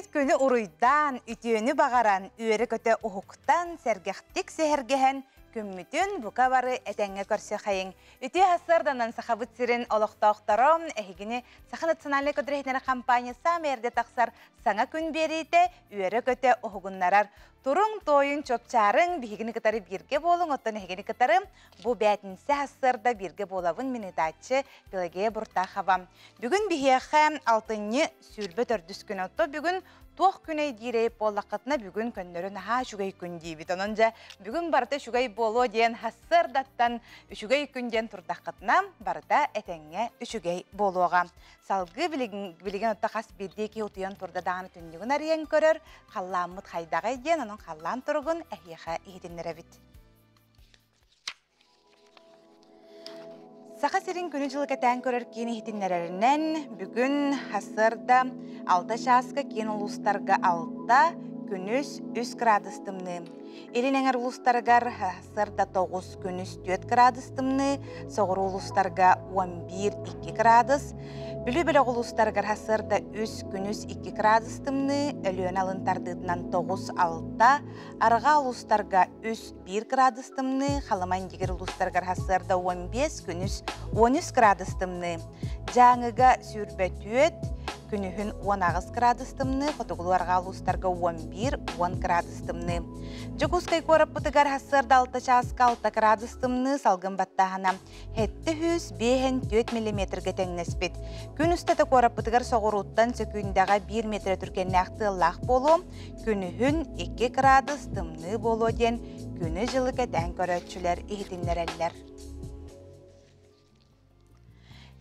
Үүммүт күнү уруйдаан, үтүөнү баҕаран, үөрэ-көтө уһуктан, сэргэхтик сэһэргэһэн, күммүтүн бука бары этэҥҥэ көрсүөххэйиҥ. Үтүө сарсыарданан Сахабыт сирин олохтоохторо эһигини Саха национальнай көтүрүһүннэрэ компания саамай эрдэ тахсар саҥа күн биэриитэ үөрэ-көтө уһугуннарар. Туруҥ, туойун, чопчаарыҥ, биһигини кытары бииргэ буолуҥ, оттон эһигини кытары бу бээтинсэ сарсыарда бииргэ буолабын мин ыытааччы Пелагея Буртахова. Бүгүн биһиэхэ алтынньы 24 күн. Отто бүгүн туох күнэй диирэй буоллаххытына бүгүн көннөрү наһаа үчүгэй күн диибит. Онон дьэ бүгүн барыта үчүгэй буолуо диэн сарсыардаттан үчүгэй күн диэн турдаххытына барыта этэҥҥэ үчүгэй буолуоҕа. Салгыы билигин, билигин отто хас биирдии киһи утуйан турда даҕаны түннүгүн арыйан көрөр, халлааммыт хайдаҕай диэн, онон халлаан туругун эһиэхэ иһитиннэрэбит. Саха сирин күнү-дьылы кэтээн көрөр киин иһитиннэрэринэн, бүгүн сарсыарда 6 чааска киин улуустарга 6, күнүс 3 градус тымныы. Илин эҥэр улуустарыгар сарсыарда 9, күнүс 4 градус тымныы, соҕуруу улуустарга 11-2 градус, Бүлүү бөлөх улуустарыгар сарсыарда 3, күнүс 2 градус тымныы, Өлүөнэ алын тардыытынан 9-6, арҕаа улуустарга 3, 1 градус тымныы, Халыма Индигир улуустарыгар сарсыарда 15, күнүс 13 градус тымныы. Дьааҥыга 24, күнүһүн 18 градус тымныы, хотугулуу арҕаа улуустарга 11-10 градус тымныы. Дьокуускай куораппытыгар сарсыарда 6 чааска 6 градус тымныы, салгын баттааһына 754 миллиметргэ тэҥнэспит. Күн устата куораппытыгар соҕурууттан сөкүүндэҕэ 1 метр түргэннээх тыаллаах буолуо, күнүһүн 2 градус тымныы буолуо диэн күнү-дьылы кэтээн көрөөччүлэр иһитиннэрэллэр.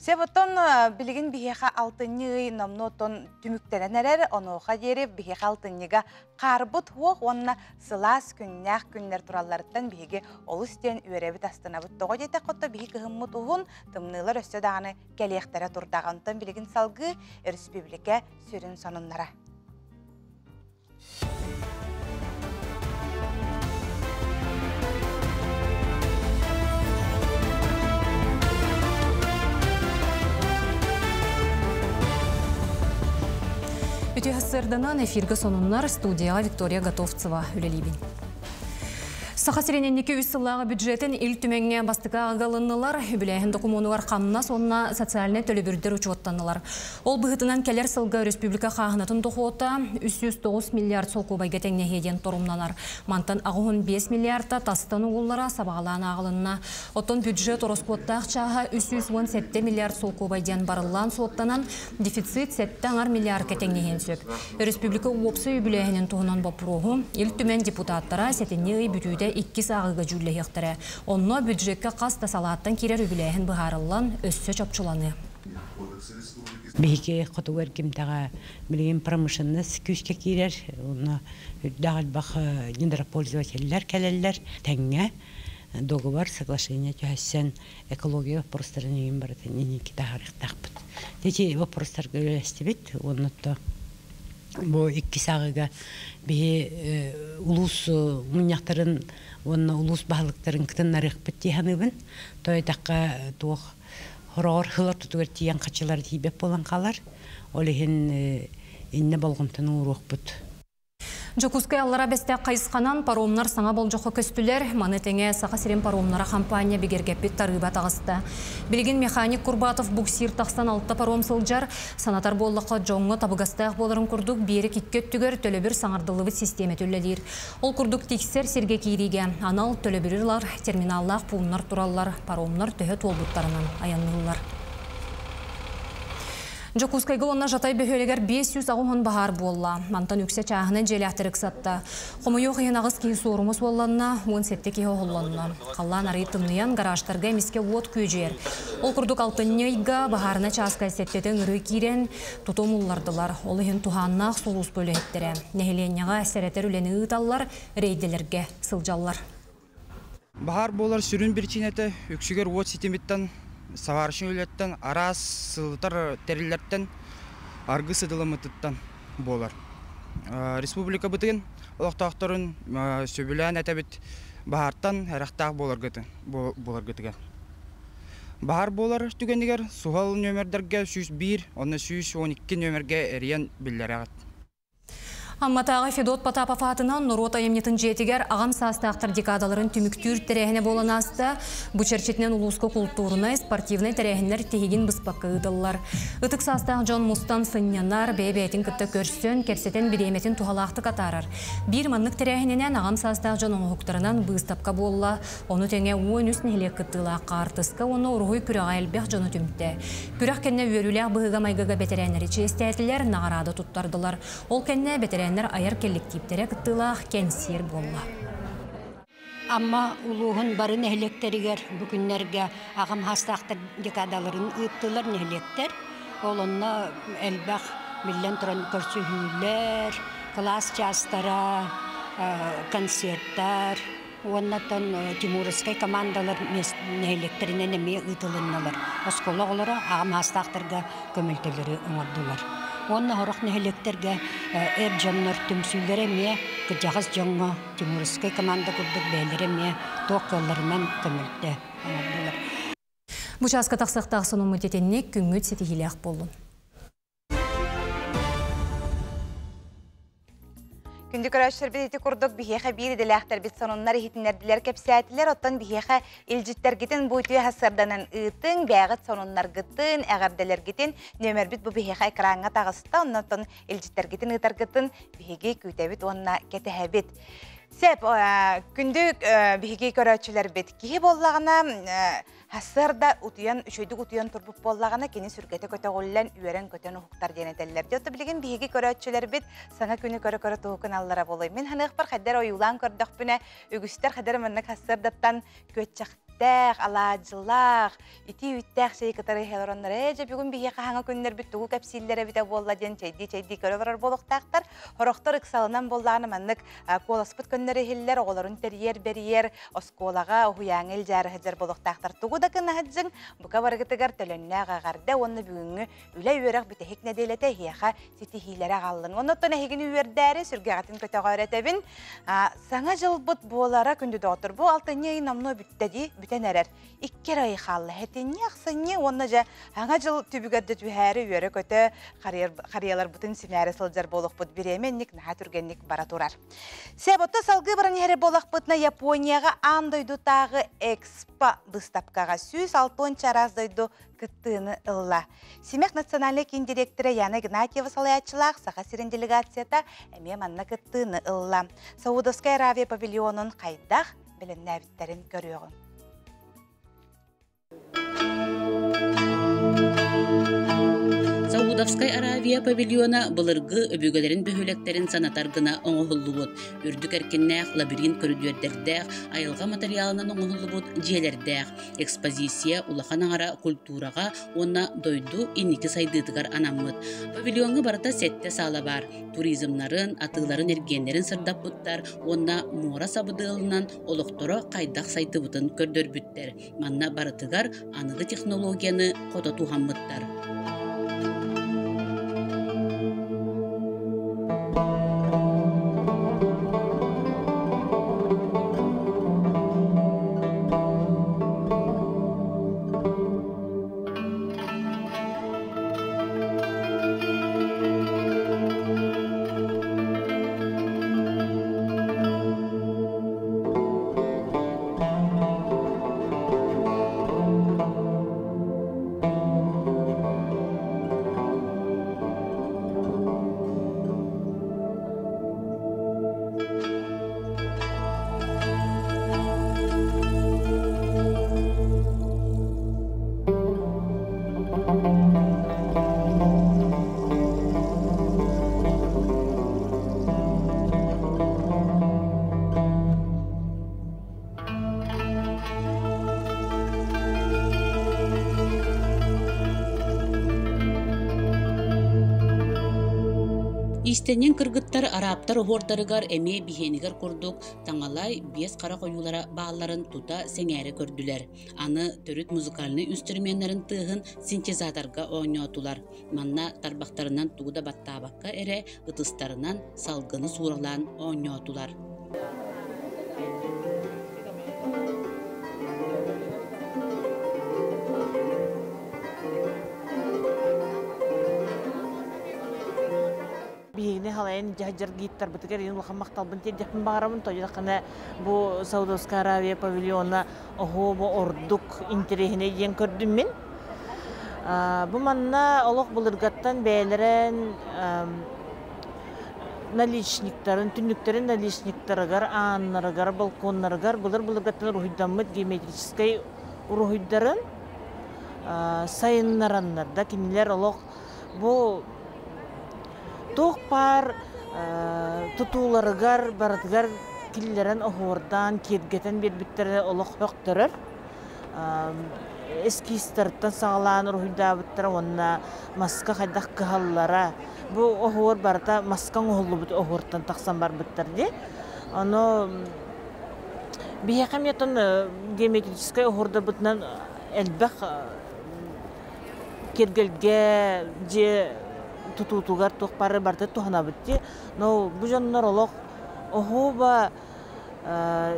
Сөп оттон билигин биһиэхэ алтынньы ый номнуо оттон түмүктэнэн эрэр, онуоха диэри биһиэхэ алтынньыга хаарбыт уох уонна сылаас күннээх күннэр туралларыттан биһиги олус диэн үөрэбит астынабыт. Тоҕо диэтэххэ отто биһи кыһыммыт уһун, тымныылар өссө даҕаны кэлиэхтэрэ турдаҕа. Онтон билигин салгыы өрөспүүбүлүкэ сүрүн сонуннара. Үтүө сарсыарданан эфиргэ сонуннар студияҕа Виктория Готовцева үлэлиибин. Саха сирин инники үс сыллааҕы бюджетин Ил Түмэҥҥэ бастакы аҕалыннылар, үбүлээһин докумуонугар хамнас уонна социальнай төлөбүрдэр учуоттаннылар. Ол быһыытынан кэлэр сылга республика хааһынатын дохуота 309 миллиард солкуобайга тэҥнэһиэ диэн торумнанар. Мантан 85 миллиарда тастан угуллара сабаҕалаан ааҕылынна. Оттон бюджет ороскуоттаах чааһа 317 миллиард солкуобай диэн барыллаан суоттанан, дефицит 7,5 миллиардка тэҥнэһиэн сөп. Республика уопсай үбүлээһинин туһунан боппуруоһу Ил Түмэн депутаттара сэтинньи ый бүтүүтэ иккис ааҕыыга дьүүллэһиэхтэрэ. Онно бюджекка хас да салааттан киирэр үбүлээһин быһаарыллан, өссө чопчуланыа. Биһиги хотугу эргимтэҕэ билигин промышленность күүскэ киирэр, уонна үрдээх элбэх недропользователлэр кэлэллэр. Тэҥҥэ договор, соглашение түһэссэн экология вопростарын иһин барытын инники таһаарыахтаахпыт. Ити вопростарга үлэлэстибит уонна то бу иккис ааҕыыга биһи улуус мунньахтарын уонна улуус баһылыктарын кытыннарыахпыт дии саныыбын. То этахха туох Хороҕор сыл ортотугар тиийэн хаччылара тиийбэт буолан хаалар. Ол иһин иннэ болҕомтону ууруохпут. Дьокуускай Аллара Бэстээх хайысханан паромнар саҥа болдьоххо көстүлэр. Маны тэҥэ Саха сирин паромнара хампаанньа бигэргэппит тарыыба таҕыста. Билигин механик Курбатов буксир тахсан алта паром сылдьар. Санатар буоллахха, дьоҥҥо табыгастаах буоларын курдук биэрик икки өттүгэр төлөбүр саҥардыллыбыт систиэмэтэ үлэлиир. Ол курдук тиксэр сиргэ киириигэ анал төлөбүрү ылар терминаллаах пууннар тураллар, паромнар төһө туолбуттарынан айанныыллар. Дьокуускайга уонна Жатай бөһүөлэгэр 580 баһаар буолла. Мантан үксэ чааһынан дьиэлээхтэр ыксатта. Хомойуох иһин аҕыс киһи суорума суолланна, 17 киһи оһоллонно. Халлаан арыый тымныйан, гаражтарга эмискэ уот күөдьүйэр. Ол курдук алтынньы ыйга баһаарына чааска сэттэтэ ыҥырыы киирэн, тутум уллардылар. Ол иһин туһааннаах сулууспа үлэһиттэрэ нэһилиэнньэҕэ сэрэтэр үлэни ыыталлар, рейдэлэргэ сылдьаллар. Баһаар буолар сүрүн биричиинэтэ үксүгэр уот ситимиттэн, саварочнай үлэттэн, араас сылытар тэриллэртэн, аргыс сыдыламмытыттан буолар. Республикабытын олохтоохторун сөбүлээн этэбит баһаартан эрэхтээх буоларгытыгар. Баһаар буолар түгэнигэр суһал нүөмэрдэргэ 101 уонна 112 нүөмэргэ эрийэн биллэрэҕит. Амматааҕы Федот Потапов аатынан норуот айымньытын дьиэтигэр аҕам саастаахтар декадаларын түмүктүүр тэрээһинэ буолан ааста. Бу чэрчитинэн улууска култуурунай, спортивнай тэрээһиннэр тиһигин быспакка ыытыллар. Ытык саастаах дьон мустан сынньанар, бэйэ-бэйэтин кытта көрсөн, кэпсэтэн бириэмэтин туһалаахтык атаарар. Биир маннык тэрээһининэн аҕам саастаах дьон оҥоһуктарынан быыстапка буолла. Ону тэҥэ 13 нэһилиэк кыттыылаах хаартыска уонна уруһуй күрэҕэ элбэх дьону түмтэ. Күрэх кэннэ үөрүүлээх быһыыга-майгыга бэтэрээннэри чиэстээтилэр, наҕараада туттардылар. Ол кэннэ бэтэрээннэр айар кэлликтииптэрэ кыттыылаах кэнсиэр буолла. Амма улууһун бары нэһилиэктэригэр бу күннэргэ аҕам саастаахтар декадаларын ыыттылар нэһилиэктэр. Ол онно элбэх биллэн туран көрсүһүүлэр, кылаас чаастара, концерттар уоннаттан тимуровскай командалар нэһилиэктэринэн эмиэ ыытылынналар. Оскуола оҕолоро аҕам саастаахтарга көмөлтөлөрү оҥордулар. Уонна сорох нэһилиэктэргэ эр дьоннор түмсүүлэрэ эмиэ кырдьаҕас дьоҥҥо тимуровскай команда курдук бэйэлэрэ эмиэ туох кыалларынан көмөлтө оҥордулар. Бу чааска тахсыахтаах сонуммут итинник күҥҥүт ситиһиилээх буоллун. Күндү көрөөччүлэрбит ити курдук биһиэхэ биир идэлээхтэрбит сонуннар иһитиннэрдилэр кэпсээтилэр. Оттон биһиэхэ илдьиттэргитин бу үтүө сырданан ыытыҥ, бэйэҕит сонуннаргытын, эҕэрдэлэргитин нүөмэрбит бу биһиэхэ экраҥҥа таҕыста. Оннотон илдьиттэргитин ыытаргытын биһиги күүтэбит уонна кэтэһэбит. Сеп, күндү биһиги көрөөччүлэрбит киһи буоллаҕына Сарсыарда утуйан, үчүгэйдик утуйан турбут буоллаҕына, кини сүргэтэ көтөҕүллэн, үөрэн-көтөн уһуктар диэн этэллэр. Дьэ, оттон билигин биһиги көрөөччүлэрбит саҥа күнү көрө-көрө туһукун аллара буолуой. Мин ханыахпар хайдах ойуулаан көрдөхпүнэ, үгүстэр хайдах маннык сарсыардаттан күөччэхтээх, алаадьылаах, итии үүттээх чэйи кытары иһэ олороннор, ээ, дьэ, бүгүн биһиэхэ хаҥа күннэрбит тугу кэпсииллэр эбитэ буолла диэн чэйдии-чэйдии көрө олорор буолуохтаахтар. Сорохтор ыксалынан буоллаҕына маннык куоласпыт көннөрү иһиллэр, оҕолорун тэрийэр-бэрийэр, оскуолаҕа, уһуйааҥҥа илдьээри сылдьар буолуохтаахтар. Тугу да гына сылдьыҥ, бука барыгытыгар төлөннөөх эҕэрдэ уонна бүгүҥҥү үлэ-үөрэх бүтэһик нэдиэлэтэ эһиэхэ ситиһиилэри аҕаллын. Уонна оттон эһигини үөрдээри, сүргэҕитин көтөҕөөр этэбин. Саҥа дьылбыт буолара күндү доҕоттор. Бу алтынньы ый номнуо бүттэ дии, бүтэн эрэр. Икки эрэ ый хаалла. Этинньи, ахсынньы уонна дьэ саҥа дьыл түбүгэр да түһээри үөрэ-көтө харыйаларбытын симээри сылдьар буолуохпут. Бириэмэ инник наһаа түргэнник бара турар. Себотто салгыы баран иһэр буоллахпытына Японияҕа аан дойдутааҕы Экспо быыстапкаҕа 160 чараас дойду кыттыыны ылла. Симэх национальнай киин дириэктэрэ Яна Игнатьева салайааччылаах Саха сирин делегацията эмиэ манна кыттыыны ылла. Саудовскай Аравия павильонун хайдах бэлэмнээбиттэрин көрүөҕүҥ. Саудовскай Аравия павильона былыргы өбүгэлэрин бөһүөлэктэрин санатар гына оҥоһуллубут, үрдүк эркиннээх лабиринт көрүдүөрдэрдээх, айылҕа матырыйаалынан оҥоһуллубут дьиэлэрдээх. Экспозиция улахан аҥара культураҕа уонна дойду инники сайдыытыгар анаммыт. Павильоҥҥа барыта сэттэ саала баар. Туризмнарын, атыыларын-эргиэннэрин сырдаппыттар уонна муора сабыдыалынан олохторо хайдах сайдыбытын көрдөрбүттэр. Манна барытыгар аныгы технологияны хото туһаммыттар. Иистэнньэҥ кыргыттар арабтар оһуордарыгар эмиэ биһиэнигэр курдук таҥалай биэс харах ойуулара баалларын тута сэҥээрэ көрдүлэр. Аны төрүт музыкальнай инструменнарын тыаһын синтезаторга оонньоотулар. Манна тарбахтарынан тугу да баттаабакка эрэ ытыстарынан салгыны сууралаан оонньоотулар. Биһигини халайан дьаһдьар гидтарбытыгар ин улахан махталбын тиэрдиэхпин баҕарабын. Тоҕо бу Саудовская Аравия павильона оһуобу ордук интэриэһинэй диэн көрдүм мин. Бу манна олох былыргаттан бэйэлэрин наличниктарын, түннүктэрин наличниктарыгар, ааннарыгар, балконнарыгар былыр-былыргаттан уруһуйдаммыт геометрическай уруһуйдарын сайыннараннар да кинилэр олох бу туох баар тутууларыгар барытыгар киллэрэн оһуордаан киэргэтэн биэрбиттэрэ олох сөхтөрөр. Эскизтарыттан саҕалаан уруһуйдаабыттара уонна маска хайдах кыһаллара. Бу оһуор барыта маска оҥоһуллубут оһуортан тахсан барбыттар дии. Ону биһиэхэ эмиэ геометрическай оһуордарбытынан элбэх киэргэлгэ дьиэ тутуутугар туох бары барыта туһанабыт дии. Но бу дьоннор олох оһуоба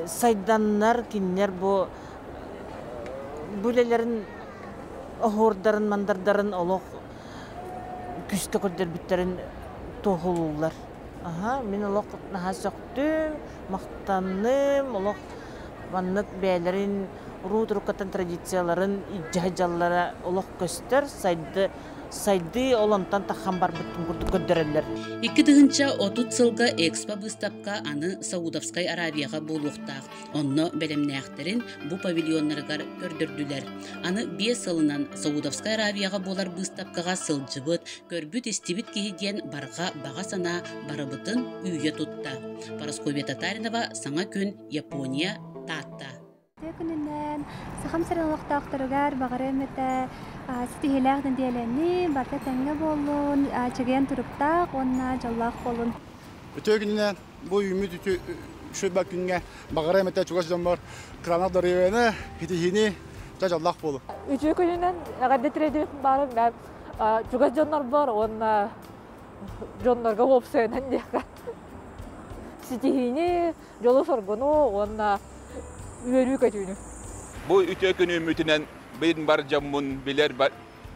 сайданнар кинилэр бу бу үлэлэрин оһуордарын мандардарын олох күүскэ көрдөрбүттэрин туоһулууллар. Аха, мин олох наһаа сөхтүм, махтанным, олох маннык бэйэлэрин уруу туруккаттан традицияларын илдьэ дьаллара олох көстөр, сайды сайды ол онтон таххан барбыттын курдук көрдөрөллөр. 2030 сылга Экспо быыстапка аны Саудовскай Аравияҕа буолуохтаах. Онно бэлэмнээхтэрин бу павильоннарыгар көрдөрдүлэр. Аны 5 сылынан Саудовскай Аравияҕа буолар быыстапкаҕа сылдьыбыт, көрбүт-истибит киһи диэн барҕа баҕа санаа барыбытын үүйэ тутта. Парасковья Татаринова, Саҥа күн, Япония, Таатта. Күнүнэн Сахам сирин олохтоохторугар баҕарыам этэ ситиһиилээх нэдиэлэни, барыта тэҥҥэ буоллун, чэгиэн туруктаах уонна дьоллоох буолун. Үтүө күнүнэн бу үүммүт үчүгэй күҥҥэ баҕарыам этэ чугас дьоммор кыраанах доруобуйаны, ситиһиини, дьэ дьоллоох буолу. Үтүө күнүнэн эҕэрдэ тириэдибит баарым бэм чугас дьоннорбор уонна дьоннорго уопсайынан диэххэ ситиһиини, дьолу-соргуну уонна үөрүү-көтүүнү. Бу үтүө күн үүммүтүнэн бин бар дьоммун билэр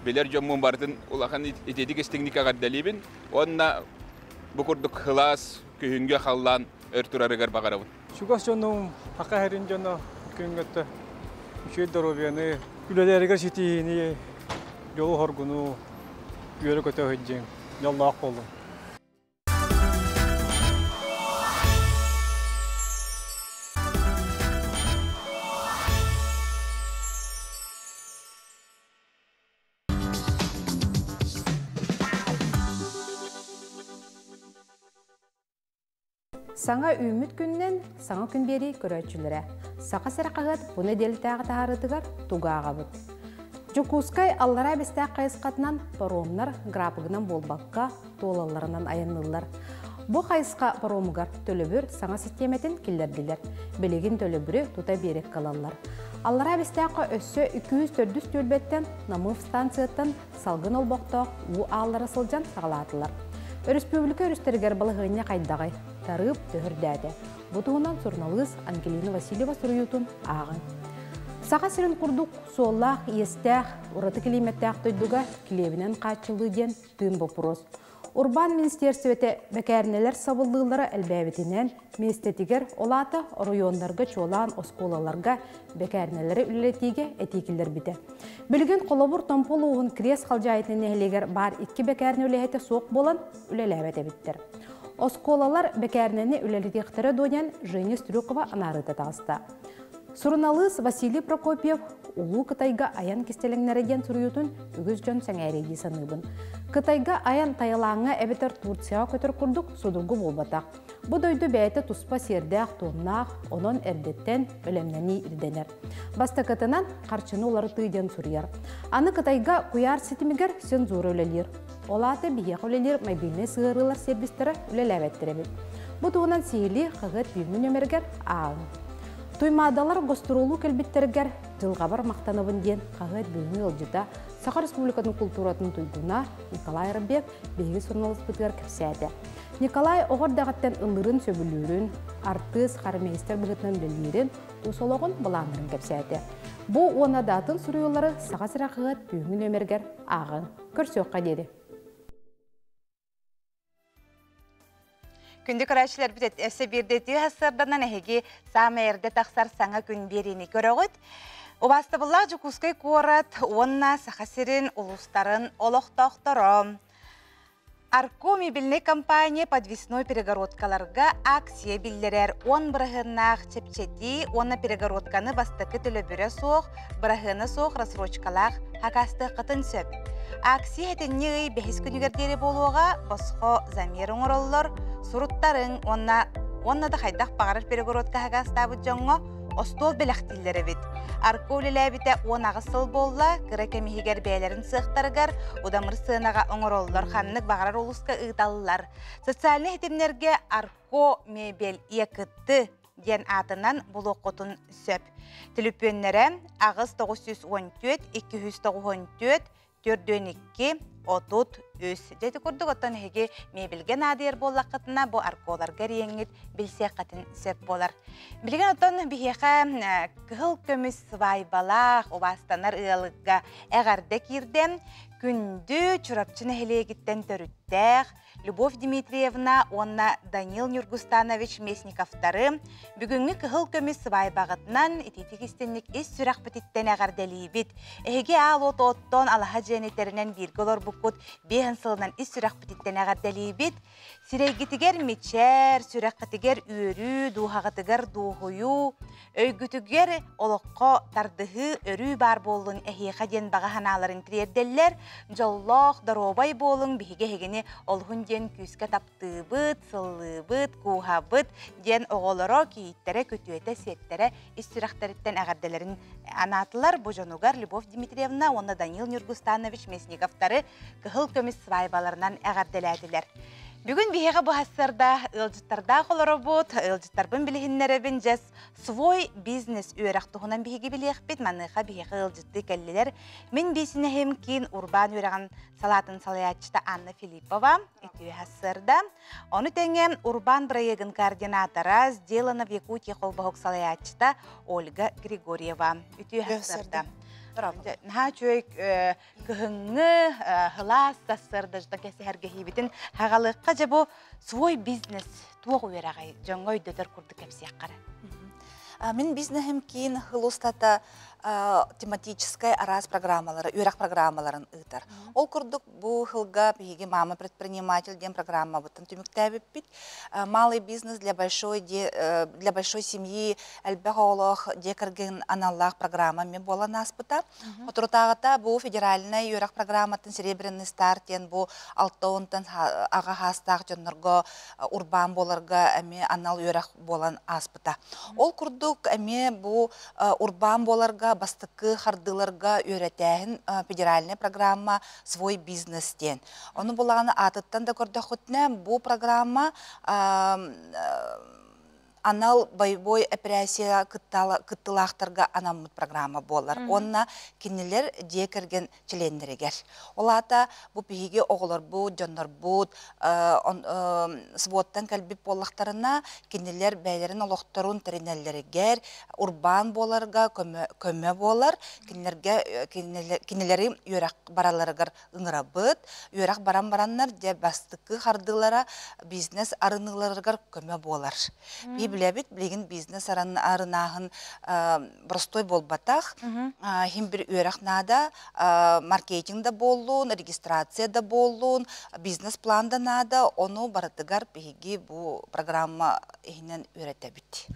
билэр дьоммун барытын улахан ититик истиҥник эҕэрдэлиибин уонна бу курдук кылаас күһүҥҥү халлаан өр турарыгар баҕарабын. Чугас дьонум, Саха сирин дьоно күҥҥэ үчүгэй доруобуйаны, үлэлэригэр ситиһиини, дьолу-соргуну үөрэ-көтө сылдьыҥ, дьоллоох буолуҥ. Саҥа үүммүт күнүнэн саҥа күн биэрии көрөөччүлэрэ Саха сирэ хаһыат бу нэдиэлэтээҕи таһаарыытыгар тугу ааҕабыт? Дьокуускай Аллараа Бэстээх хайысхатынан паромнар графигынан буолбакка, туолалларынан айанныыллар. Бу хайысха паромугар төлөбүр саҥа систиэмэтин киллэрдилэр. Билигин төлөбүрү тута биэрэккэ ылаллар. Аллараа Бэстээххэ өссө 204 түөлбэттэн Намыв станцияттан салгын олбохтоох уу ааллара сылдьан саҕалаатылар. Өрөспүүбүлүкэ өрүстэригэр балаһыанньа хайдаҕый? Тарыып төһөрдөөтө. Бу туһунан суруналыыс Ангелина Васильева суруйуутун ааҕыҥ. Саха сирин курдук суоллаах-иэстээх, ураты килиимэттээх дойдуга килиэбинэн хааччыллыы диэн тыын боппуруос. Урбаан министиэрстибэтэ бэкээринэлэр сабыллыылара элбээбитинэн, миэстэтигэр, ол аата оройуоннарга чуолаан оскуолаларга бэкээринэлэри үлэлэтиигэ этии киллэрбитэ. Билигин холобур Томпо улууһун Кириэс Халдьаайытын нэһилиэгэр баар икки бэкээринэ үлэһитэ суох буолан үлэлээбэт эбиттэр. Оскуолалар бэкээринэни үлэлэтиэхтэрэ дуо диэн Женя Стрюкова анаарыыта таҕыста. Суруналыыс Василий Прокопьев Улуу Кытайга айан кистэлэҥнэрэ диэн суруйуутун үгүс дьон сэҥээриэ дии саныыбын. Кытайга айан Таилаҥҥа эбэтэр Турцияҕа көтөр курдук судургу буолбатах. Бу дойду бэйэтэ туспа сиэрдээх-туомнаах, онон эрдэттэн бэлэмнэнии ирдэнэр. Бастакытынан, харчыны уларытыы диэн суруйар. Аны Кытайга куйаар ситимигэр цензура үлэлиир. Ол аата биһиэхэ үлэлиир мобильнай сыһыарыылар сервистэрэ үлэлээбэттэр эбит. Бу туһунан сиһилии хаһыат бүгүҥҥү нүөмэригэр ааҕыҥ. Туймаадалар гостуруолу кэлбиттэригэр дьылҕабар махтанабын диэн хаһыат бүгүҥҥү ыалдьыта Саха Республикатын култууратын туйгуна Николай Арбек биһиги суруналыспытыгар кэпсээтэ. Николай оҕо эрдэҕиттэн ыллыырын сөбүлүүрүн, артыыс, хормейстер быһыытынан үлэлиирин, тус олоҕун былааннарын кэпсээтэ. Бу уонна да атын суруйуулары Саха сирэ хаһыат бүгүҥҥү нүөмэригэр ааҕыҥ. Көрсүөххэ диэри. Күндү көрөөччүлэрбит өссө биирдэ үтүө сарсыарданан эһиги саамай эрдэ тахсар саҥа күн биэриини көрөҕүт. Убаастабыллаах Дьокуускай куорат уонна Саха сирин улуустарын олохтоохторо. Арко мебельнай компания подвесной перегородкаларга акция биллэрэр 10 быраһыаннаах чэпчэтии уонна перегородканы бастакы төлөбүрэ суох, быраһыана суох рассрочкалаах хакаастыаххытын сөп. Акция сэтинньи ый бэһис күнүгэр диэри буолуоҕа, босхо замер оҥороллор, суруттарыҥ уонна уонна да хайдах баҕарар перегородка хакаастаабыт дьоҥҥо остуол бэлэхтииллэр эбит. Арко үлэлээбитэ 18 сыл буолла, кыра кэм иһигэр бэйэлэрин сыахтарыгар удамыр сыанаҕа оҥороллор, ханнык баҕарар улууска ыыталлар. Социальнай ситимнэргэ Арко мебель ЕКТ диэн аатынан булуоххутун сөп. Түлүпүөннэрэ 8 914 294 42 33. Дьэ ити курдук оттон эһиги мебельгэ наадыйар буоллаххытына бу арколарга эриэҥҥит билсиэххитин сөп буолар. Билигин оттон биһиэхэ кыһыл көмүс свайбалаах убаастанар ыалга эҕэрдэ киирдэ. Күндү Чурапчы нэһилиэгиттэн төрүттээх Любовь Дмитриевна уонна Данил Ньургустанович Местниковтары бүгүҥҥү кыһыл көмүс сыбаайбаҕытынан итиитик истинник ис сүрэхпититтэн эҕэрдэлиибит. Эһиги аал уот оттон алаһа дьиэни тэринэн бииргэ олорбуккут биэһин сылынан ис сүрэхпититтэн эҕэрдэлиибит. Сирэйгитигэр мичээр, сүрэххитигэр үөрүү, дууһаҕытыгар дуоһуйуу, Өйгүтүгэр олоххо тардыһыы өрүү баар буоллун эһиэхэ диэн баҕа санааларын тириэрдэллэр. Дьоллоох, доруобай буолуҥ, биһиги эһигини олуһун диэн күүскэ таптыыбыт, сыллыыбыт, кууһабыт диэн оҕолоро, кийииттэрэ, күтүөтэ, сиэттэрэ ис сүрэхтэриттэн эҕэрдэлэрин анаатылар. Бу дьонугар Любовь Дмитриевна уонна Данил Ньургустанович Мясниковтары кыһыл көмүс свайбаларынан эҕэрдэлээтилэр. Бүгүн биһиэхэ бу сарсыарда ыалдьыттардаах олоробут. Ыалдьыттарбын билиһиннэрэбин. Дьэс свой бизнес үөрэх туһунан биһиги билиэхпит. Маныаха биһиэхэ ыалдьыттыы кэллилэр. Мин биисинэһим киин урбаан үөрэҕин салаатын салайааччыта Анна Филиппова үтүө сарсыарда. Ону тэҥэ урбаан бырайыагын координатора «Сделано в Якутии» холбоһук салайааччыта Ольга Григорьева. Үтүө сарсыарда. Наһаа үчүгэй кыһыҥҥы сылаас сарсыарда дьон кэсэһэргэһиибитин хаҕалыахха дьэ бу свой бизнес туох үөрэҕэй дьоҥҥо өйдөтөр курдук кэпсиэххэ эрэ. Мин бизнеһим киин сыл устата тематическай араас программалары, үөрэх программаларын ыытар. Ол курдук бу сылга биһиги «Мама предприниматель» диэн программабытын түмүктээбиппит. Малый бизнес для большой, для большой семьи элбэх оҕолоох дьиэ кэргэн аналлаах программа эмиэ буолан ааспыта. Соторутааҕыта бу федеральнай үөрэх программатын «Серебряный старт» диэн бу алта уонтан аҕа саастаах дьоннорго урбаан буоларга эмиэ анал үөрэх буолан ааспыта. Ол курдук эмиэ бу урбаан буоларга бастакы хардыыларга үөрэтээһин федеральная программа «Свой бизнес» диэн. Ону булаҕына аатыттан да көрдөххүтүнэ бу программа анал боевой эпэрээссийэ кыттыылаахтарга анаммыт программа буолар уонна кинилэр дьиэ кэргэн чилиэннэригэр. Ол аата бу биһиги оҕолорбут, дьоннорбут сводтан кэлбит буоллахтарына, кинилэр бэйэлэрин олохторун тэринэллэригэр, урбаан буоларга көмө буолар, кинилэргэ кинилэри үөрэх баралларыгар ыҥырабыт. Үөрэх баран бараннар дьэ бастакы хардыылара бизнес арыныыларыгар көмө буолар. Би билэбит, билигин бизнес арынааһын простой буолбатах. Хим бир үөрэх наада, маркетинг да буоллун, регистрация да буоллун, бизнес-план да наада, ону барытыгар биһиги бу программа иһинэн үөрэтэбит.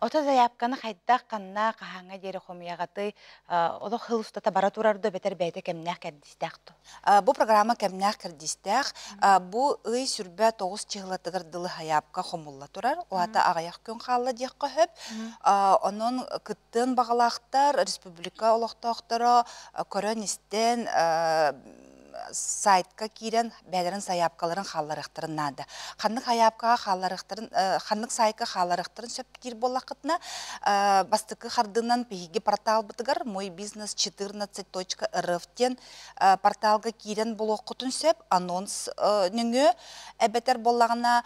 Ото заявканы хайдах, ханна, хаһааҥҥа диэри хомуйаҕытый? Олох сыл устата бара турар да бэтэр бэйэтэ кэмнээх кэрдиистээх дуо? Бу программа кэмнээх кэрдиистээх. Бу ый сүрбэ тоҕус чыһылатыгар дылы хайаапка хомулла турар. Улаата аҕыйах күн хаалла диэххэ сөп. Онон кыттыан баҕалаахтар, республика олохтоохторо көрөн-истэн сайтка киирэн бэйэлэрин сайаапкаларын хаалларыахтарын наада. Ханнык сайаапкаҕа хаалларыахтарын, ханнык сайтка хаалларыахтарын сөп диир буоллаххытына, бастакы хардыынан биһиги порталбытыгар мой бизнес 14.рф диэн порталга киирэн булуоххутун сөп, анонс нөҥүө эбэтэр буоллаҕына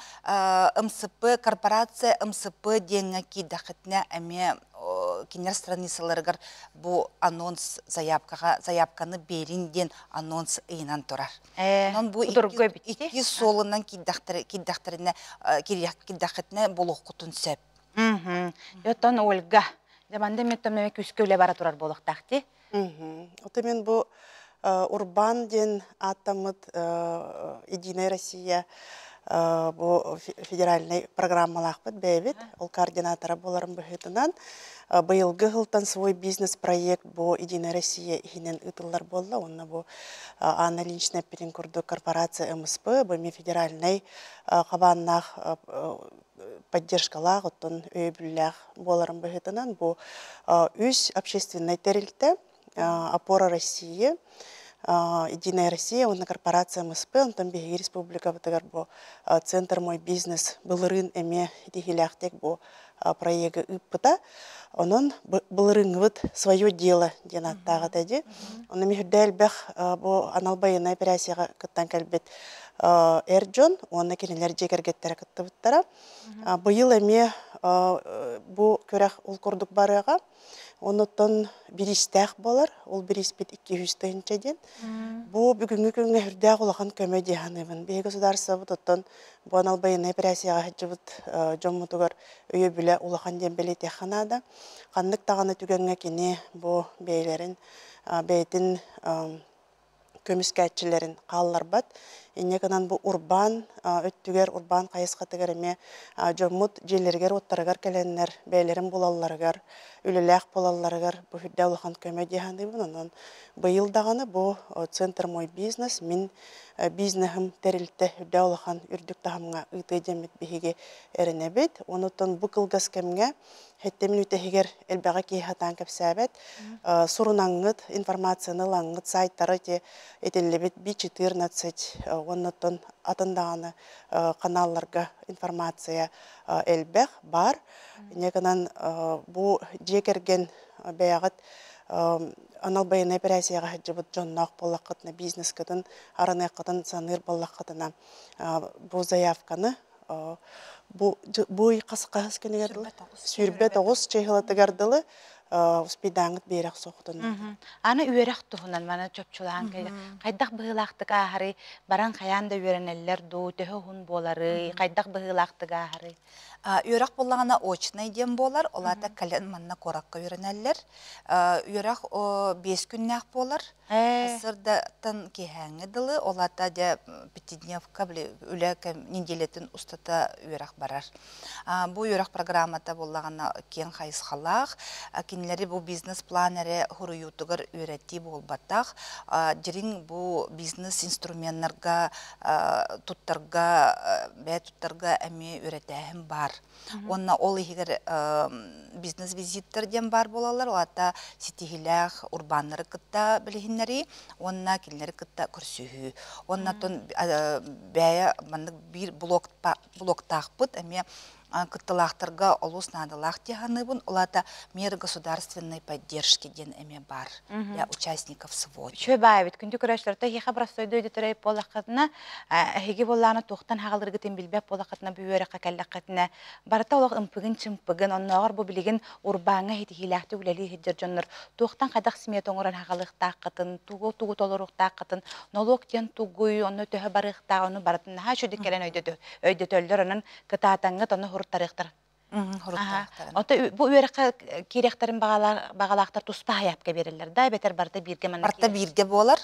МСП, корпорация МСП диэҥҥэ киирдэххитинэ эмиэ кинилэр страницаларыгар бу анонс заявкаҕа заявканы берин диэн анонс ыйынан турар. Онон бу икки суолунан киирдэхтэринэ киирдэххитинэ булуоххутун сөп. Оттон Ольга, дьэ манна эмиэ күүскэ үлэ бара турар буолуохтаах дии. Ото мен бу Урбан диэн ааттаммыт Единая Россия бу федеральный программалаахпыт бэйэбит. Ол координатора буоларым быһыытынан быйылгы сылтан свой бизнес-проект бу Единая Россия иһинэн ыытыллар буолла. Онно бу Анна Ильинична эппитин курдук корпорация МСП, бу эмиэ федеральнай хабааннаах поддержкалаах, оттон өйөбүллээх буоларын быһыытынан бу үс общественнай тэрилтэ Опора России, Единая Россия уонна корпорация МСП, онтон биһиги республикабытыгар бу Центр мой бизнес былырыын эмиэ итиһиилээхтик бу проегы ыыппыта. Онон былырыыҥҥыбыт свое дело диэн ааттаах этэ дии. Онно миһирдэ элбэх бу анал байыаннай операцияҕа кыттан кэлбит эр дьон уонна кинилэр дьиэ кэргэттэрэ кыттыбыттара. Быйыл эмиэ бу күрэх ол курдук барыаҕа. Онуттан бириистээх буолар. Ол бирииспит 200 тыһыынча диэн. Бу бүгүҥҥү күҥҥэ сүрдээх улахан көмө дии саныыбын. Биһиги государствобыт оттон бу анал байыаннай операцияҕа сылдьыбыт дьоммутугар өйөбүлэ улахан диэн бэлиэтиэххэ наада. Ханнык даҕаны түгэҥҥэ кини бу бэйэлэрин бэйэтин көмүскээччилэрин хаалларбат. Инньэ гынан бу урбаан өттүгэр, урбаан хайысхатыгар эмиэ дьоммут дьиэлэригэр-уоттарыгар кэлэннэр бэйэлэрин булалларыгар, үлэлээх буолалларыгар бу үрдэ улахан көмө дии саныыбын. Онон быйыл даҕаны бу Центр мой бизнес, мин бизнеһым тэрилтэ үрдэ улахан үрдүк таһымҥа ыытыа диэммит биһиги эрэнэбит. Онуттан бу кылгас кэмҥэ Хэттэ мүнүүтэ элбэҕи киһи сатаан кэпсээбэт. Сурунаҥҥыт, информацияны ылаҥҥыт сайтары ити этиллибит B14 уоннаттан атын даҕаны каналларга информация элбэх бар. Инньэ гынан бу дьиэ кэргэн бэйэҕит анал байыаннай операцияҕа сылдьыбыт дьонноох буоллаххытына, бизнескытын арыныаххытын саныыр буоллаххытына, бу заявканы бу бу ый хас хаһыс күнүгэр дылы 29 чыһылатыгар дылы успейдааҥҥыт биэрэх соҕутун. Аны үөрэх туһунан маны чопчулаан хайдах быһыылаахтык ааһарый, баран хайаан да үөрэнэллэр дуу, төһө уһун буоларый, хайдах быһыылаахтык ааһарый? Үөрэх буоллаҕына очнай диэн буолар, ол аата кэлэн манна куоракка үөрэнэллэр. Үөрэх 5 күннээх буолар. Сырдаттан киэһээҥҥи дылы, ол аата дьэ пятидневка били үлэ кэм неделятын устата үөрэх барар. Бу үөрэх программата буоллаҕына киэҥ хайысхалаах. Кинилэри бу бизнес-план эрэ хуруйуутугар үөрэтии буолбатах. Дириҥ бу бизнес инструменнарга туттарга, бэйэ туттарга эмиэ үөрэтээһин баар. Уонна ол иһигэр бизнес-визиттэр диэн баар буолаллар, ол аата ситиһиилээх урбааннары кытта билиһиннэрии уонна кинилэри кытта көрсүһүү. Уонна оттон бэйэ маннык биир блоктаахпыт эмиэ кыттылаахтарга олус наадалаах дии саныыбын. Ол аата меры государственной поддержки диэн эмиэ баар для участников СВО. Үчүгэй баайбыт. Күндү көрөөччүлэр, эһиэхэ простойду өйдөтөрөй буоллаххытына, эһиги буоллаҕына туохтан хаалыргытын билбэт буоллаххытына бу үөрэххэ кэллэххитинэ барыта олох ымпыгын-чымпыгын, оннооҕор бу билигин урбааҥҥа ситиһиилээхтик үлэлии сылдьар дьоннор туохтан хайдах смета оҥорон хаалыахтааххытын, тугу тугу толоруохтааххытын, нолуок диэн тугуй, онно төһө барыахтаах, ону барытын наһаа үчүгэй кэлэн өйдөтөллөр, онон кытаатаҥҥыт ону хуруттарыахтар. Ото бу үөрэххэ киириэхтэрин баҕалаахтар туспа хайаапка биэрэллэр да, эбэтэр барыта бииргэ манна Барыта бииргэ буолар.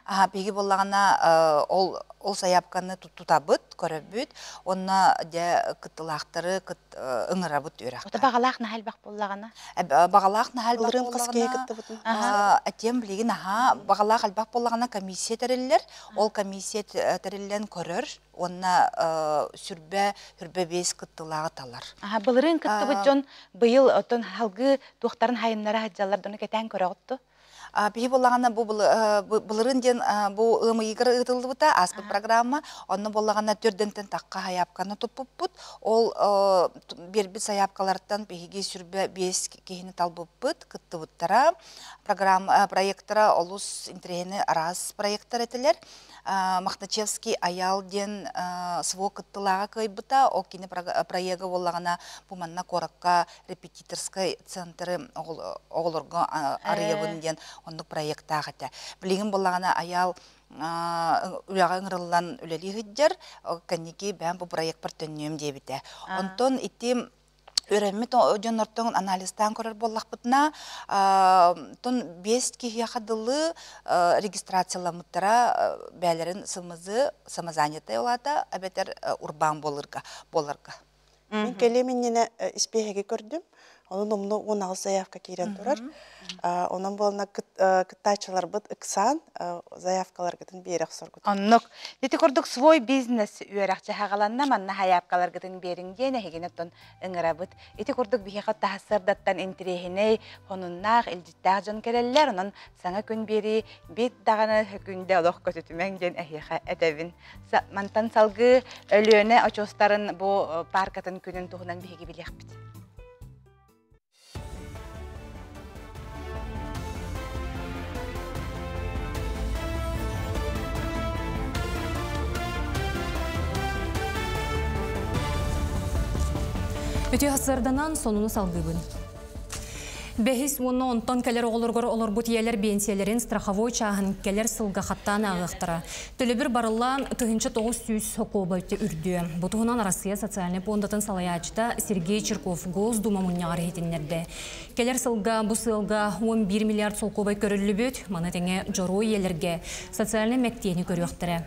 Аха, биһиги буоллаҕына ол ол сайаапканы тутабыт, көрөбүт. Онно дьэ кыттылаахтары ыҥырабыт үөрэххэ. Ото баҕалаах наһаа элбэх буоллаҕына? Баҕалаах наһаа элбэх буоллаҕына, этиэм билигин аһаа баҕалаах элбэх буоллаҕына комиссия тэриллэр. Ол комиссия тэриллэн көрөр уонна сүрбэ сүрбэ биэс кыттылааҕы талар. Аха, былырыын кыттыбыт дьон быйыл оттон халгыы туохтарын хайыннара сылдьаллар дону кэтээн көрөҕүт? Биһи боллаҕына бу былырын диэн бу ыамыйыгар ыытыллыбыта ааспыт программа. Онно боллаҕына төрдөнтөн тахха сайаапканы туппуппут. Ол биэрбит сайаапкалартан биһиги сүрбэ биэс киһини талбыппыт, кыттыбыттара. Программа проектора олус интэриэһини араас проекттар этилэр. Махначевский Аял диэн СВО кыттылааҕа кыайбыта. Ол кини проега буоллаҕына бу манна куоракка репетиторскай центры оҕолорго арыйабын диэн оннук проекттаах этэ. Билигин буоллаҕына Аял үлэҕэ ыҥырыллан үлэлии сылдьар, кэнники бэйэм бу проекпар төннүөм диэбитэ. Онтон ити үөрэммит дьоннортон анализтаан көрөр буоллахпытына, тон биэс киһиэхэ дылы регистрацияламмыттара бээлэрин СМЗ, самозанятый улаата, эбэтэр урбаан буоларга. Мин кэлиэм иннинэ испиэһэги көрдүм. Онон умну 16 заявка киирэн турар. Онон буолна кыттааччыларбыт ыксаан заявкаларгытын биэрэ охсоргут. Оннук. Ити курдук свой бизнес үөрэх дьаһаҕаланна манна хайаапкаларгытын биэриҥ диэн эһигини оттон ыҥырабыт. Ити курдук биһиэхэ таһассардаттан интириэһинэй, хонуннаах, илдьиттээх дьон кэлэллэр. Онон саҥа күн биэрии бит даҕаны күндэ олох көтүтүмэҥ диэн эһиэхэ этэбин. Мантан салгыы Өлүөнэ очуостарын бу паркатын күнүн туһунан биһиги билиэхпит. Үтүө сарданан сонуну салгыыбын. Бэһис уонна онтон кэлэр оҕолоргор олорбут ийэлэр биэнсийэлэрин страховой чааһын кэлэр сылга хаттаан ааҕыахтара. Төлөбүр барыллаан 1900 сокуоба үрдүө. Бу туһунан Россия социальнай пуондатын салайааччыта Сергей Чирков Госдума мунньаҕар иһитиннэрдэ. Кэлэр сылга бу сыалга 11 миллиард солкуобай көрүллүбүт, маны тэҥэ дьоруой ийэлэргэ социальнай мэктиэни көрүөхтэрэ.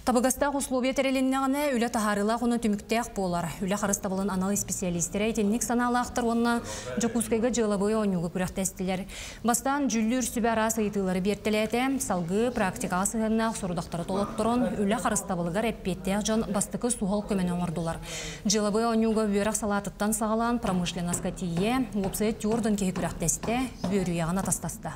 Табыгастаах условия тэрилиннэҕинэ, үлэ таһаарыылаах уонна түмүктээх буолар. Үлэ харыстабылын анал исписэлиистэрэ итинник санаалаахтар уонна Дьокуускайга дьыалабыай оонньууга күрэхтэстилэр. Бастаан дьүүллүүр сүбэ араас ыйытыылары биэртэлээтэ, салгыы практикаҕа сыһыаннаах сорудахтары толотторон, үлэ харыстабылыгар эппиэттээх дьон бастакы суһал көмөнү оҥордулар. Дьыалабыай оонньууга үөрэх салаатыттан саҕалаан промышленноска тиийэ, уопсайа түөрт киһи күрэхтэстэ, үөрүйэҕин атастаста.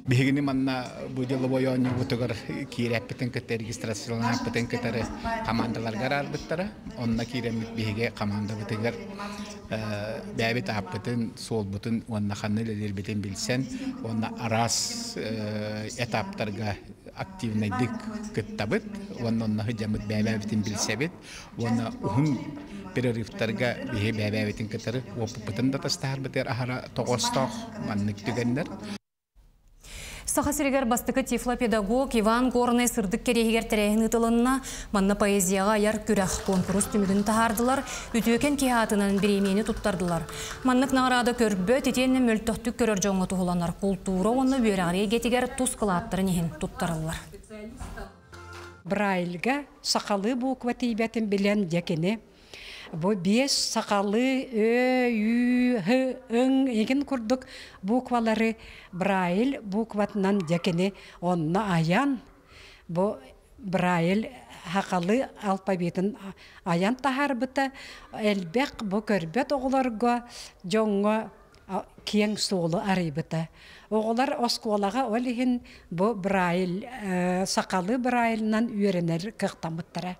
Биһигини манна бу деловой оонньуубутугар киирэппитин кытта регистрацияланыахпытын кытары командаларга араарбыттара. Онно киирэммит биһиги командабытыгар бэйэбит ааппытын, суолбутун уонна ханна үлэлиирбитин билсэн, уонна араас этаптарга активнайдык кыттабыт уонна онно сылдьаммыт бэйэбитин билсэбит уонна уһун перерывтарга биһи бэйэбитин кытары уоппуппутун да тастаһарбытыгар аһара тоҕоостоох маннык түгэннэр. Саха сиригэр бастакы тифлопедагог Иван Горнай сырдык кэриэһигэр тэрээһин ыытылынна. Манна поэзияҕа айар күрэх куонкурус түмүгүн таһаардылар, үтүөкэн киһи аатынан бириэмийэни туттардылар. Маннык наҕараада көрбөт, итиэннэ мөлтөхтүк көрөр дьоҥҥо туһуланар култуура уонна үөрэҕирии эйгэтигэр тус кылааттарын иһин туттарыллар. Брайльга сахалыы буква тиийбэтин билэн дьэ кини бу биэс сахалыы ө, ү, һ, ың игин курдук буквалары Брайль букватынан дьэ кини онно айан бу Брайль сахалыы алфавитын айан таһаарбыта элбэх бу көрбөт оҕолорго дьоҥҥо киэҥ суолу арыйбыта. Оҕолор оскуолаҕа ол иһин бу Брайль сахалыы Брайльынан үөрэнэр кыахтаммыттара.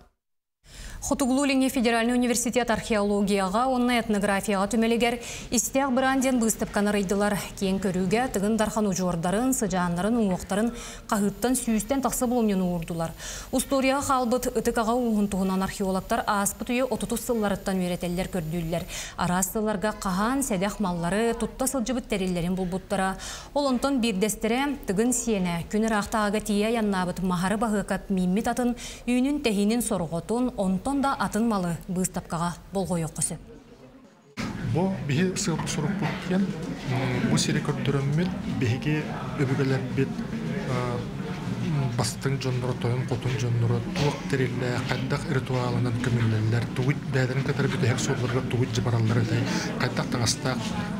Хотугулуу-Илиҥҥи федеральнай университет археологияҕа уонна этнографияҕа түмэлигэр Истээх быраан диэн быыстапканы арыйдылар. Киэҥ көрүүгэ Тыгын Дархан удьуордарын, сыдьааннарын уҥуохтарын хаһыыттан сүүстэн тахса булумньуну уурдулар. Устуоруйаҕа хаалбыт ытык аҕа ууһун туһунан археологтар ааспыт үйэ отутус сылларыттан үөрэтэллэр, көрдүүллэр. Араас сылларга хаһан сэдэх маллары, тутта сылдьыбыт тэриллэрин булбуттара. Ол онтон биирдэстэрэ Тыгын сиэнэ, күн ыраахтааҕыга тиийэ айаннаабыт Маһары Баһыакап мииммит атын үүнүн-тэһиинин сорҕотун, онтон да атын малы быыстапкаҕа болҕойуохха сөп. Бу биһи сыалбыт сорукпут диэн бу сири көрдөрөммүт биһиги өбүгэлэрбит бастыҥ дьонноро, тойон-хотун дьонноро туох тэриллээх, хайдах ритуалынан көмүллэллэр, тугу бэйэлэрин кытары бүтэһик суолларыгар тугу илдьэ бараллар этэй, хайдах таҥастаах,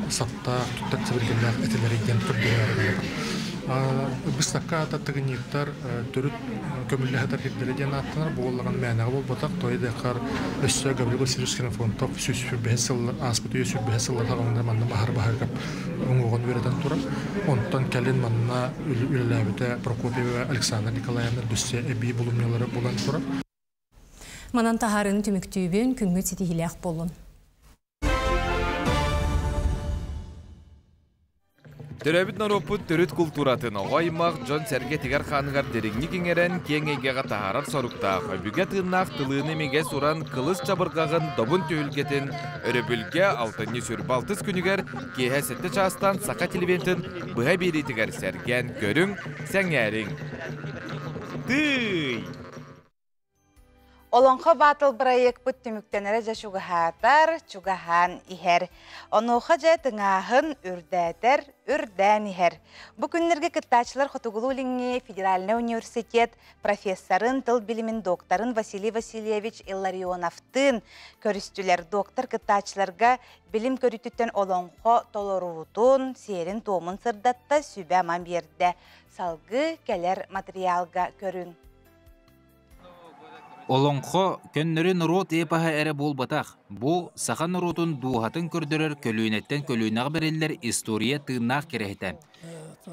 саптаах, туттар сэбиргэллээх этилэрий диэн көрдөрөөрү гынабыт. Быстакка ата тыгыньыктар төрүт көмүллэ сытар сирдэрэ диэн ааттанар. Бу буоллаҕына мээнэҕэ буолбатах. Тоҕо өссө Гаврил Васильевич Ксенофонтов 125 сыллар ааспыт үйэ 105 сыллар саҕаланар манна баһар баһарга уҥуоҕун үөрэтэн турар. Онтон кэлин манна үлэлээбитэ Прокопьева Александра Николаевна өссө эбии булумньулары булан турар. Манан таһаарыыны түмүктүүбүн, күҥҥүт ситиһиилээх буоллун. Төрөөбүт норуоппут төрүт култууратын оҕо аймах дьон-сэргэ тигэр-хааныгар дириҥник иҥэрэн, киэҥ эйгэҕэ таһаарар соруктаах, өбүгэ тыыннаах тылыыны имигэс уран кылыс чабырҕаҕын добун түһүлгэтин өрөбүлгэ алтынньы сүрбэ алтыс күнүгэр киэһэ сэттэ чаастан саха телевидениетын быһа биэриитигэр сэргээн көрүҥ, сэҥээриҥ. Тыый! Олоҥхо батл бырайыакпыт түмүктэнэрэ дьэ чугаһаатар, чугаһаан иһэр. Онуоха дьэ тыҥааһын үрдээтэр, үрдээн иһэр. Бу күннэргэ кыттааччылар Хотугулуу-Илиҥҥи федеральнай университет профессорын, тыл билимин докторын Василий Васильевич Илларионовтыын көрүстүлэр. Доктор кыттааччыларга билим көрүүтүттэн олоҥхо толоруутун, сиэрин-туомун сырдатта, сүбэ-ама биэрдэ. Салгыы кэлэр материалга көрүҥ. Олоҥхо көннөрү норуот эпоһа эрэ буолбатах, бу саха норуотун дууһатын көрдөрөр көлүөнэттэн көлүөнэҕэ бэриллэр история тыыннаах кэрэһитэ.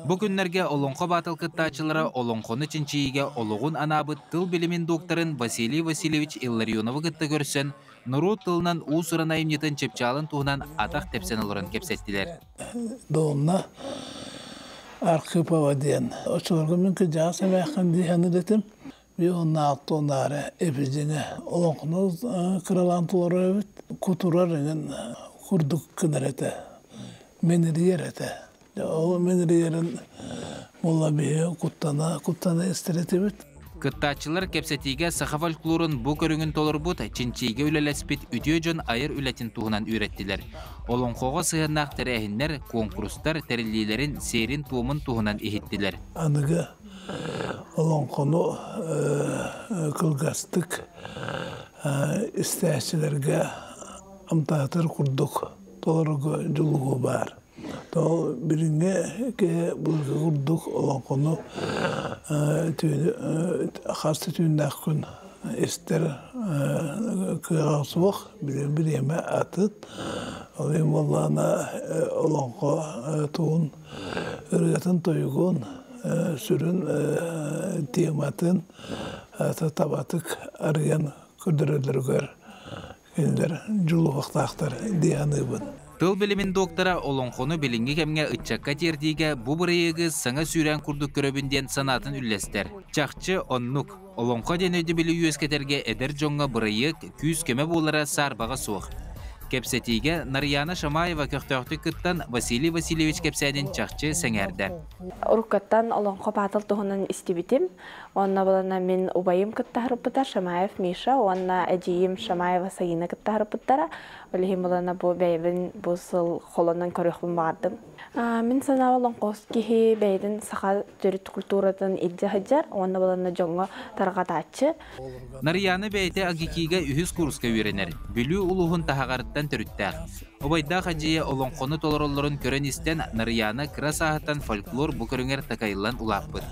Бу күннэргэ Олоҥхо баатыл кыттааччылара олоҥхону чинчийиигэ олоҕун анаабыт тыл билимин докторын Василий Васильевич Илларионовы кытта көрсөн, норуот тылынан уус-уран айымньытын чыпчаалын туһунан атах тэпсэн олорон кэпсэттилэр. Долна Архипова диэн. Оччолорго мин кырдьаҕас эмээххин дии саныыр этим. Би оннаахта оннаары эпидине олоҥхону кыралаан толорор эбит. Кутурар эҥин курдук гынар этэ. Мэнэрийэр этэ. Ол мэнэрийэрин буолла биһи куттана куттана истэр этибит. Кыттааччылар кэпсэтиигэ саха фольклорун бу көрүҥүн толорбут, чинчийгэ үлэлэспит үтүө дьон айар үлэтин туһунан үөрэттилэр. Олоҥхоҕо сыһыаннаах тэрээһиннэр, куонкурустар тэриллиилэрин сиэрин-туомун туһунан иһиттилэр. Аныгы олоҥхону кылгастык истээччилэргэ амтаатар курдук толорорго дьулуһуу баар. Тоҕо билиҥҥи киһи былыргы курдук олоҥхону түүнү хас да түүннээх күн истэр кыаҕа суох, билигин бириэмэ атын. Ол иһин буоллаҕына олоҥхо туһун ырыатын-тойугун сүрүн тематын табатык арыйан көрдөрөллөрүгэр кинилэр дьулуһуохтаахтар дии саныыбын. Тыл билимин доктора олоҥхону билиҥҥи кэмҥэ ыччакка тиэрдиигэ бу бырайыагы саҥа сүүрээн курдук көрөбүн диэн санаатын үллэстэр. Чахчы оннук. Олоҥхо диэн өйдөбүлү үөскэтэргэ эдэр дьоҥҥо бырайыак күүс-көмө буолара саарбаҕа суох. Кэпсэтиигэ Нарыйаана Шамаева көхтөөхтүк кыттан Василий Васильевич кэпсээнин чахчы сэҥээрдэ. Уруккаттан олоҥхо баатыл туһунан истибитим. Онно булана мин убайым кыттаһарбыта Шамаев Миша уонна эдьиийим Шамаева Саина кыттаһарбыттара. Ол иһин булана бу бэйэбин бу сыл холонон көрүөхпүн баҕардым. Мин санаабар олоҥхос киһи бэйэтин саха төрүт культуратын илдьэ сылдьар уонна булана дьоҥҥо тарҕатааччы. Нарыйаана бэйэтэ АГИКИга үһүс курска үөрэнэр, Бүлүү улууһун таһаҕарыттан төрүттээх. Убайдаах эдьиийэ олоҥхону толороллорун көрөн-истэн, Нарыйаана кыра сааһыттан фольклор бу көрүҥэр такайыллан улааппыт.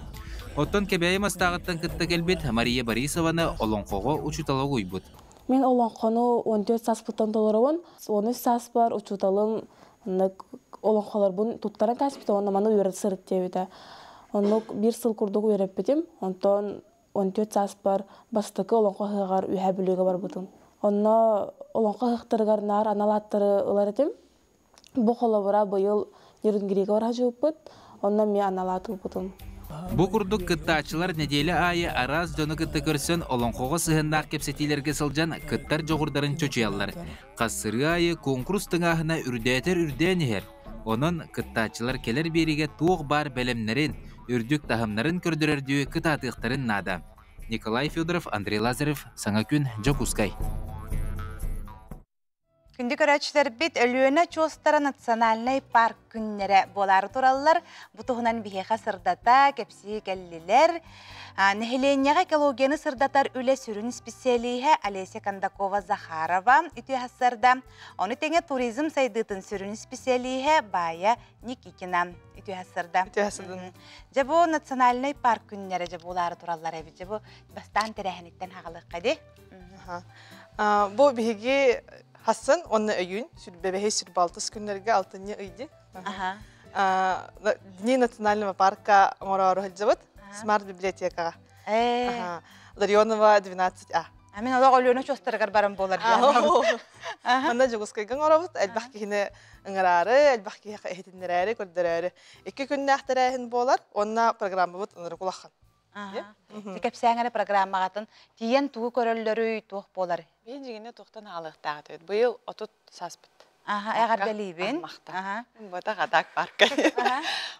Оттон Кэбээйи Мастааҕыттан кытта кэлбит Мария Борисованы олоҥхоҕо учуутала угуйбут. Мин олоҥхону 14 сааспыттан толоробун. 13 сааспар учууталым олоҥхолорбун туттаран кааспыта уонна маны үөрэтэ сырыт диэбитэ. Оннук биир сыл курдук үөрэппитим. Онтон 14 сааспар бастакы олоҥхо ыһыаҕар Үөһээ Бүлүүгэ барбытым. Онно олоҥхо ыһыахтарыгар наар анал ааттары ылар этим. Бу холобура быйыл Нерюнгрига бараһдьыбыппыт, онно эмиэ анал аат ылбытым. Бу курдук кыттааччылар нэдиэлэ аайы араас дьону кытта көрсөн олоҥхоҕо сыһыаннаах кэпсэтиилэргэ сылдьан кыттар дьоҕурдарын чочуйаллар. Хас сырыы аайы куонкурус тыҥааһына үрдээтэр үрдээн иһэр. Онон кыттааччылар кэлэр биэриигэ туох баар бэлэмнэрин, үрдүк таһымнарын көрдөрөрдүү кытаатыахтарын наада. Николай Федоров, Андрей Лазарев, Саҥа күн, Дьокуускай. Күндү көрөөччүлэрбит, Өлүөнэ очуостара национальнай парк күннэрэ буолаары тураллар. Бу туһунан биһиэхэ сырдата, кэпсии кэллилэр. Нэһилиэнньэҕэ экологияны сырдатар үлэ сүрүн исписэлииһэ Олеся Кондакова-Захарова үтүө сарда. Ону тэҥэ туризм сайдыытын сүрүн исписэлииһэ Баайа Никитина үтүө сарда. Үтүө сарда. Дьэ бу национальнай парк күннэрэ дьэ буолаары тураллар эбит. Дьэ бу бастаан тэрээһиниттэн хаҕалыахха ди. Бу биһиги Хассан уонна өйүүн сүрбэбэһи сүрбалтыс күннэргэ алтынньы ыйди. Дни национального парка оҥороору сылдьабыт Смарт библиотекаҕа. Ларионова 12А. Мин олох Өлүөнэ очуостарыгар баран буолар диэн. Манна Дьокуускайга оҥоробут. Элбэх киһини ыҥыраары, элбэх киһиэхэ иһитиннэрээри, көрдөрөөрү. Икки күннээх тэрээһин буолар. Уонна программабыт ынырык улахан. Кэпсээҥ эрэ программаҕатын тиийэн тугу көрөллөрүй, туох буолар? Биһи дьигинэ туохтан хаалыахтаах этибит. Быйыл 30 сааспыт. Аха, эҕэрдэлиибин. Махта. Бата хатак парка.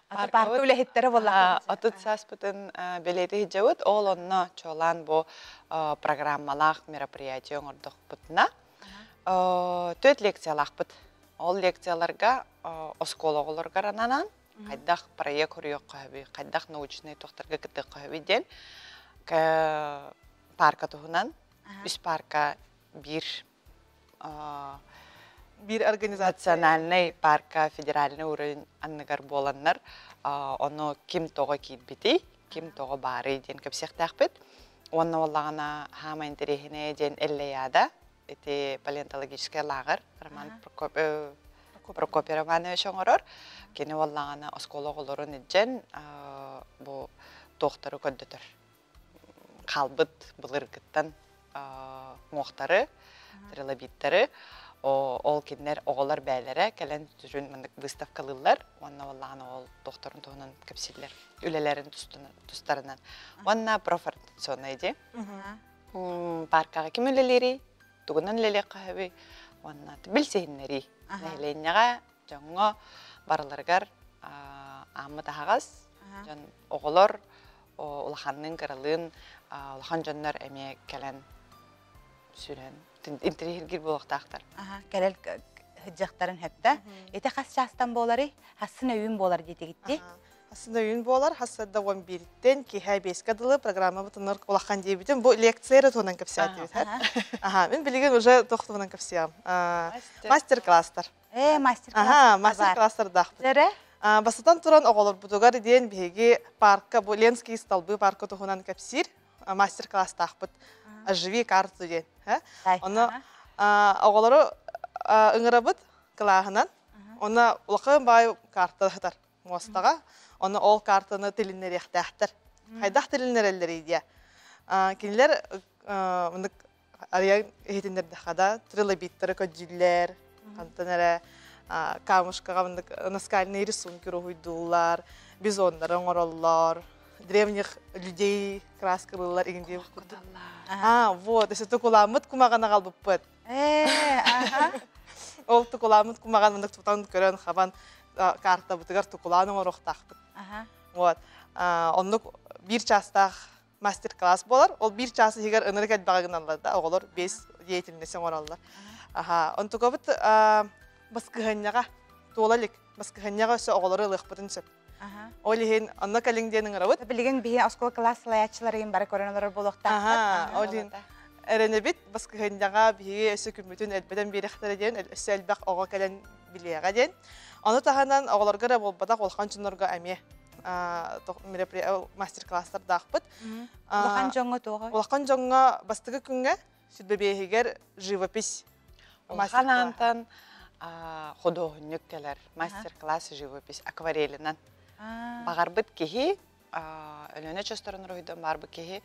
Парка үлэһиттэрэ буолла. 30 сааспытын бэлиэтэ сылдьабыт. Ол онно чуолаан бу программалаах мероприятие оҥордохпутуна төрт лекциялаахпыт. Ол лекцияларга оскуола оҕолоругар ананан хайдах проект хоруйуохха сөбүй, хайдах научнай туохтарга кыттыахха сөбүй диэн парка туһунан үс парка биир биир организация национальный парка федеральный уровень анныгар буоланнар ону ким тоҕо киирбитий, ким тоҕо баарый диэн кэпсиэхтээхпит. Уонна буоллаҕына хаама интэриэһинэйэ диэн Эллэйаада ити палеонтологическай лааҕыр Роман Прокопий Романович оҥорор. Кини буоллаҕына оскуола оҕолорун илдьэн бу туохтары көрдөтөр. Хаалбыт былыргыттан муохтары, трилобиттары ол кинилэр оҕолор бээлэрэ кэлэн сүрүн маннык выставкалыыллар уонна буоллаҕына ол туохтарын туһунан кэпсииллэр үлэлэрин тустарынан уонна профориентационный дии паркаҕа ким үлэлиирий, тугунан үлэлиэххэ сөбүй уонна билсиһиннэрии. Нэһилиэнньэҕэ, дьоҥҥо барыларыгар ааммыт аһаҕас, дьон оҕолор улаханныын кыралыын улахан дьоннор эмиэ кэлэн сүрэн интэриэһиргиир буолуохтаахтар. Кэлэл сыдьахтарын хөптө. Ити хас чаастан буоларый? Хассын өйүүн буолар диэтигитти? Хассын өйүүн буолар, хасса да 11-тен киһэ 5-ке дылы программа бутунар улахан диэбитим. Бу лекция эрэ туһунан кэпсээтибит. Аха, мин билигин уже туох туһунан кэпсиэм. Мастер-класстар. Мастер-класс. Аха, мастер-класстардаахпыт. Бастатан туран оҕолорбутугар диэн биһиги парка, бу Ленский столбы парка туһунан кэпсиир мастер-класстаахпыт. Оживи карту диэн. Ону оҕолору ыҥырабыт кылааһынан. Онно улахан баай карта сытар муостаҕа. Ону ол картаны тилиннэриэхтээхтэр. Хайдах тилиннэрэллэрий диэ. Кинилэр мындык арыйан иһитиннэрдэххэ да трилобиттары көрдүүллэр, хантан эрэ камушкаҕа мындык наскальные рисунки уруһуйдууллар, бизоннары оҥороллор, древних людей краскалыыллар игин диэн курдук. А, вот, өссө тукуламмыт кумаҕын аҕалбыппыт. Ол тукуламмыт кумаҕын мындык тутан көрөн хабан картабытыгар тукулаан оҥоруохтаахпыт. Вот. Оннук биир чаастаах мастер-класс буолар. Ол биир чаас иһигэр ынырык элбэҕи гыналлар да, оҕолор бес деятельность оҥороллор. Аха, онтукабыт баскыһанньаҕа туола илик. Баскыһанньаҕа өссө оҕолору ылыахпытын сөп. Ол иһин онно кэлиҥ диэн ыҥырабыт. Билигин биһи оскуола кылаас салайааччыларыгын бары көрөн олорор буолуохтаахпыт. Ол иһин эрэнэбит баскыһанньаҕа биһиги өссө күммүтүн элбэтэн биэрэхтэрэ диэн, өссө элбэх оҕо кэлэн билиэҕэ диэн. Ону таһынан оҕолорго эрэ буолбатах, улахан дьоннорго эмиэ мастер-класстардаахпыт. Улахан дьоҥҥо туоҕа? Улахан дьоҥҥо бастакы күҥҥэ сүрбэбиэһигэр живопись. Улахан аантан худуоһунньук кэлэр мастер-класс живопись акварелинан. Баҕарбыт киһи, Өлүөнэ чосторун уруһуйдан баарбыт киһи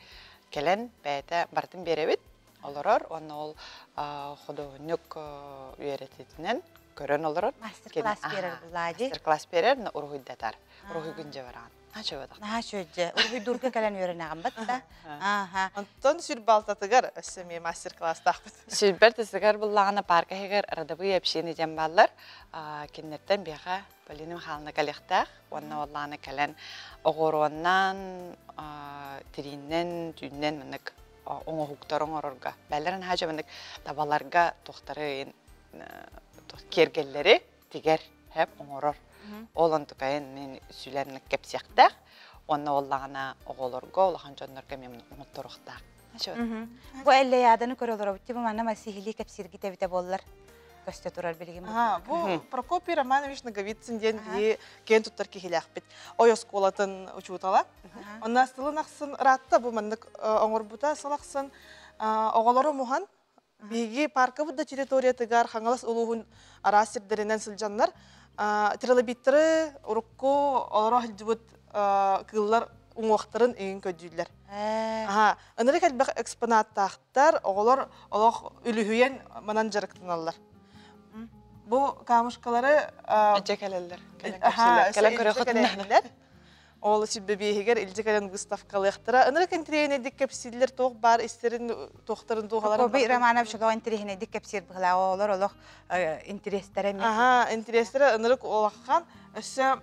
кэлэн бэйэтэ барытын биэрэбит, олорор уонна ол худуоһунньук үөрэтитинэн көрөн олорор. Мастер-класс биэрэр буллаа дии. Мастер-класс биэрэр, уруһуйдатар. Уруһуйгун дьэ бараҕын. Наһаа Наһаа үчүгэйдэ. Уруһуйдуурга кэлэн үөрэнэҕин бат да. Аха. Онтон сүр балтатыгар өссө эмиэ мастер-класстаахпыт. Сүрбэр тысыгар буллаҕына парка иһигэр родовые общины диэн бааллар. Кинилэртэн биэхэ Полина Михайловна кэлиэхтээх. Уонна уоллааны кэлэн оҕуруоннан, тирииннэн, түүннэн маннык оҥоһуктар оҥорорго. Бэллэрин хаача маннык табаларга туохтары киэргэллэри тигэр, хэп оҥорор. Ол онтукайын мин сүлэн кэпсиэхтээх. Уонна оллаҕына оҕолорго, улахан дьоннорго эмиэ оҥотторуохтаах. Бу Эллэйааданы көрө олоробут бу манна масиһилии кэпсииргит эбитэ буоллар көстө турар билигин. Бу Прокопий Романович Ноговицын диэн биһи киэн туттар киһилээхпит. Ой оскуолатын учуутала. Онно сылын ахсын ыраатта бу маннык оҥорбута сыл ахсын оҕолору муһан биһиги паркабыт да территориятыгар Хаҥалас улууһун араас сирдэринэн сылдьаннар трилобиттары урукку олоро сылдьыбыт кыыллар уҥуохтарын иҥин көрдүүллэр. Аха, ынырык элбэх экспонаттаахтар, оҕолор олох үлүһүйэн манан дьарыктаналлар. Бу камушкалары Дьэ кэлэллэр. Кэлэн көрөхөтүннэр. Ол сүбэбиэһигэр илдьэ кэлэн выставкалыахтара. Ынырык интириэһинэйдик кэпсииллэр, туох баар истэрин, туохтарын туохаларын. Прокопий Романович олох интириэһинэйдик кэпсиир быһылаа. Оҕолор олох интириэстэрэ эмиэ. Аха, интириэстэрэ ынырык улахан. Өссө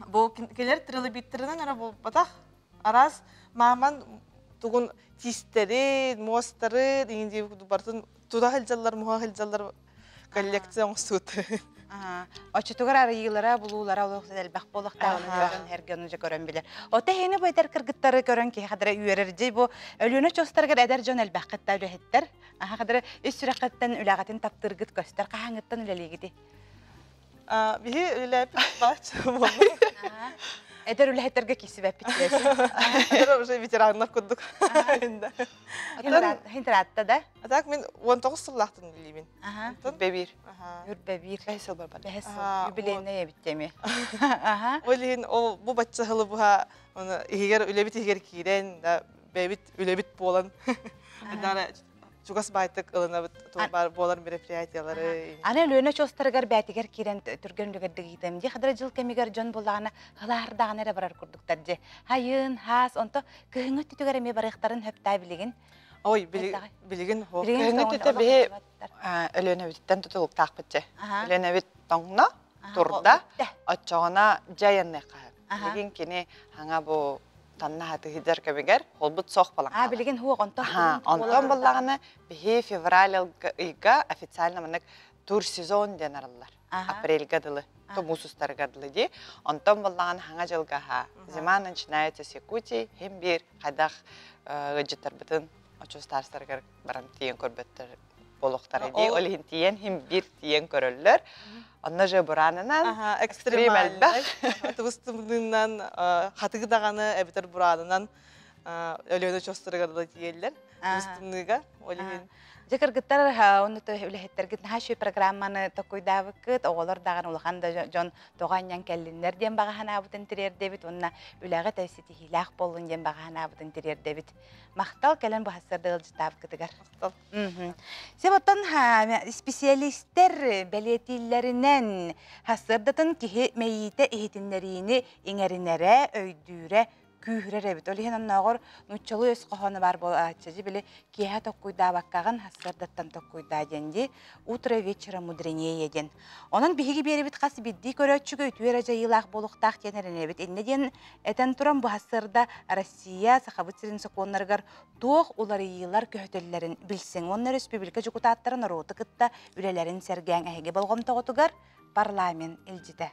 бу кэлэр трилобиттэринэн эрэ буолбатах. Араас мааман тугун тиистэрин, муостарын, иҥин диэбит барытын тута сылдьаллар, муха сылдьаллар коллекция оҥостубут. Оччотугар арыйыылара, булуулара олох элбэх буолуохтааҕын дьон эргэ ону дьэ көрөн билэр. Ота эһини бу эдэр кыргыттары көрөн киһи хадара үөрэр дьи бу Өлүөнэ очуостарыгар эдэр дьон элбэххит да үлэһиттэр. Аха хадара ис сүрэххиттэн үлэҕитин таптыыргыт көстөр. Хаһааҥҥыттан үлэлиигитий? Биһи үлэлээппит бааччы буолла. Эдэр үлэһиттэргэ киирсибэппит Эдэр уже ветераннар курдук. Хинтаратта да? А так мен 19 сыллаахтан үлэлиибин. Үрбэбиир. Үрбэбиир. Бэһис сыл барбат. Бэһис сыл. Юбилейный эбит эми. Ол иһин ол бу бачча сылы буһа оны иһигэр үлэбит иһигэр киирэн да бэйбит үлэбит буолан чугас баайтык ылынабыт баар буолар мероприятиялары. Аны Өлүөнэ очуостарыгар бээтигэр киирэн түргэн үлүгэрдик ыытам дии. Хадара дьыл кэмигэр дьон буллаҕына хылаардаҕына эрэ барар курдуктар дьи. Хайын, хаас, онто кыһыҥҥы өттүтүгэр эмиэ барыахтарын хөптаа билигин. Ой, билигин хо. Кыһыҥҥы өттүтэ биһи Өлүөнэбититтэн тутулуктаахпыт дьэ. Өлүөнэбит тоҥно, турда, оччоҕуна дьайанныахха. Билигин кини хаҥа бу танна хатыһыдьар кэмигэр холбут сох балан. А билигин хуох онтон онтон боллаҕына биһи февраль ыйга официально маннык турсезон диэн арыллар. Апрельга дылы, то муус устарыгар дылы дии. Онтон боллаҕына хаҥа дьылга ха. Зима начинается с Якутии, хим биир хайдах ыдьыттарбытын очустаарстарыгар баран тиийэн көрбөттөр болохтара дии. Ол иһин тиийэн хим биир тиийэн көрөллөр. Онно же буранынан экстрим элбэх. Тыбыстымнынан хатыгы даҕаны эбэтэр буранынан Өлүөнэ очуостарыгар да тиийэллэр. Тыбыстымныыга ол иһин Дьэ кыргыттар ону үлэһиттэргит наһаа үчүгэй программаны токуйдаабыккыт, оҕолор даҕаны улахан да дьон тоҕо анньан кэллиннэр диэн баҕа санаабытын тириэрдэбит уонна үлэҕит ситиһиилээх буоллун диэн баҕа санаабытын тириэрдэбит. Махтал кэлэн бу сарсыарда ыалдьыттаабыккытыгар. Махтал. Сеп оттон специалистер бэлиэтииллэринэн сарсыардатын киһи мэйиитэ иһитиннэриини иҥэринэрэ, өйдүүрэ күүһүрэр эбит. Ол иһин оннооҕор нууччалыы өс хоһооно баар буолааччы дьи били киэһэ токкуйдаабаккаҕын сарсыардаттан токкуйдаа диэн дии утро вечера мудренее диэн. Онон биһиги биэрэбит хас биирдии көрөөччүгэ үтүө эрэ дьайыылаах буолуохтаах диэн эрэнэбит. Иннэ диэн этэн туран бу сарсыарда Россия Сахабыт сирин сокуоннарыгар туох уларыйыылар көһөтөллөрүн билсиҥ уонна өрөспүүбүлүкэ дьокутааттара норуоту кытта үлэлэрин сэргээҥ эһиги болҕомтоҕутугар парламент илдьитэ.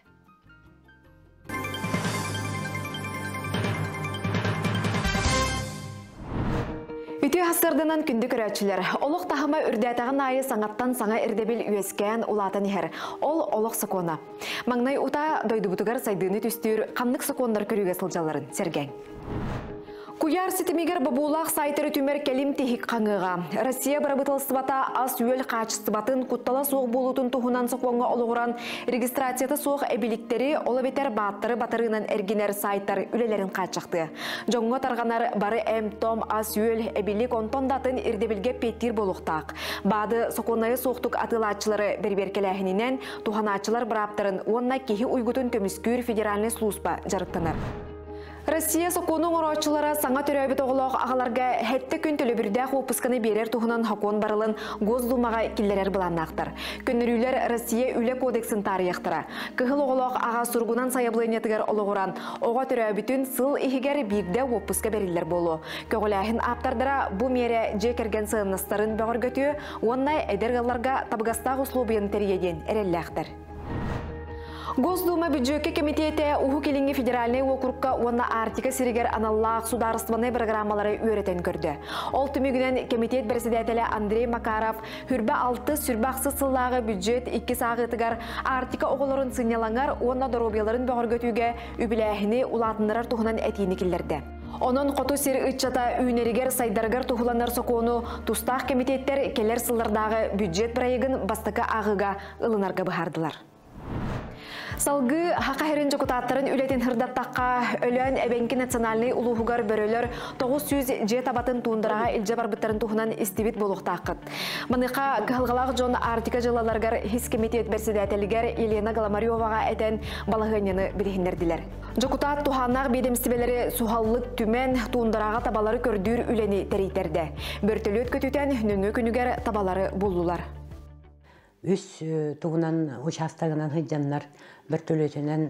Үтүө хасырданан күндү көрөөччүлэр, олох таһыма үрдээтэҕин аайы саҥаттан саҥа ирдэбил үөскээн улаатан иһэр. Ол олох сокуона. Маҥнай утаа дойдубутугар сайдыыны түстүүр ханнык сокуоннар көрүүгэ сылдьалларын сэргээҥ. Куйаар ситимигэр бобуулаах сайтары түмэр кэлим тиһик хаҥыаҕа. Россия бырабыыталыстыбата ас-үөл хаачыстыбатын куттала суох буолуутун туһунан сокуоҥҥа олоҕуран регистрацията суох эбиликтэри, ол эбэтэр бааттары батарыынан эргинэр сайтар үлэлэрин хааччахтыа. Дьоҥҥо тарҕанар бары эм-том, ас-үөл, эбилик онтон да атын ирдэбилгэ эппиэттиир буолуохтаах. Баады сокуоннайы суохтук атыылааччылары бэрэбиэркэлээһининэн туһанааччылар бырааптарын уонна киһи уйгутун көмүскүүр федеральнай служба дьарыктанар. Россия сокуону оҥорооччулара саҥа төрөөбүт оҕолоох аҕаларга сэттэ күн төлөбүрдээх уоппусканы биэрэр туһунан сокуон барылын Госдумаҕа киллэрэр былааннаахтар. Көннөрүүлэр Россия Үлэ кодексын таарыйыахтара. Кыһыл оҕолоох аҕа суругунан сайабылыанньатыгар олоҕуран, оҕо төрөөбүтүн сыл иһигэр биирдэ уоппуска бэриллэр буолуо. Көҕүлээһин ааптардара бу миэрэ дьиэ кэргэн сыаннастарын бөҕөргөтүө уонна эдэр ыалларга табыгастаах услуобуйаны тэрийиэ диэн эрэллээхтэр. Госдума бүддьүөккэ кэмитиэтэ Уһук Илиҥҥи федеральнай уокурукка уонна Арктика сиригэр аналлаах судаарыстыбаннай бырагыраамалары үөрэтэн көрдө. Ол түмүгүнэн кэмитиэт бэрэссэдээтэлэ Андрей Макаров хүрбэ алтыс, сүрбэ ахсыс сыллааҕы бүддьүөт иккис ааҕыытыгар Арктика оҕолорун сынньалаҥар уонна доруобуйаларын бөҕөргөтүүгэ үбүлээһини улаатыннарар туһунан этиини киллэрдэ. Онон хоту сир ыччата үүнэригэр-сайдарыгар туһуланар сокуону тустаах кэмитиэттэр кэлэр сыллардааҕы бюджет проегын бастакы ааҕыыга ылынарга быһаардылар. Салгыы Саха сирин дьокутааттарын үлэтин сырдаттахха, Өлөөн Эбэҥки национальнай улууһугар бөрөлөр 900 дьиэ табатын туундараҕа илдьэ барбыттарын туһунан истибит буолуохтааххыт. Маныаха кыһалҕалаах дьон Арктика дьылаларыгар хис кэмитиэт бэрсэдээтэлигэр Елена Голомареваҕа этэн балаһыанньаны билиһиннэрдилэр. Дьокутаат туһааннаах биэдэмистибэлэри суһаллык түмэн, туундараҕа табалары көрдүүр үлэни тэрийтэрдэ. Бөртөлүөт көтүтэн нөҥүө күнүгэр табалары буллулар. Үс тугунан учаастагынан сылдьаннар бөртөлүөтүнэн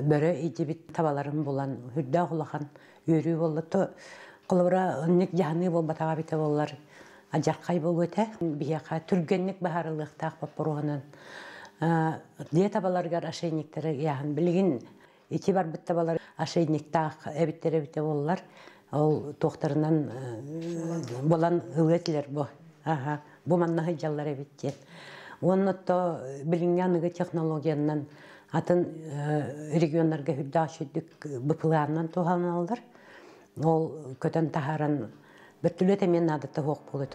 бөрө илдьибит табаларын булан үрдээх улахан үөрүү буолла. То холобура ынник дьаһаныы буолбатаҕа эбитэ буоллар адьархай буолуо этэ. Биһиэхэ түргэнник быһаарыллыахтаах боппуруоһунан дьиэ табаларыгар ошейниктары ыйааһын билигин ити барбыт табалар ошейниктаах эбиттэр эбитэ буоллар ол туохтарынан булан ылыа этилэр бу аха бу манна сылдьаллар эбит диэн уонна то билиҥҥи аныгы технологиянан атын регионнарга үрдээх сүрдүк быпылаанынан туһаналлар ол көтөн таһааран Бөртүлүөт эмиэ наадата суох буолуо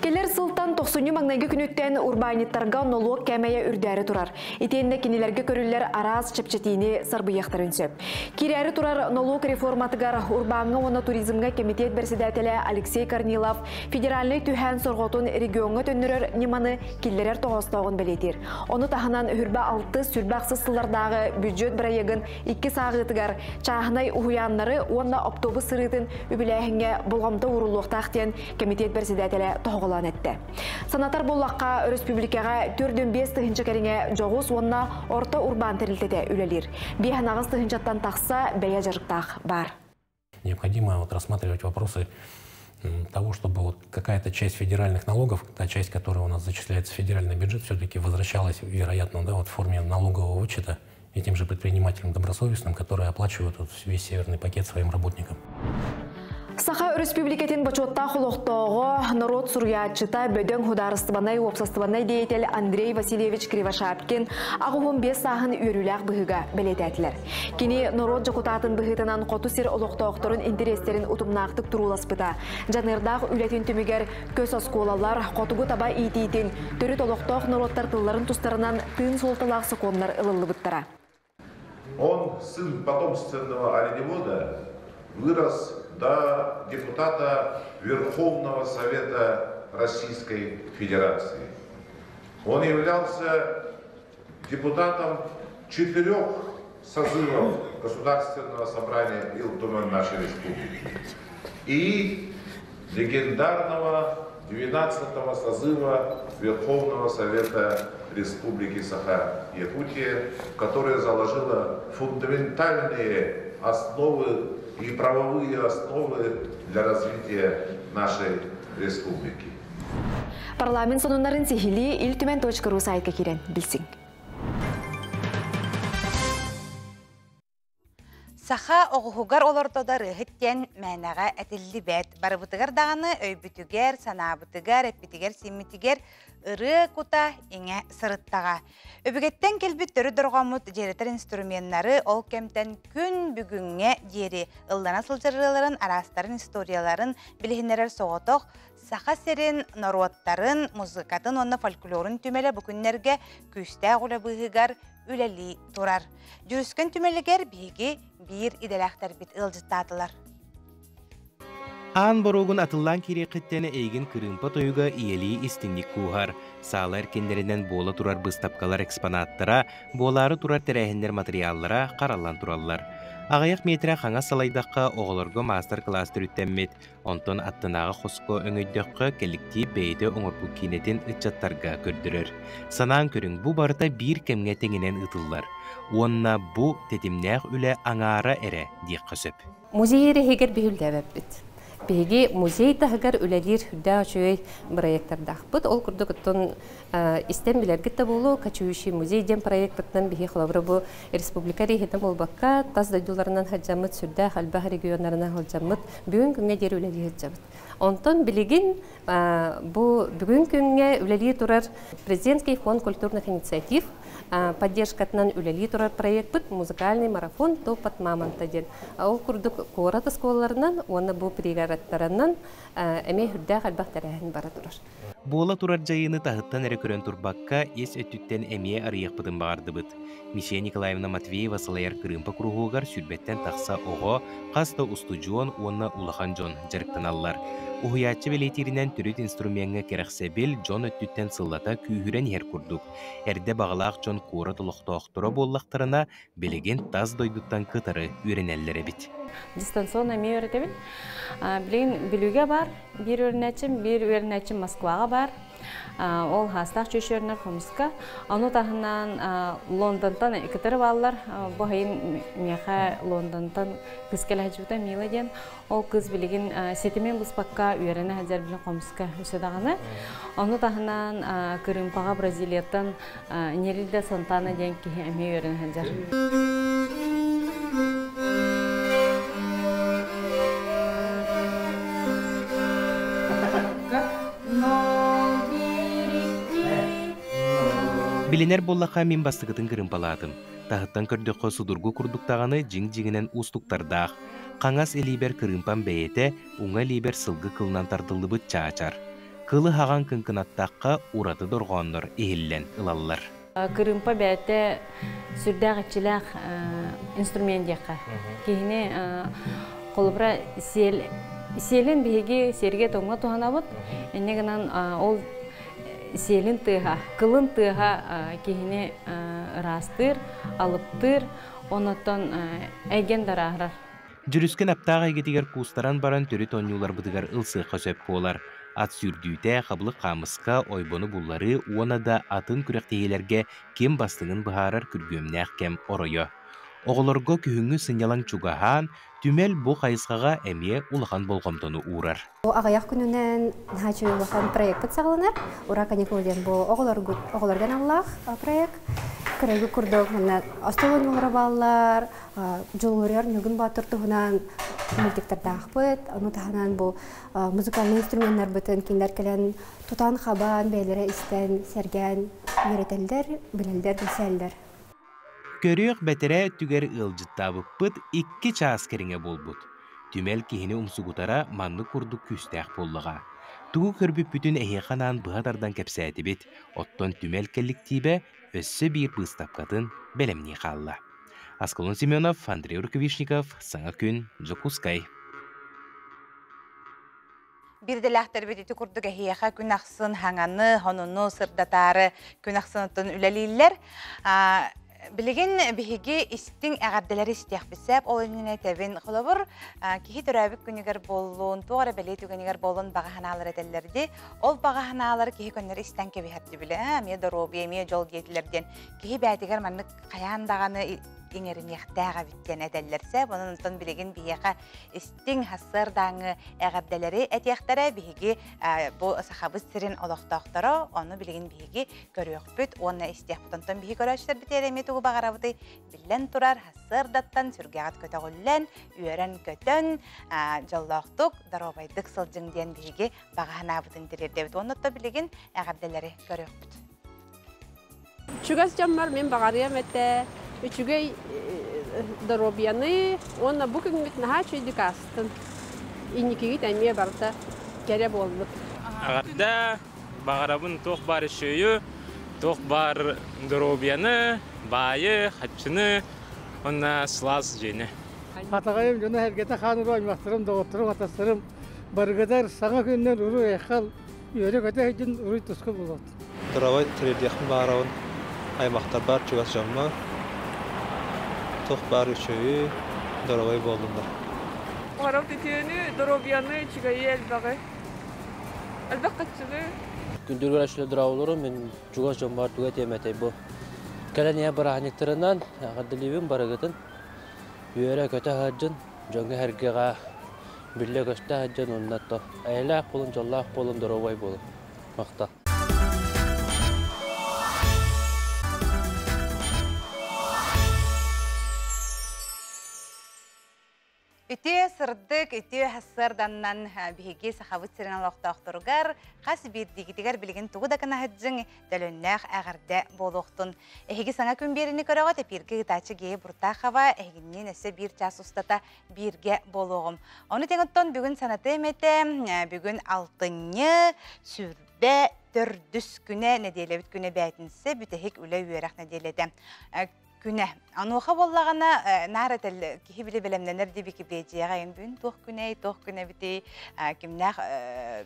Кэлэр сылтан тохсунньу маҥнайгы күнүттэн урбаанньыттарга нолуок кээмэйэ үрдээри турар. Итиэннэ кинилэргэ көрүллэр араас чэпчэтиини сарбыйыахтарын сөп. Киирээри турар нолуок реформатыгар урбааҥҥа уонна туризмҥа кэмитиэт бэрэссэдээтэлэ Алексей Корнилов федеральнай түһээн сорҕотун региоҥҥа төннөрөр ньыманы киллэрэр тоҕоостооҕун бэлиэтиир. Ону таһынан үрбэ алтыс, сүрбэ ахсыс сыллардааҕы бюджет бырайыагын иккис ааҕыытыгар чааһынай уһуйааннары уонна оптуобус сырыытын үбүлээһиҥҥэ болҕомто ууруллуохтаах диэн кэмитиэт бэрэссэдээтэлэ тоһоҕолоон эттэ. Санатар буоллахха, өрөспүүбүлүкэҕэ 45 тыһыынча кэриҥэ дьоҕус уонна орто урбаан тэрилтэтэ үлэлиир. 58 тыһыынчаттан тахса бэйэ дьарыктаах баар. Необходимо вот рассматривать вопросы того, чтобы вот какая-то часть федеральных налогов, та часть, которая у нас зачисляется в федеральный бюджет, все-таки возвращалась, вероятно, да, вот в форме налогового вычета этим же предпринимателям добросовестным, которые оплачивают вот весь северный пакет своим работникам. Саха Өрөспүүбүлүкэтин бочуоттаах олохтооҕо, норуот суруйааччыта, бөдөҥ судаарыстыбаннай уопсастыбаннай деятель Андрей Васильевич Кривошапкин 85 сааһын үөрүүлээх быһыыга бэлиэтээтилэр. Кини норуот дьокутаатын быһыытынан хоту сир олохтоохторун интэриэстэрин утумнаахтык турууласпыта. Дьаныардаах үлэтин түмүгэр көс оскуолалар, хотугу таба иитиитин, төрүт олохтоох норуоттар тылларын тустарынан тыын суолталаах сокуоннар ылыллыбыттара. Он сын потомственного оленевода, вырос до депутата Верховного Совета Российской Федерации. Он являлся депутатом четырех созывов Государственного собрания Ил нашей республики и легендарного 12-го созыва Верховного Совета Республики Саха-Якутия, которая заложила фундаментальные основы и правовые основы для развития нашей республики. Парламент сонуннарын сиһилии Ил Түмэн.ру сайтка киирэн билсиҥ. Саха оҕуһугар олордо да ырыаһыт диэн мээнэҕэ этиллибэт. Барыбытыгар даҕаны өйбүтүгэр, санаабытыгар, эппитигэр-симмитигэр ырыа кута иҥэ сырыттаҕа. Өбүгэттэн кэлбит төрүт дорҕооммут дьиэрэтэр инструменнары ол кэмтэн күн бүгүҥҥэ диэри ыллана сылдьар ырыаларын, араастарын историяларын билиһиннэрэр соҕотох Саха сирин норуоттарын музыкатын уонна фольклорун түмэлэ бу күннэргэ күүстээх үлэ быыһыгар үлэлии турар. Дьүрүскэн түмэлигэр биһиги биир идэлээхтэрбит ыалдьыттаатылар. Аан боруогун атыллаан киириэххиттэн эйигин кырыымпа тойуга ийэлии истинник кууһар. Саала эркиннэринэн буола турар быыстапкалар экспонаттара, буолаары турар тэрээһиннэр матырыйааллара хараллан тураллар. Аҕыйах миэтэрэ хаҥас салайдахха оҕолорго маастар-кылаас төрүттэммит, онтон аттынааҕы хоско өҥөйдөххө кэлликтиип бэйэтэ оҥорбут киинэтин ыччаттарга көрдөрөр. Санаан көрүҥ, бу барыта биир кэмҥэ тэҥинэн ыытыллар. Уонна бу тэтимнээх үлэ аҥаара эрэ диэххэ сөп. Музей иһигэр биһилдээбэппит. Биһиги музей таһыгар үлэлиир сүрдээх үчүгэй проекттардаахпыт. Ол курдук оттон истэн билэргит да буолуо, Кочующий музей диэн проекпытынан биһи холобура бу республика рейхитин буолбакка, тас дойдуларынан сылдьаммыт, сүрдээх элбэх регионнарынан сылдьаммыт, бүгүн күҥҥэ диэри үлэлии сылдьабыт. Онтон билигин бу бүгүн күҥҥэ үлэлии турар Президентский фонд культурных инициатив поддержкатынан үлэлии турар проекпыт музыкальный марафон Топот мамонта диэн. Ол курдук куорат оскуолаларынан уонна бу пригородтарынан эмиэ үрдээх элбэх тэрээһин бара турар. Буола турар дьайыыны таһыттан эрэ көрөн турбакка, ис өттүттэн эмиэ арыйыахпытын баҕардыбыт. Мисия Николаевна Матвеева салайар кырыымпа куруһуогар сүүрбэттэн тахса оҕо, хас да устудьуон уонна улахан дьон дьарыктаналлар. Уһуйааччы бэлиэтииринэн төрүт инструмеҥҥа кэрэхсэбил дьон өттүттэн сыллата күүһүрэн иһэр курдук. Эрдэ баҕалаах дьон куорат олохтоохторо буоллахтарына, билигин тас дойдуттан кытары үөрэнэллэр эбит. Дистанционно эмиэ үөрэтэбин. Билигин Бүлүүгэ баар биир үөрэнээччим, биир үөрэнээччим Москваҕа баар. Ол хаастаах чүөчүөрнэр хомуска. Ону таһынан Лондонтан кытары бааллар. Бу сайын миэхэ Лондонтан кыыс кэлэ сылдьыбыта Мила диэн. Ол кыыс билигин ситимин быспакка үөрэнэ сылдьар билин хомуска өссө даҕаны. Ону таһынан Кырыымпаҕа Бразилияттан Нерильда Сантана диэн киһи эмиэ үөрэнэ сылдьар. Билинэр буоллахха мин бастакытын кырыымпалаатым. Таһыттан көрдөххө судургу курдук даҕаны дьиҥ-дьиҥинэн уустуктардаах. Хаҥас илиибэр кырыымпам бэйэтэ, уҥа илиибэр сылгы кылынан тардыллыбыт чаачар. Кылы хаҕан кыҥкынаттахха ураты дорҕооннор иһиллэн ылаллар. Кырыымпа бэйэтэ сүрдээх иччилээх инструмент диэххэ. Киһини холобура сиэл сиэлин биһиги сиэргэ тоҥҥо туһанабыт. Инньэ гынан ол сиэлин тыаһа, кылын тыаһа киһини ыраастыыр, алыптыыр, оннуттан эйгэн дарааһырар. Дьүрүскэн аптаах эйгэтигэр куустаран баран төрүт оонньууларбытыгар ылсыахха сөп буолар. Ат сүүрдүүтэ, хабылык хаамыска, ойбону булларыы уонна да атын күрэхтэһиилэргэ ким бастыҥын быһаарар күргүөмнээх кэм оройо. Оҕолорго күһүҥҥү сынньалаҥ чугаһаан, түмэл бу хайысхаҕа эмиэ улахан болҕомтону уурар. Аҕыйах күнүнэн наһаа үчүгэй улахан проекпыт саҕаланар. Ура каникул диэн бу оҕолорго аналлаах проект. Көрөргүт курдук манна остуол оонньуулара бааллар, Дьулуруйар Ньургун Боотур туһунан мультиктардаахпыт. Ону таһынан бу музыкальнай инструменнарбытын кинилэр кэлэн тутан-хабан, бэйэлэрэ истэн, сэргээн үөрэтэллэр, билэллэр, билсэллэр. Көрүөх бэтэрээ өттүгэр ыалдьыттаабыппыт икки чаас кэриҥэ буолбут. Түмэл киһини умсугутара маннык курдук күүстээх буоллаҕа. Тугу көрбүппүтүн эһиэхэ анаан быһа тардан кэпсээтибит, оттон түмэл кэлликтиибэ өссө биир быыстапкатын бэлэмнии хаалла. Аскалон Семенов, Андрей Рукавишников, Саҥа күн, Дьокуускай. Биирдэлээхтэрбит ити курдук эһиэхэ күн ахсын хаҥаны, хонуну сырдатаары күн ахсынытын үлэлииллэр. Билигин биһиги истиҥ эҕэрдэлэри истиэхпит сөп. Ол иннинэ этэбин, холобур, киһи төрөөбүт күнүгэр буоллун, туох эрэ бэлиэ түгэнигэр буоллун баҕа санаалар этэллэр дии. Ол баҕа санаалары киһи көннөрү истэн кэбиһэрди билэ, эмиэ доруобуйа, эмиэ дьол диэтилэр диэн. Киһи бээтигэр маннык хайаан даҕаны иҥэриниэхтээх эбит диэн этэллэр сөп. Онон онтон билигин биһиэхэ истиҥ сарсыардааҥҥы эҕэрдэлэри этиэхтэрэ. Биһиги бу Сахабыт сирин олохтоохторо, ону билигин биһиги көрүөхпүт уонна истиэхпит. Онтон биһиги көрөөччүлэрбит эмиэ тугу баҕарабытый? Биллэн турар, сарсыардаттан сүргэҕит көтөҕүллэн, үөрэн-көтөн, дьоллоохтук, доруобайдык сылдьыҥ диэн биһиги баҕа санаабытын тириэрдэбит. Уонна билигин эҕэрдэлэри көрүөхпүт. Чугас дьоммор мин баҕарыам этэ үчүгэй доруобуйаны уонна бу күҥҥүт наһаа үчүгэйдик аастын. Инникигит эмиэ барыта кэрэ буоллун. Эҕэрдэ, баҕарабын туох баар үчүгэйи, туох баар доруобуйаны, баайы, хаччыны уонна сылаас дьиэни. Хатаҕайым дьоно сэргэтэ хаан уруу аймахтарым, доҕотторум, атастарым барыгытар саҥа күннэр уруу айхал, үөрэ-көтө сылдьын уруй туску буолуохтун. Туравай тириэрдиэхпин баҕарабын аймахтарбар, чугас дьоммор. Туох баар үчүгэйи, Доровой буоллуннар. Баҕарабыт үтүөнү, доруобуйаны, үчүгэйи элбэҕи. Элбэх хаччыны. Күндүргэр өчүлэ дыраулуру мин чугас дьон бар туга тиэмэтэй бу. Кэлэн ийэ бырааһынньыктарынан эҕэрдэлиибин барыгытын. Үөрэ-көтө сылдьын, дьоҥҥо-сэргэҕэ биллэ-көстө сылдьын уонна то эйэлээх буолун, дьоллоох буолун, доруобай буолун. Махтал. Үтүө сырдык, үтүө сарсыарданнан биһиги Сахабыт сирин олохтоохторугар хас биирдиигитигэр билигин тугу да гынаһыддьыҥ төлөннөөх эҕэрдэ буолуохтун. Эһиги саҥа күн биэrini көрөҕүт эпииргэ ыытааччы Гея Буртахова эһигинниин өссө биир чаас устата бииргэ буолуоҕум. Ону тэҥ оттон бүгүн санатыам этэ, бүгүн алтынньы сүрбэ төрдүс күнэ, нэдиэлэбит күнэ бээтинсэ, бүтэһик үлэ-үөрэх нэдиэлэтэ. Күнэ. Онуоха буоллаҕына, наар этэл киһи били бэлэмнэнэр дии Википедияҕа эн бүгүн туох күнэй, туох күн эбитий, кимнээх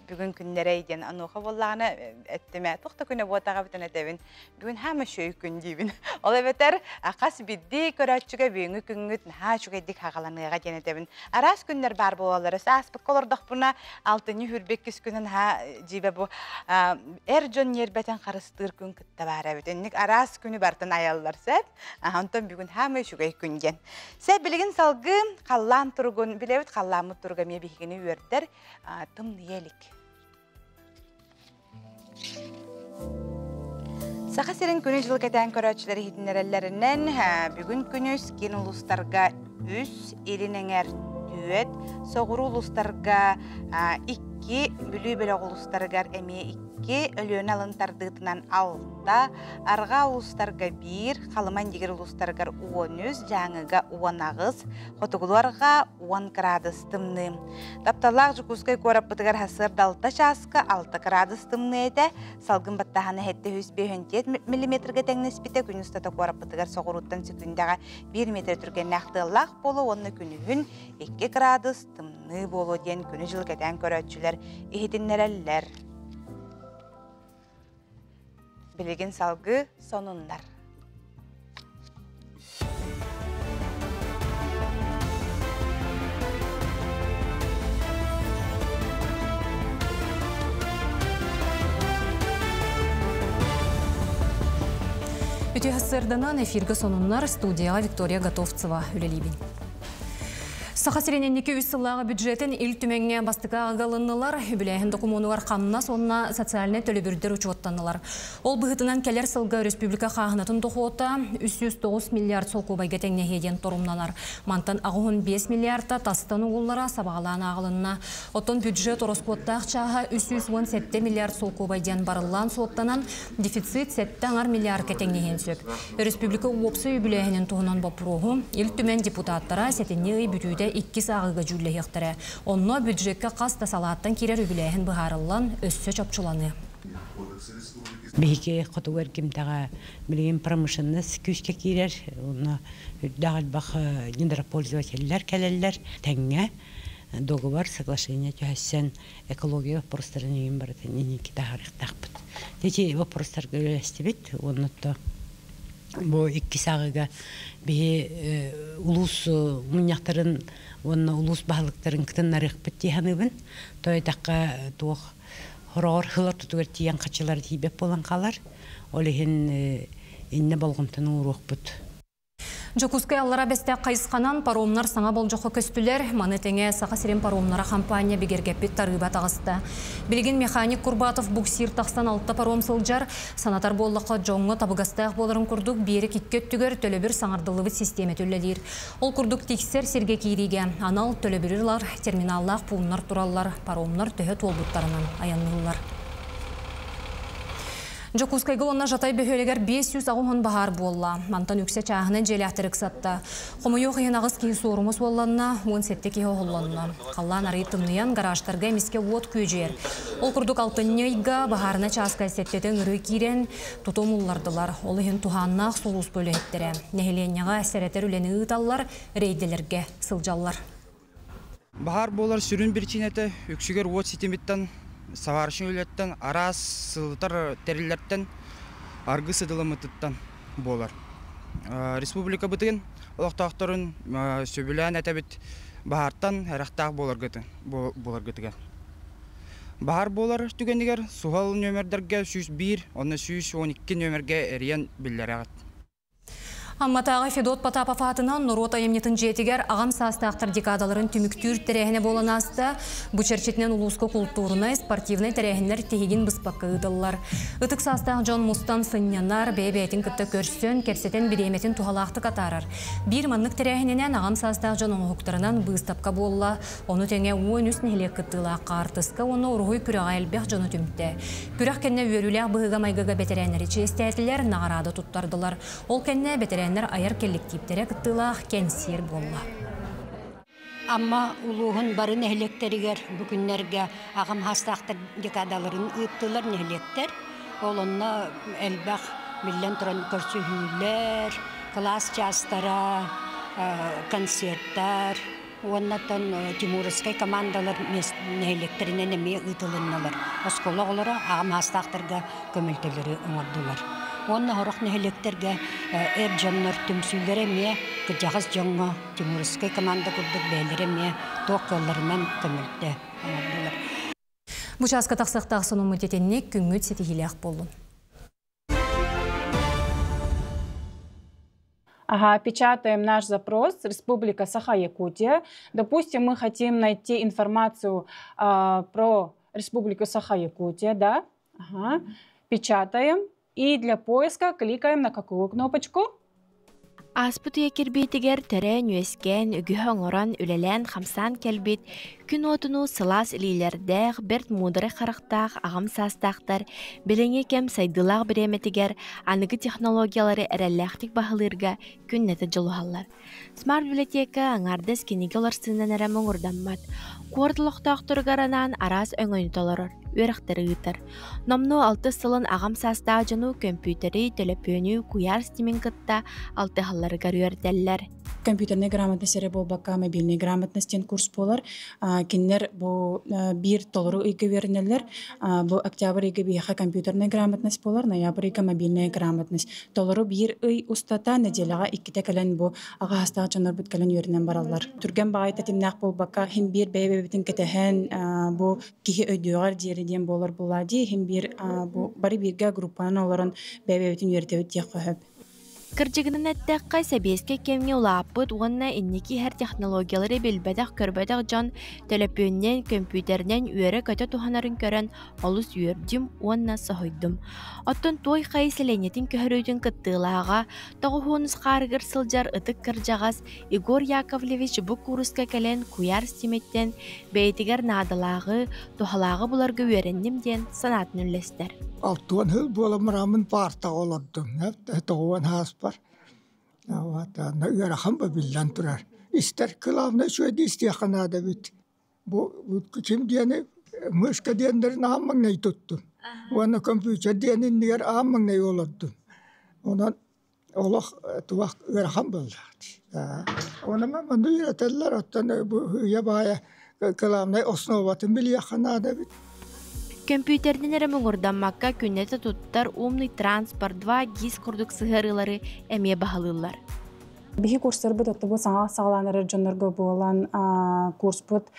бүгүн күннэрэй диэн онуоха буоллаҕына эттим ээ, туох да күнэ буотаҕа бүтэн этэбин. Бүгүн хаама үчүгэй күн диибин. Ол эбэтэр хас биирдии көрөөччүгэ бүгүҥҥү күҥҥүт наһаа үчүгэйдик хаҕаланыаҕа диэн этэбин. Араас күннэр баар буолаллар. Ааспыкка олордохпуна алтынньы сүүрбэ иккис күнү наһаа дьиибэ бу эр дьон ньиэрбэтин харыстыыр күн кытта баар эбит. Инник араас күнү бартын айаллар сөп. Онтон бүгүн хаама үчүгэй күн диэн. Сэ билигин салгыы халлаан туругун билэбит халлааммыт туруга эмиэ биһигини үөрдэр тымныйа илик. Саха сирин күнү-дьыл кэтээн көрөөччүлэр иһитиннэрэллэринэн, бүгүн күнүс киин улуустарга үс, илин эҥэр түөт, соҕуруу улуустарга икки, Бүлүү бөлөх улуустарыгар эмиэ икки, Өлүөнэ алын тардыытынан алта, арҕаа улуустарга биир, Халыма Индигир улуустарыгар 13, Дьааҥыга 18, хотугулуу арҕаа 10 кыраадыс тымныы. Тапталлаах Дьокуускай куораппытыгар сарсыарда 6 чааска 6 кыраадыс тымныы этэ. Салгын баттаһана 754 миллиметргэ тэҥнэспитэ. Күн устата куораппытыгар соҕурууттан сөкүүндэҕэ 1 метр түргэннээх тыаллаах буолуо уонна күнүһүн 2 кыраадыс тымныы буолуо диэн күнү-дьылы кэтээн көрөөччүлэр иһитиннэрэллэр. Билигин салгыы сонуннар. Үтүө сарсыарданан эфиргэ сонуннар студияҕа Виктория Готовцева үлэлиибин. Саха сирин инники үс сыллааҕы бюджетин Ил Түмэҥҥэ бастакы аҕалыннылар, үбүлээһин докумуонугар хамнас уонна социальнай төлөбүрдэр учуоттаннылар. Ол быһыытынан кэлэр сылга республика хааһынатын дохуота 309 миллиард солкуобайга тэҥнэһиэ диэн торумнанар. Мантан 85 миллиарда тастан угуллара сабаҕалаан ааҕылынна. Оттон бюджет ороскуоттаах чааһа 317 миллиард солкуобай диэн барыллаан суоттанан, дефицит 7 аҥар миллиардка тэҥнэһиэн сөп. Республика уопсай үбүлээһинин туһунан боппуруоһу Ил Түмэн депутаттара сэтинньи ый бүтүүтэ иккис ааҕыыга дьүүллэһиэхтэрэ. Онно бюджекка хас да салааттан киирэр үбүлээһин быһаарыллан, өссө чопчуланыа. Биһиги хотугу эргимтэҕэ билигин промышленность күүскэ киирэр, онно үрдээх элбэх недропользователлэр кэлэллэр. Тэҥҥэ договор, соглашение түһэссэн экология вопростарын иһин барытын инники таһаарыахтаахпыт. Ити вопростарга үлэлэстибит уонна бу иккис ааҕыыга биһи улуус мунньахтарын уонна улуус баһылыктарын кытыннарыахпыт дии саныыбын. То этахха туох хороҕор сыл ортотугар тиийэн хаччылар тиийбэт буолан хаалар. Ол иһин иннэ болҕомтону ууруохпут. Дьокуускай Аллара Бэстээх хайысханан паромнар саҥа болдьоххо көстүлэр. Маны тэҥэ Саха сирин паромнара хампаанньа бигэргэппит тарыыба таҕыста. Билигин механик Курбатов буксир тахсан алта паром сылдьар. Санатар буоллахха, дьоҥҥо табыгастаах буоларын курдук биэрик икки өттүгэр төлөбүр саҥардыллыбыт систиэмэтэ үлэлиир. Ол курдук тиксэр сиргэ киириигэ анал төлөбүрү ылар терминаллаах пууннар тураллар, паромнар төһө туолбуттарынан айанныыллар. Дьокуускайга уонна Жатай бөһүөлэгэр 580 баһаар буолла. Мантан үксэ чааһынан дьиэлээхтэр ыксатта. Хомойуох иһин аҕыс киһи суорума суолланна, 17 киһи оһоллонно. Халлаан арыый тымныйан, гаражтарга эмискэ уот күөдьүйэр. Ол курдук алтынньы ыйга баһаарына чааска сэттэтэ ыҥырыы киирэн, тутум уллардылар. Ол иһин туһааннаах сулууспа үлэһиттэрэ нэһилиэнньэҕэ сэрэтэр үлэни ыыталлар, рейдэлэргэ сылдьаллар. Баһаар буолар сүрүн биричиинэтэ үксүгэр уот ситимиттэн, саварочнай үлэттэн, араас сылытар тэриллэртэн, аргы сыдыламмытыттан буолар. Республикабытын олохтоохторун сөбүлээн этэбит баһаартан эрэхтээх буоларгытыгар. Баһаар буолар түгэнигэр суһал нүөмэрдэргэ 101 уонна 112 нүөмэргэ эрийэн биллэрэҕит. Амматааҕы Федот Потапов аатынан норуот айымньытын дьиэтигэр аҕам саастаахтар декадаларын түмүктүүр тэрээһинэ буолан ааста. Бу чэрчитинэн улууска култуурунай, спортивнай тэрээһиннэр тиһигин быспакка ыытыллар. Ытык саастаах дьон мустан сынньанар, бэйэ-бэйэтин кытта көрсөн, кэпсэтэн бириэмэтин туһалаахтык атаарар. Биир маннык тэрээһининэн аҕам саастаах дьон оҥоһуктарынан быыстапка буолла. Ону тэҥэ 13 нэһилиэк кыттыылаах хаартыска уонна уруһуй күрэҕэ элбэх дьону түмтэ. Күрэх кэннэ үөрүүлээх быһыыга-майгыга бэтэрээннэри чиэстээтилэр, наҕараада туттардылар. Ол кэннэ бэтэрээннэр айар кэлликтииптэрэ кыттыылаах кэнсиэр буолла. Амма улууһун бары нэһилиэктэригэр бу күннэргэ аҕам саастаахтар декадаларын ыыттылар нэһилиэктэр. Ол онно элбэх биллэн туран көрсүһүүлэр, кылаас чаастара, концерттар уоннаттан Тимуровскай командалар нэһилиэктэринэн эмиэ ыытылынналар. Оскуола оҕолоро аҕам саастаахтарга көмөлтөлөрү оҥордулар. Уонна сорох нэһилиэктэргэ эр дьоннор түмсүүлэрэ эмиэ кырдьаҕас дьоҥҥо Тимуровскай команда курдук бэйэлэрэ эмиэ туох кыалларынан көмөлтө оҥордулар. Бу чааска тахсыахтаах сонуммут итинник күҥҥүт ситиһиилээх буоллун. Ага, печатаем наш запрос Республика Саха-Якутия. Допустим, мы хотим найти информацию про Республику Саха-Якутия, да? Ага. Печатаем и для поиска кликаем на какую кнопочку? Ааспыт үйэ кирбиитигэр төрөөн-үөскээн, үгүһү оҥорон, үлэлээн-хамсаан кэлбит, күн уотунуу сылаас илиилэрдээх, бэрт муударай харахтаах аҕам саастаахтар билиҥҥи кэм сайдыылаах бириэмэтигэр аныгы технологиялары эрэллээхтик баһылыырга күннэтэ дьулуһаллар. Смарт-библиотека аҥаардас кинигэ уларсыынан эрэ муҥурдаммат, куорат олохтоохторугар анаан араас өҥөнү толорор, үөрэхтэри ыытар. Номнуо алтыс сылын аҕам саастаах дьону көмпүүтэри, төлөпүөнү куйаар ситимин кытта алтыһалларыгар үөрдэллэр. Компьютерная грамотность эрэ буолбакка, мобильная грамотность диэн курс буолар. Кинилэр бу биир толору ыйга үөрэнэллэр. Бу октябрь ыйга биһиэхэ компьютерная грамотность буолар, ноябрь ыйга мобильная грамотность. Толору биир ый устата нэдиэлэҕэ иккитэ кэлэн бу аҕа саастаах дьоннорбут кэлэн үөрэнэн бараллар. Түргэн баҕайы тэтимнээх буолбакка, иһин биир бэйэ-бэйэбитин кэтэһэн, бу киһи өйдүөҕэр диэри диэн буолар буолаа дии, иһин биир бу бары бииргэ группанан олорон бэйэ-бэйэбитин үөрэтэбит диэххэ сөп. Кырдьыгынан эттэххэ, сэбиэскэй кэмҥэ улааппыт уонна инники иһэр технологиялары билбэтэх-көрбөтөх дьон төлөпүөнүнэн, көмпүүтэринэн үөрэ-көтө туһанарын көрөн олус үөрдүм уонна соһуйдум. Оттон Туой Хайа сэлиэнньэтин көһөрүүтүн кыттыылааҕа, тоҕуһуонус хаарыгар сылдьар ытык кырдьаҕас Егор Яковлевич бу кууруска кэлэн куйаар ситимиттэн бэйэтигэр наадалааҕы, туһалааҕы буларга үөрэнним диэн санаатын үллэстэр. Алтуон сыл буолан бараммын паартаҕа олордум. Тоҕуон ааспар. Ыарахан ба биллэн турар. Истэр кылаабынай үчүгэйдик истиэххэ наада эбит. Бу ким диэни мышка диэннэрин аан маҥнай туттум. Уонна компьютер диэн иннигэр аан маҥнай олордум. Онон олох туох ыарахан буоллаҕа дии. Онон манна үөрэтэллэр, оттон бу үйэ баайа кылаабынай основатын билиэххэ наада эбит. Көмпүүтэринэн эрэ муҥурдаммакка күннэтэ туттар умный транспорт 2 ГИС курдук сыһыарыылары эмиэ баһылыыллар. Биһи курстарбыт оттубут саҥа саҕалаан эрэр дьоннорго буолан курспут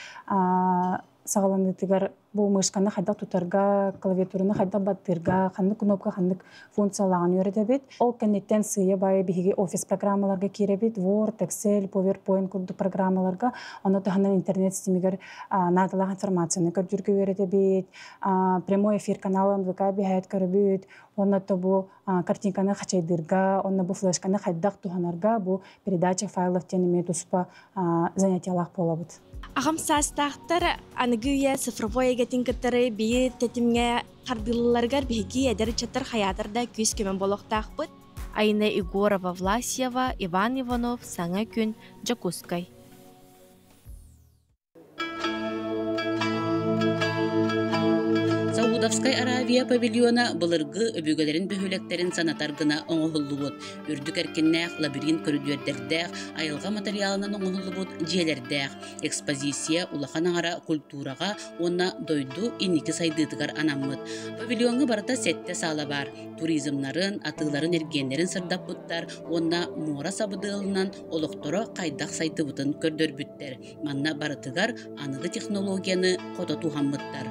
саҕаланыытыгар бу мышканы хайдах тутарга, клавиатураны хайдах баттыырга, ханнык кнопка ханнык функциялааҕын үөрэтэбит. Ол кэнниттэн сыыйа-баайа биһиги офис программаларга киирэбит, Word, Excel, PowerPoint курдук программаларга. Ону таһынан интернет ситимигэр наадалаах информацияны көрдүүргэ үөрэтэбит, прямой эфир каналын ВК биһээт көрөбүт, уонна то бу картинканы хачайдыырга, онно бу флешканы хайдах туһанарга бу передача файлов диэн эмиэ туспа занятиялаах буолабыт. Аҕам саастаахтар аныгы үйэ цифровой эйгэтин кытары биир тэтимҥэ хардыылаларыгар биһиги эдэр ыччаттар хайаатар да күүс-көмө буолуохтаахпыт. Айна Егорова Власьева, Иван Иванов, Саҥа күн, Дьокуускай. Саудовскай Аравия Аравия павильона былыргы өбүгэлэрин бөһүөлэктэрин санатар гына оҥоһуллубут. Үрдүк эркиннээх лабиринт көрүдүөрдэрдээх, айылҕа матырыйаалынан оҥоһуллубут дьиэлэрдээх. Экспозиция улахан аҥара культураҕа уонна дойду инники сайдыытыгар анаммыт. Павильоҥҥа барыта сэттэ саала баар. Туризмнарын, атыыларын-эргиэннэрин сырдаппыттар уонна муора сабыдыалынан олохторо хайдах сайдыбытын көрдөрбүттэр. Манна барытыгар аныгы технологияны хото туһаммыттар.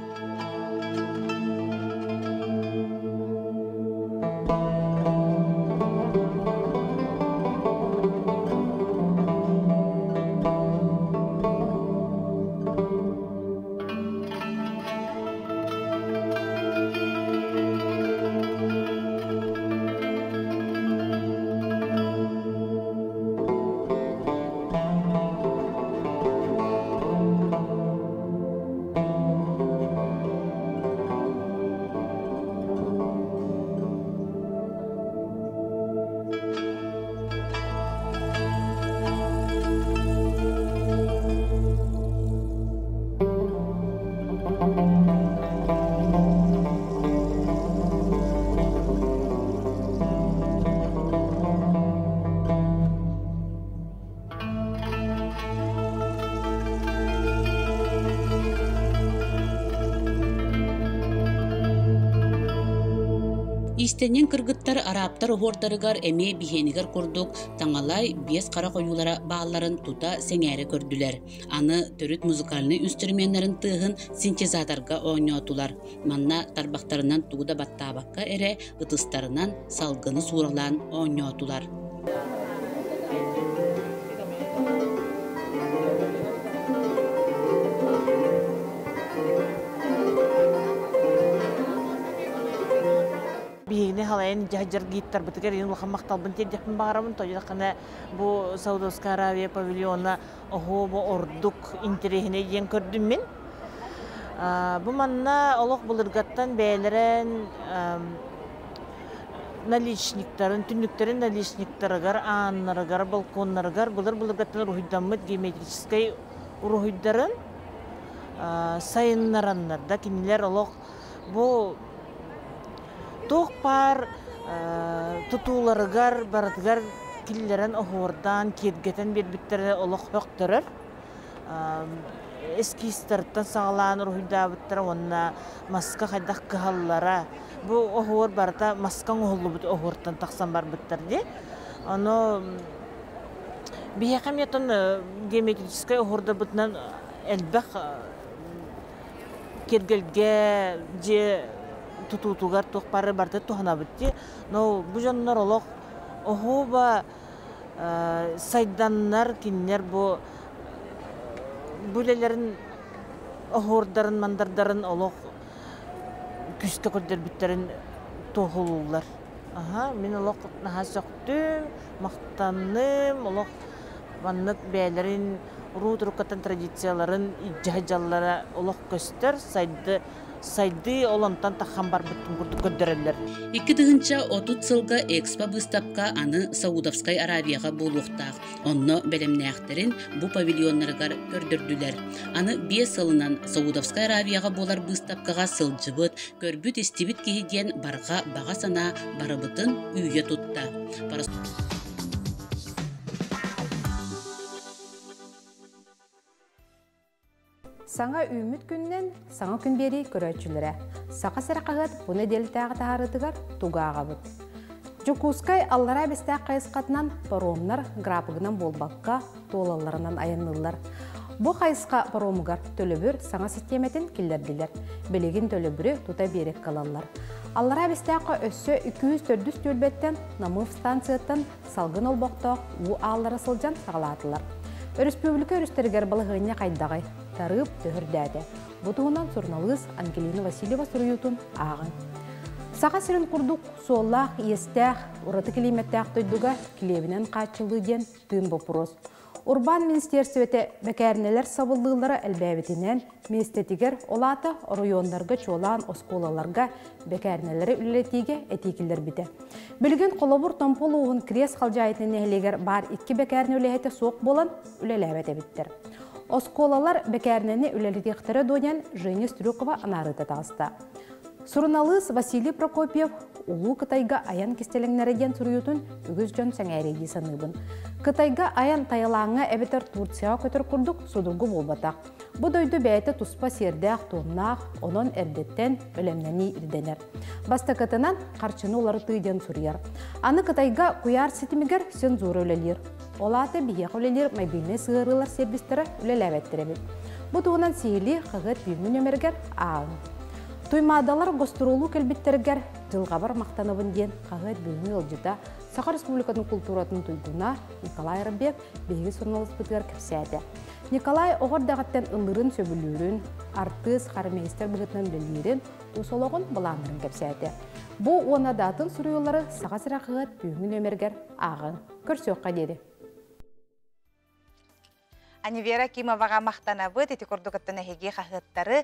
Иистэнньэҥ кыргыттар арабтар оһуордарыгар эмиэ биһиэнигэр курдук таҥалай биэс хара хойуулара баалларын тута сэҥээрэ көрдүлэр. Аны төрүт музыкальнай инструменнарын тыаһын синтезаторга оонньоотулар. Манна тарбахтарынан тугу да баттаабакка эрэ ытыстарынан салгыны сууралаан оонньоотулар. Биһигини халайан дьаһдьар гидтарбытыгар иһин улахан махталбын тиэрдиэхпин баҕарабын. Тоҕо бу Саудовская Аравия павильона оһуобу ордук интэриэһинэй диэн көрдүм мин. Бу манна олох былыргаттан бэйэлэрин наличниктарын, түннүктэрин наличниктарыгар, ааннарыгар, балконнарыгар былыр-былыргаттан уруһуйдаммыт геометрическай уруһуйдарын сайыннараннар да кинилэр олох бу туох баар тутууларыгар барытыгар киллэрэн оһуордаан киэргэтэн биэрбиттэрэ олох сөхтөрөр. Эскизтэртэн саҕалаан уруһуйдаабыттара уонна маска хайдах кыһаллара. Бу оһуор барыта маска оҥоһуллубут оһуортан тахсан барбыттар дии. Ону биһиэхэ эмиэ оттон геометрическай оһуордарбытынан элбэх киэргэлгэ дьиэ тутуутугар туох бары барыта туһанабыт дии. Но бу дьоннор олох оһуоба сайданнар кинилэр бу бу үлэлэрин оһуордарын мандардарын олох күүскэ көрдөрбүттэрин туоһулууллар. Аха, мин олох наһаа сөхтүм, махтанным, олох маннык бэйэлэрин уруу туруккаттан традицияларын илдьэ дьаллара олох көстөр, сайды сайдыы ол онтон таххан барбыттын курдук көрдөрөллөр. 2030 сылга Экспо быыстапка аны Саудовскай Аравияҕа буолуохтаах. Онно бэлэмнээхтэрин бу павильоннарыгар көрдөрдүлэр. Аны биэс сылынан Саудовскай Аравияҕа буолар быыстапкаҕа сылдьыбыт, көрбүт-истибит киһи диэн барҕа баҕа санаа барыбытын үүйэ тутта. Саҥа үүммүт күннэн саҥа күн биэрии көрөөччүлэрэ Саха сирэ хаһыат бу нэдиэлэтээҕи таһаарыытыгар тугу ааҕабыт? Дьокуускай Аллараа Бэстээх хайысхатынан паромнар графигынан буолбакка, туолалларынан айанныыллар. Бу хайысха паромугар төлөбүр саҥа систиэмэтин киллэрдилэр. Билигин төлөбүрү тута биэрэккэ ылаллар. Аллараа Бэстээххэ өссө 204 түөлбэттэн Намыв станцияттан салгын олбохтоох уу ааллара сылдьан саҕалаатылар. Өрөспүүбүлүкэ өрүстэригэр балаһыанньа хайдаҕый? Тарыып төһөрдөөтө. Бу туһунан суруналыыс Ангелина Васильева суруйуутун ааҕыҥ. Саха сирин курдук суоллаах-иэстээх, ураты килиимэттээх дойдуга килиэбинэн хааччыллыы диэн тыын боппуруос. Урбаан министиэрстибэтэ бэкээринэлэр сабыллыылара элбээбитинэн, миэстэтигэр, ол аата оройуоннарга чуолаан оскуолаларга бэкээринэлэри үлэлэтиигэ этии киллэрбитэ. Билигин холобур Томпо улууһун Кириэс Халдьаайытын нэһилиэгэр баар икки бэкээринэ үлэһитэ суох буолан үлэлээбэт эбиттэр. Оскуолалар бэкээринэни үлэлэтиэхтэрэ дуо диэн Женя Стрюкова анаарыыта таҕыста. Суруналыыс Василий Прокопьев Улуу Кытайга айан кистэлэҥнэрэ диэн суруйуутун үгүс дьон сэҥээриэ дии саныыбын. Кытайга айан Таилаҥҥа эбэтэр Турцияҕа көтөр курдук судургу буолбатах. Бу дойду бэйэтэ туспа сиэрдээх-туомнаах, онон эрдэттэн бэлэмнэнии ирдэнэр. Бастакытынан, харчыны уларытыы диэн суруйар. Аны Кытайга куйаар ситимигэр цензура үлэлиир. Ол аата биһиэхэ үлэлиир мобильнай сыһыарыылар сервистэрэ үлэлээбэттэр эбит. Бу туһунан сиһилии хаһыат бүгүҥҥү нүөмэригэр ааҕыҥ. Туймаадалар гостуруолу кэлбиттэригэр дьылҕабар махтанабын диэн хаһыат бүгүҥҥү ыалдьыта Саха Республикатын култууратын туйгуна Николай Арбек биһиги суруналыспытыгар кэпсээтэ. Николай оҕо эрдэҕиттэн ыллыырын сөбүлүүрүн, артыыс, хормейстер быһыытынан үлэлиирин, тус олоҕун былааннарын кэпсээтэ. Бу уонна даатын суруйуулары Саха сирэ хаһыат бүгүҥҥү нүөмэригэр ааҕыҥ. Көрсүөххэ диэри. Анивера Кимоваҕа махтанабыт. Ити курдук оттон эһиги хаһыаттары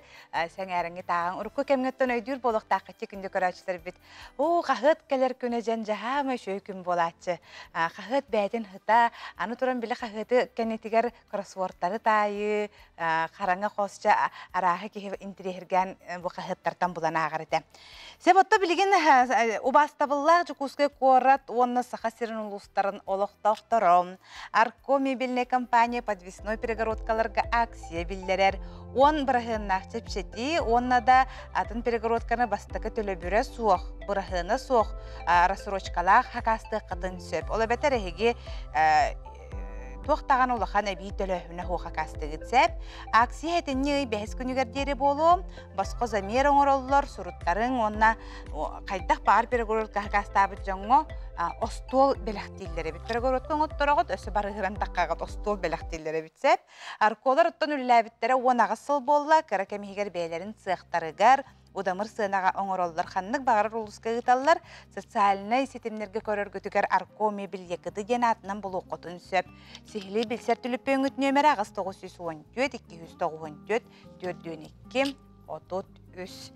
сэҥээрэҥҥит ааҕыҥ. Урукку кэмҥэттэн өйдүүр буолуохтааххыт күндү көрөөччүлэрбит. Оо, хаһыат кэлэр күнэ дьэн дьаһаама үчүгэй күн буолааччы. Хаһыат бэйэтин ыта, аны туран били хаһыаты кэннитигэр кроссвордтары таайыы, хараҥа хосча арааһы киһи интириэһиргээн бу хаһыаттартан булан ааҕар этэ. Сөп отто билигин убаастабыллаах Дьокуускай куорат уонна Саха сирин улуустарын олохтоохторо Арко мебельная компания подвесной перегородкаларга акция биллэрэр. 10 быраһыаннаах чэпчэтии уонна да атын перегородканы бастакы төлөбүрэ суох, быраһыана суох рассрочкалаах хакаастыаххытын сөп. Ол эбэтэр эһиги туох даҕаны улахан эбии төлөөһүнэ суох хакаастыгыт сөп. Акция этинньи ый бэһис күнүгэр диэри буолуо. Босхо замер оҥороллор, суруттарыҥ уонна хайдах баар перегородка хакаастаабыт дьоҥҥо остуол бэлэхтииллэр эбит. Перегородка оҥоттороҕут, өссө барыһыран таххаҕыт остуол бэлэхтииллэр эбит сөп. Арколар оттон үлэлээбиттэрэ 18 сыл буолла, кыра кэм иһигэр бэйэлэрин цехтарыгар удамыр сыанаҕа оҥороллор. Ханнык баҕарар улууска ыыталлар. Социальнай ситимнэргэ көрөргүтүгэр Арко мебель Якыты диэн аатынан булуоххутун сөп. Сиһилии билсэр түлүппүөҥҥүт нүөмэрэ 8914 294 42 33.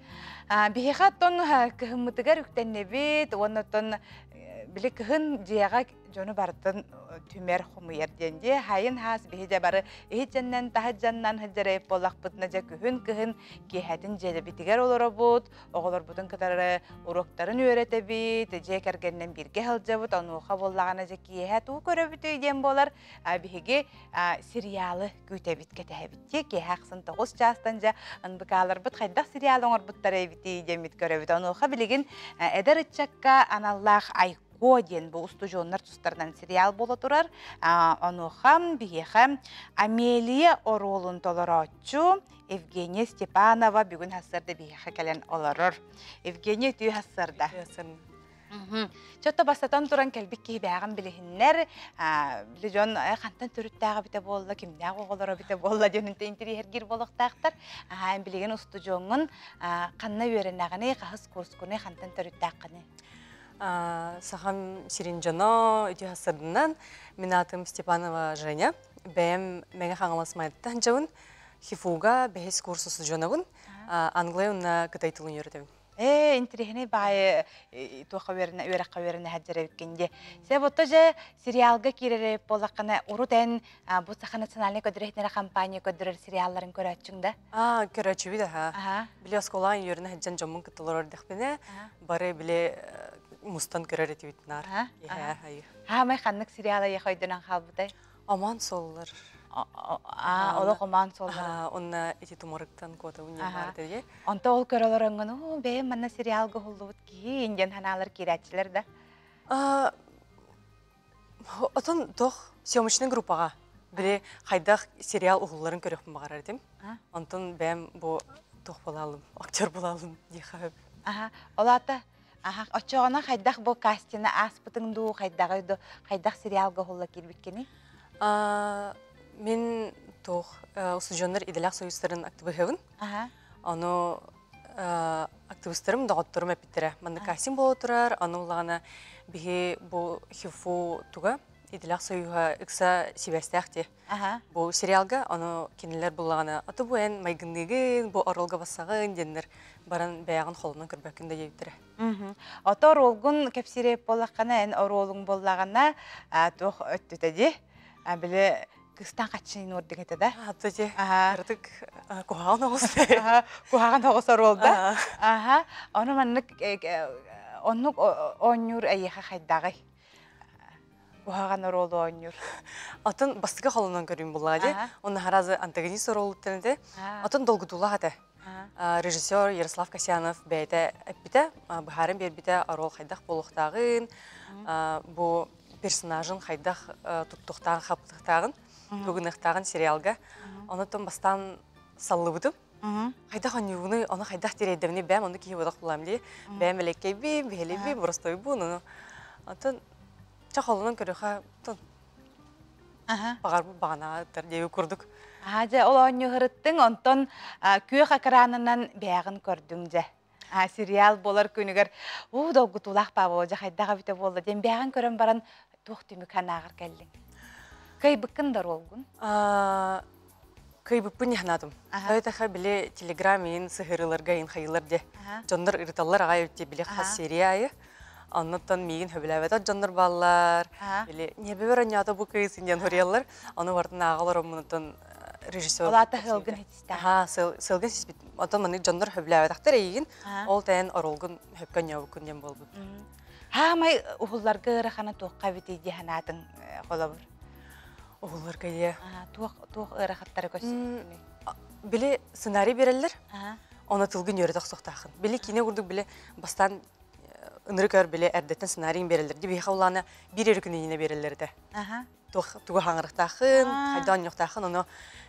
Биһиэхэ оттон кыһыммытыгар үктэннибит уонна оттон били кыһын дьиэҕэ дьону барытын түмэр хомуйар диэн дии хайын хаас биһи дьэ бары иһит дьаннан таһыт дьаннан сылдьар буоллахпытына дьэ күһүн кыһын киэһэтин дьиэлэбитигэр олоробут оҕолорбутун кытары уруоктарын үөрэтэбит дьиэ кэргэнинэн бииргэ сылдьабыт онуоха буоллаҕына дьэ киэһэ тугу көрөбүтүй диэн буолар биһиги сериалы күүтэбит кэтэһэбит дии киэһэ ахсын 9 чаастан дьэ НБК-ларбыт хайдах сериал оҥорбуттара эбитий диэммит көрөбүт онуоха билигин эдэр ыччакка аналлаах Айко диэн бу устудьуоннар тустарынан сериал буола турар онуоха биһиэхэ Амелия оруолун толорооччу Евгения Степанова бүгүн сарсыарда биһиэхэ кэлэн олорор Евгения үтүө сарсыарда Чотто бастатан туран кэлбит киһи бээҕин билиһиннэр, били дьон хантан төрүттээх эбитэ буолла, кимнээх оҕолоро эбитэ буолла диэн интэриэһиргиир буолуохтаахтар. Эн билигин устудьуоҥҥун ханна үөрэнэҕиний, хаһыс курскуный, хантан төрүттээххиний? Сахам сирин дьоно үтүө сырдынан мин аатым Степанова Женя. Бэйэм Мэҥэ Хаҥалас Майаттан дьабын. ХИФУга бэһис курс устудьуонабын. Англия уонна кытай тылын үөрэтэбин. Ээ, интэриэһинэй баайы туохха үөрэнэ, үөрэххэ үөрэнэ сылдьар эбиккин дии. Сөп, отто дьэ сериалга киирэр эбит буоллаххына, урут эн бу Саха национальнай көрдөрөр компания көрдөрөр сериалларын көрөөччүҥ да? Аа, көрөөччүбүт аха. Били оскуолаҕа үөрэнэ сылдьан дьоммун кытта олорор эрдэхпинэ, бары били мустан көрөр этибит наар. Иһээ, Хаамай ханнык сериал эйиэхэ өйдөнөн хаалбытай? Омон суоллар. Аа, олох омон суоллар. Онна ити тумарыктан куотабын диэн баар этэ. Онто ол көрө олороҥҥун, оо, бэйэм манна сериалга уһуллубут киһи диэн санаалар киирээччилэр да? Отон тох съемочный группаҕа били хайдах сериал уһулларын көрүөхпүн баҕарар этим. Онтон бэйэм бу туох буолаалым, актер буолаалым диэхэ. Аха, ол аата Аха, оччоҕуна хайдах бу кастины ааспытыҥ дуу, хайдаҕый дуу, хайдах сериалга уһулла киирбиккиний? Мин туох устудьуоннар идэлээх союзтарын актыбыһабын. Ону актыбыстарым, доҕотторум эппиттэрэ. Манна кастинг буола турар, аны улаҕана биһи бу ХИФУ туга идэлээх союһа ыкса сибээстээх дии. Бу сериалга ону кинилэр буллаҕына аты бу эн майгынныыгын, бу оруолга бассаҕын диэннэр баран бэйэҕин холонон көрбөккүн да диэбиттэрэ. Ото оруолгун кэпсиир буоллаххына, эн оруолуҥ буоллаҕына туох өттүтэ дии? Били Кыстан хаччын уордук этэ да? Аты Артык куһаҕан оҕус. Куһаҕан оҕус оруол да? Аха. Ону маннык оннук оонньуур эйиэхэ хайдаҕый? Куһаҕан оруолу оонньуур. Атын бастакы холонон көрүүм буллаҕа дии. Онно харазы антагонист оруолуттан этэ. Атын долгутуулаах этэ. Режиссер Ярослав Касьянов бэйэтэ эппитэ, быһааран биэрбитэ оруол хайдах буолуохтааҕын, бу персонажын хайдах туттуохтааҕын, хаптыахтааҕын, тугуныахтааҕын сериалга. Онон бастаан саллыбытым. Хайдах онньуугуну, ону хайдах тириэрдэбини бэйэм ону киһи бодох булам дии. Бэйэм элеккэйбин, биһилибин, боростойбун, ону. Онтон ча холонон көрүөхэ, тон баҕарбыт баҕанааттар диэби курдук. Аа дьэ, ол оонньуу ырыттыҥ, онтон күөх экранынан бэйэҕин көрдүҥ дьэ. А сериал буолар күнүгэр уу долгутуулаах Павло дьэ хайдах эбитэ буолла диэн бэйэҕин көрөн баран туох түмүк анааҕар кэллиҥ? Кыайбыккын да оруолгун? Кыайбыппын яһнаатым. Тойтаха били телеграм иин сыһырыларга иин хайылар де. Дьоннор ырыталлар аҕай өттө били хас серия айы. Оннуттан миигин хөбүлээбэтэх дьоннор бааллар. Били небебер онньоото бу кыыс диэн хоруйаллар. Ону бартын ааҕалар оммунуттан режиссер. Улаата сылгын хитистэ. Аха, сылгын сиспит. Онтон маннык дьоннор хөбүлээбэтэхтэр эйигин. Ол тэйэн оролгун хөпкө онньообуккун диэн буолбут. Хаамай уһулларга ыарахана туохха эбитий дии санаатыҥ холобур? Уһулларга ийэ. Туох туох ыарахаттары көрсүбүккүнүй? Били сценарий береллер. Оны тылгын үөрэтэ охсуохтааххын. Били киинэ курдук били бастаан ынырык өр били эрдэттэн сценарийын береллер. Ди биһиэхэ улаана биир эрэ күн иннинэ береллер этэ. Туох тугу хаҥырыктааххын, хайда оонньуохтааххын, ону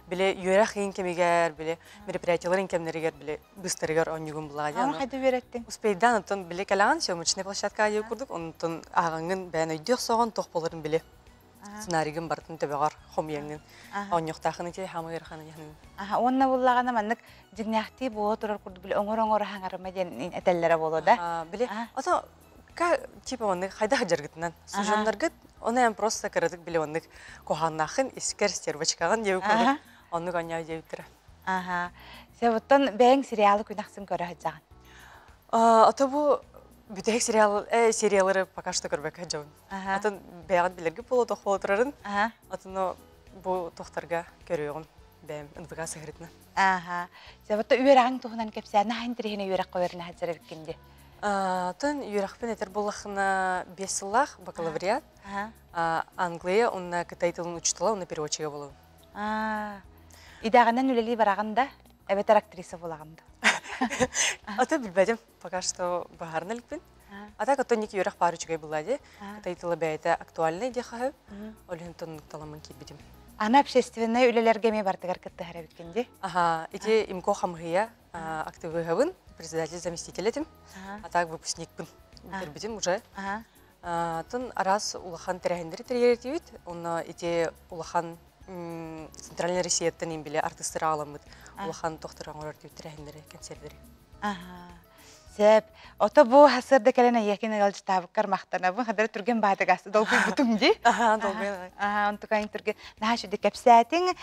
били үөрэх ыйын кэмигэр, били мероприятияларын кэмнэригэр били быстарыгар оонньугун булаа дии. Аны хайда үөрэттиҥ? Успейдаан оттон били кэлэҕин съемочная площадка диye курдук, онтон ааҕаҥҥын бэйэн өйдүөх соҕон туох боларын били сценарийгын барытын төбөҕөр хомуйаҥҥын оонньуохтааххын ити хаамы ыарахана диэхин. Аха, уонна буллаҕына маннык дьиҥнээхтии буола турар курдук били оҥор-оҥор хаҥарыма диэн этэллэрэ буолуо да? Били ото ка типа оннук хайдах дьаргытынан сужоннаргыт оны эн просто кыратык били оннук куһааннааххын искер стервочкаҕын диэбит курдук оннук оонньоо диэбиттэрэ. Аха. Себуттан бэйэҥ сериалы күн ахсын көрө сылдьаҕын. Ото бу бүтэһик сериал сериалары пока что көрбөккө сылдьабын. Атын бэйэҕит билэргит буолуо туох буола турарын. Атын бу тохтарга көрүөҕүм бэйэм НВК сыһырытынан. Аха. Себутта үөрэҕиҥ туһунан кэпсээн наһаа интэриэһинэй үөрэххэ үөрэнэ сылдьар эбиккин дии. Атын үөрэхпин этэр буоллаххына 5 сыллаах бакалавриат. Англия уонна Кытай тылын учуутала уонна переводчига буолабын. Идэҕинэн үлэлии бараҕын да, эбэтэр актриса буолаҕын да? Аты билбэтим, пока что баһаарына иликпин. А так оттон ники үөрэх баар үчүгэй буолла дии. Кытай тыла бэйэтэ актуальнай диэххэ сөп. Ол иһин таламмын киирбитим. Аны общественнай үлэлэргэ эмиэ бардыгар кыттыһар эбиккин дии? Аха, ити ИМКО хамыһыйа активыһабын, председатель заместитель этим. А так выпускникпын. Бүтэрбитим уже. Тын араас улахан тэрээһиннэри тэрийэр Онно ити улахан Центральная Россияттан им биле артыстары аламмыт улахан тохтор оҥорор тэрээһиннэри, концерттери. Сөп. Ото бу хасырда кэлэн эйиэхин ыалдьытаабыккар махтанабын. Хадара түргэн баатыгас долгуйбутум дии. Аха, долгуйан. Аха, онтукайын түргэн наһаа сүдү кэпсээтиҥ.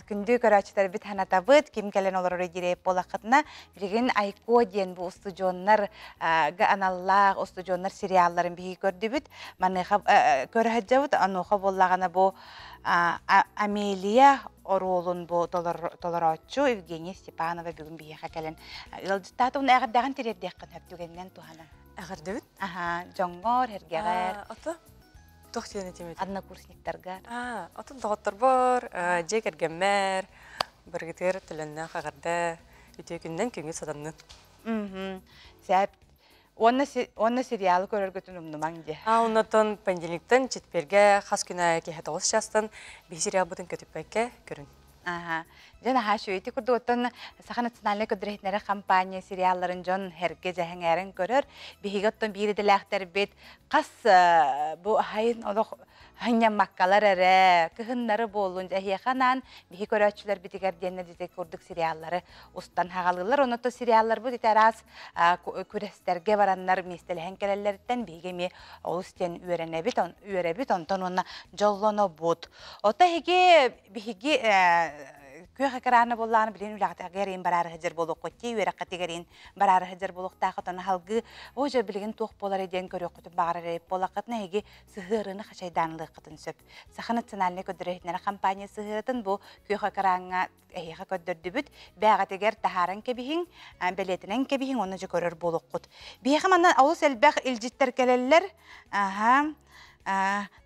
Күндү көрөөччүлэрбит ханатабыт, ким кэлэн олорор дириэп буолаххытына, билигин Айко диэн бу устудьуоннар аналлаах устудьуоннар сериалларын биһиги көрдүбүт. Маныаха көрө сылдьабыт. Онуоха буоллаҕына бу Амелия оруолун бу толорооччу Евгения Степанова бүгүн биһиэхэ кэлэн ыалдьыттаата. Уну эҕэрдэҕин тириэрдиэххин сөп түгэнинэн туһанан. Эҕэрдэбит. Аха, дьоҥҥор, эргэҕэр. Ото туох диэн этим Однокурсниктаргар. Ото доҕотторбор, дьиэ кэргэммэр, барыгытыгар төлөннөөх эҕэрдэ үтүө күннэн күҥҥүт сатаннын. Сээп Уонна, уонна сериалы көрөргүтүн умнумаҥ диэ. А оннотон понедельниктан четвергэ хас күн аайы киэһэ 9 чаастан биһи сериалбытын көтүппэккэ көрүн. Аха. Дьон аһаа үчүгэйдик курдук оттон Саха национальнай көрдөрүһүннэрэр компания сериалларын дьон эргэ дьэһэҥээрин көрөр. Биһиги оттон биир идэлээхтэрбит хас бу аһайын олох Ханньаммаккалар эрэ, кыһыннары буоллун, эһиэхэ анаан биһи көрөөччүлэрбитигэр диэннэ дьиэ курдук сериаллары устан хаҕалыыллар. Онно то сериалларбыт ити араас күрэстэргэ бараннар миэстэлэһэн кэлэллэриттэн биһиги эмиэ олус диэн үөрэнэбит, үөрэбит, онтон уонна дьоллонобут. Ото эһиги биһиги Күөх экраны буоллаҕына билин үлэҕитигэр иин бараары сылдьар буолуоххут дии, үөрэххитигэр иин бараары сылдьар буолуохтааххыт. Ону салгыы оо дьэ билигин туох буоларый диэн көрүөххүтүн баҕарар эбит буоллаххытына эһиги сыһыарыыны хачайдаан ылыаххытын сөп. Саха национальнай көрдөрөр-иһитиннэрэр компания сыһыарытын бу күөх экраҥҥа эһиэхэ көрдөрдүбүт. Бээҕитигэр таһааран кэбиһиҥ, бэлиэтэнэн кэбиһиҥ уонна дьэ көрөр буолуоххут. Биһиэхэ манна олус элбэх илдьиттэр кэлэллэр. Аха.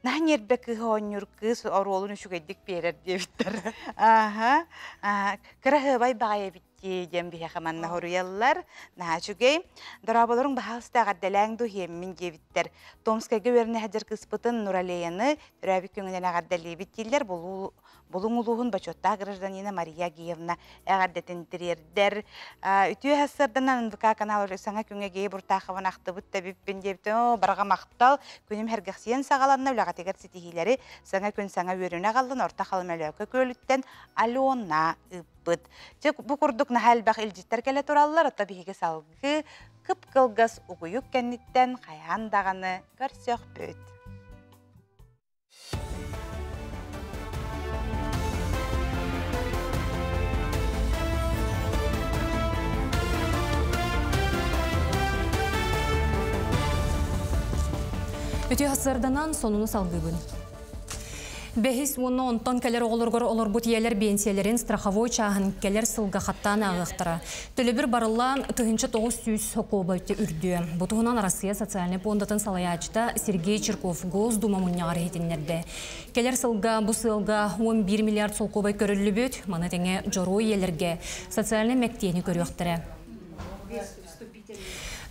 Наһаа ньиэрбэ кыыһы оонньуур кыыс оруолун үчүгэйдик биэрэр диэбиттэр. Аха. Кыраһыабай баҕайы эбит дии диэн биһиэхэ манна хоруйаллар. Наһаа үчүгэй. Дорооболоруҥ баһаалыста эҕэрдэлээҥ дуу иһиэммин диэбиттэр. Томскайга үөрэнэ сылдьар кыыспытын Нуралеяны төрөөбүт күҥүнэн эҕэрдэлиибит дииллэр. Булуҥ улууһун бочуоттаах гражданина Мария Агиевна эҕэрдэтин тириэрдэр. Үтүө сарсыарданан НВК канал саҥа күҥҥэ Гея Буртахованы ахтыбыт да эбиппин диэбитим. Оо, барҕа махтал. Күнүм сэргэхсийэн саҕаланна, үлэҕитигэр ситиһиилэри саҥа күн саҥа үөрүүнү аҕаллын Орто Халыма Өлөөкө Күөлүттэн Алена ыыппыт. Дьэ, бу курдук наһаа элбэх илдьиттэр кэлэ тураллар, оттон биһиги салгыы кып-кылгас угуйук кэнниттэн хайаан даҕаны көрсөхпүт. Үтүө сарданан сонуну салгыыбын. Бэһис уонна онтон кэлэр оҕолоргор олорбут ийэлэр биэнсийэлэрин страховой чааһын кэлэр сылга хаттаан ааҕыахтара. Төлөбүр барыллаан 1900 сокуоба үрдүө. Бу туһунан Арассыыйа социальнай пуондатын салайааччыта Сергей Чирков Госдума мунньаҕар иһитиннэрдэ. Кэлэр сылга бу сыалга 11 миллиард солкуобай көрүллүбүт, маны тэҥэ дьоруой ийэлэргэ социальнай мэктиэни көрүөхтэрэ.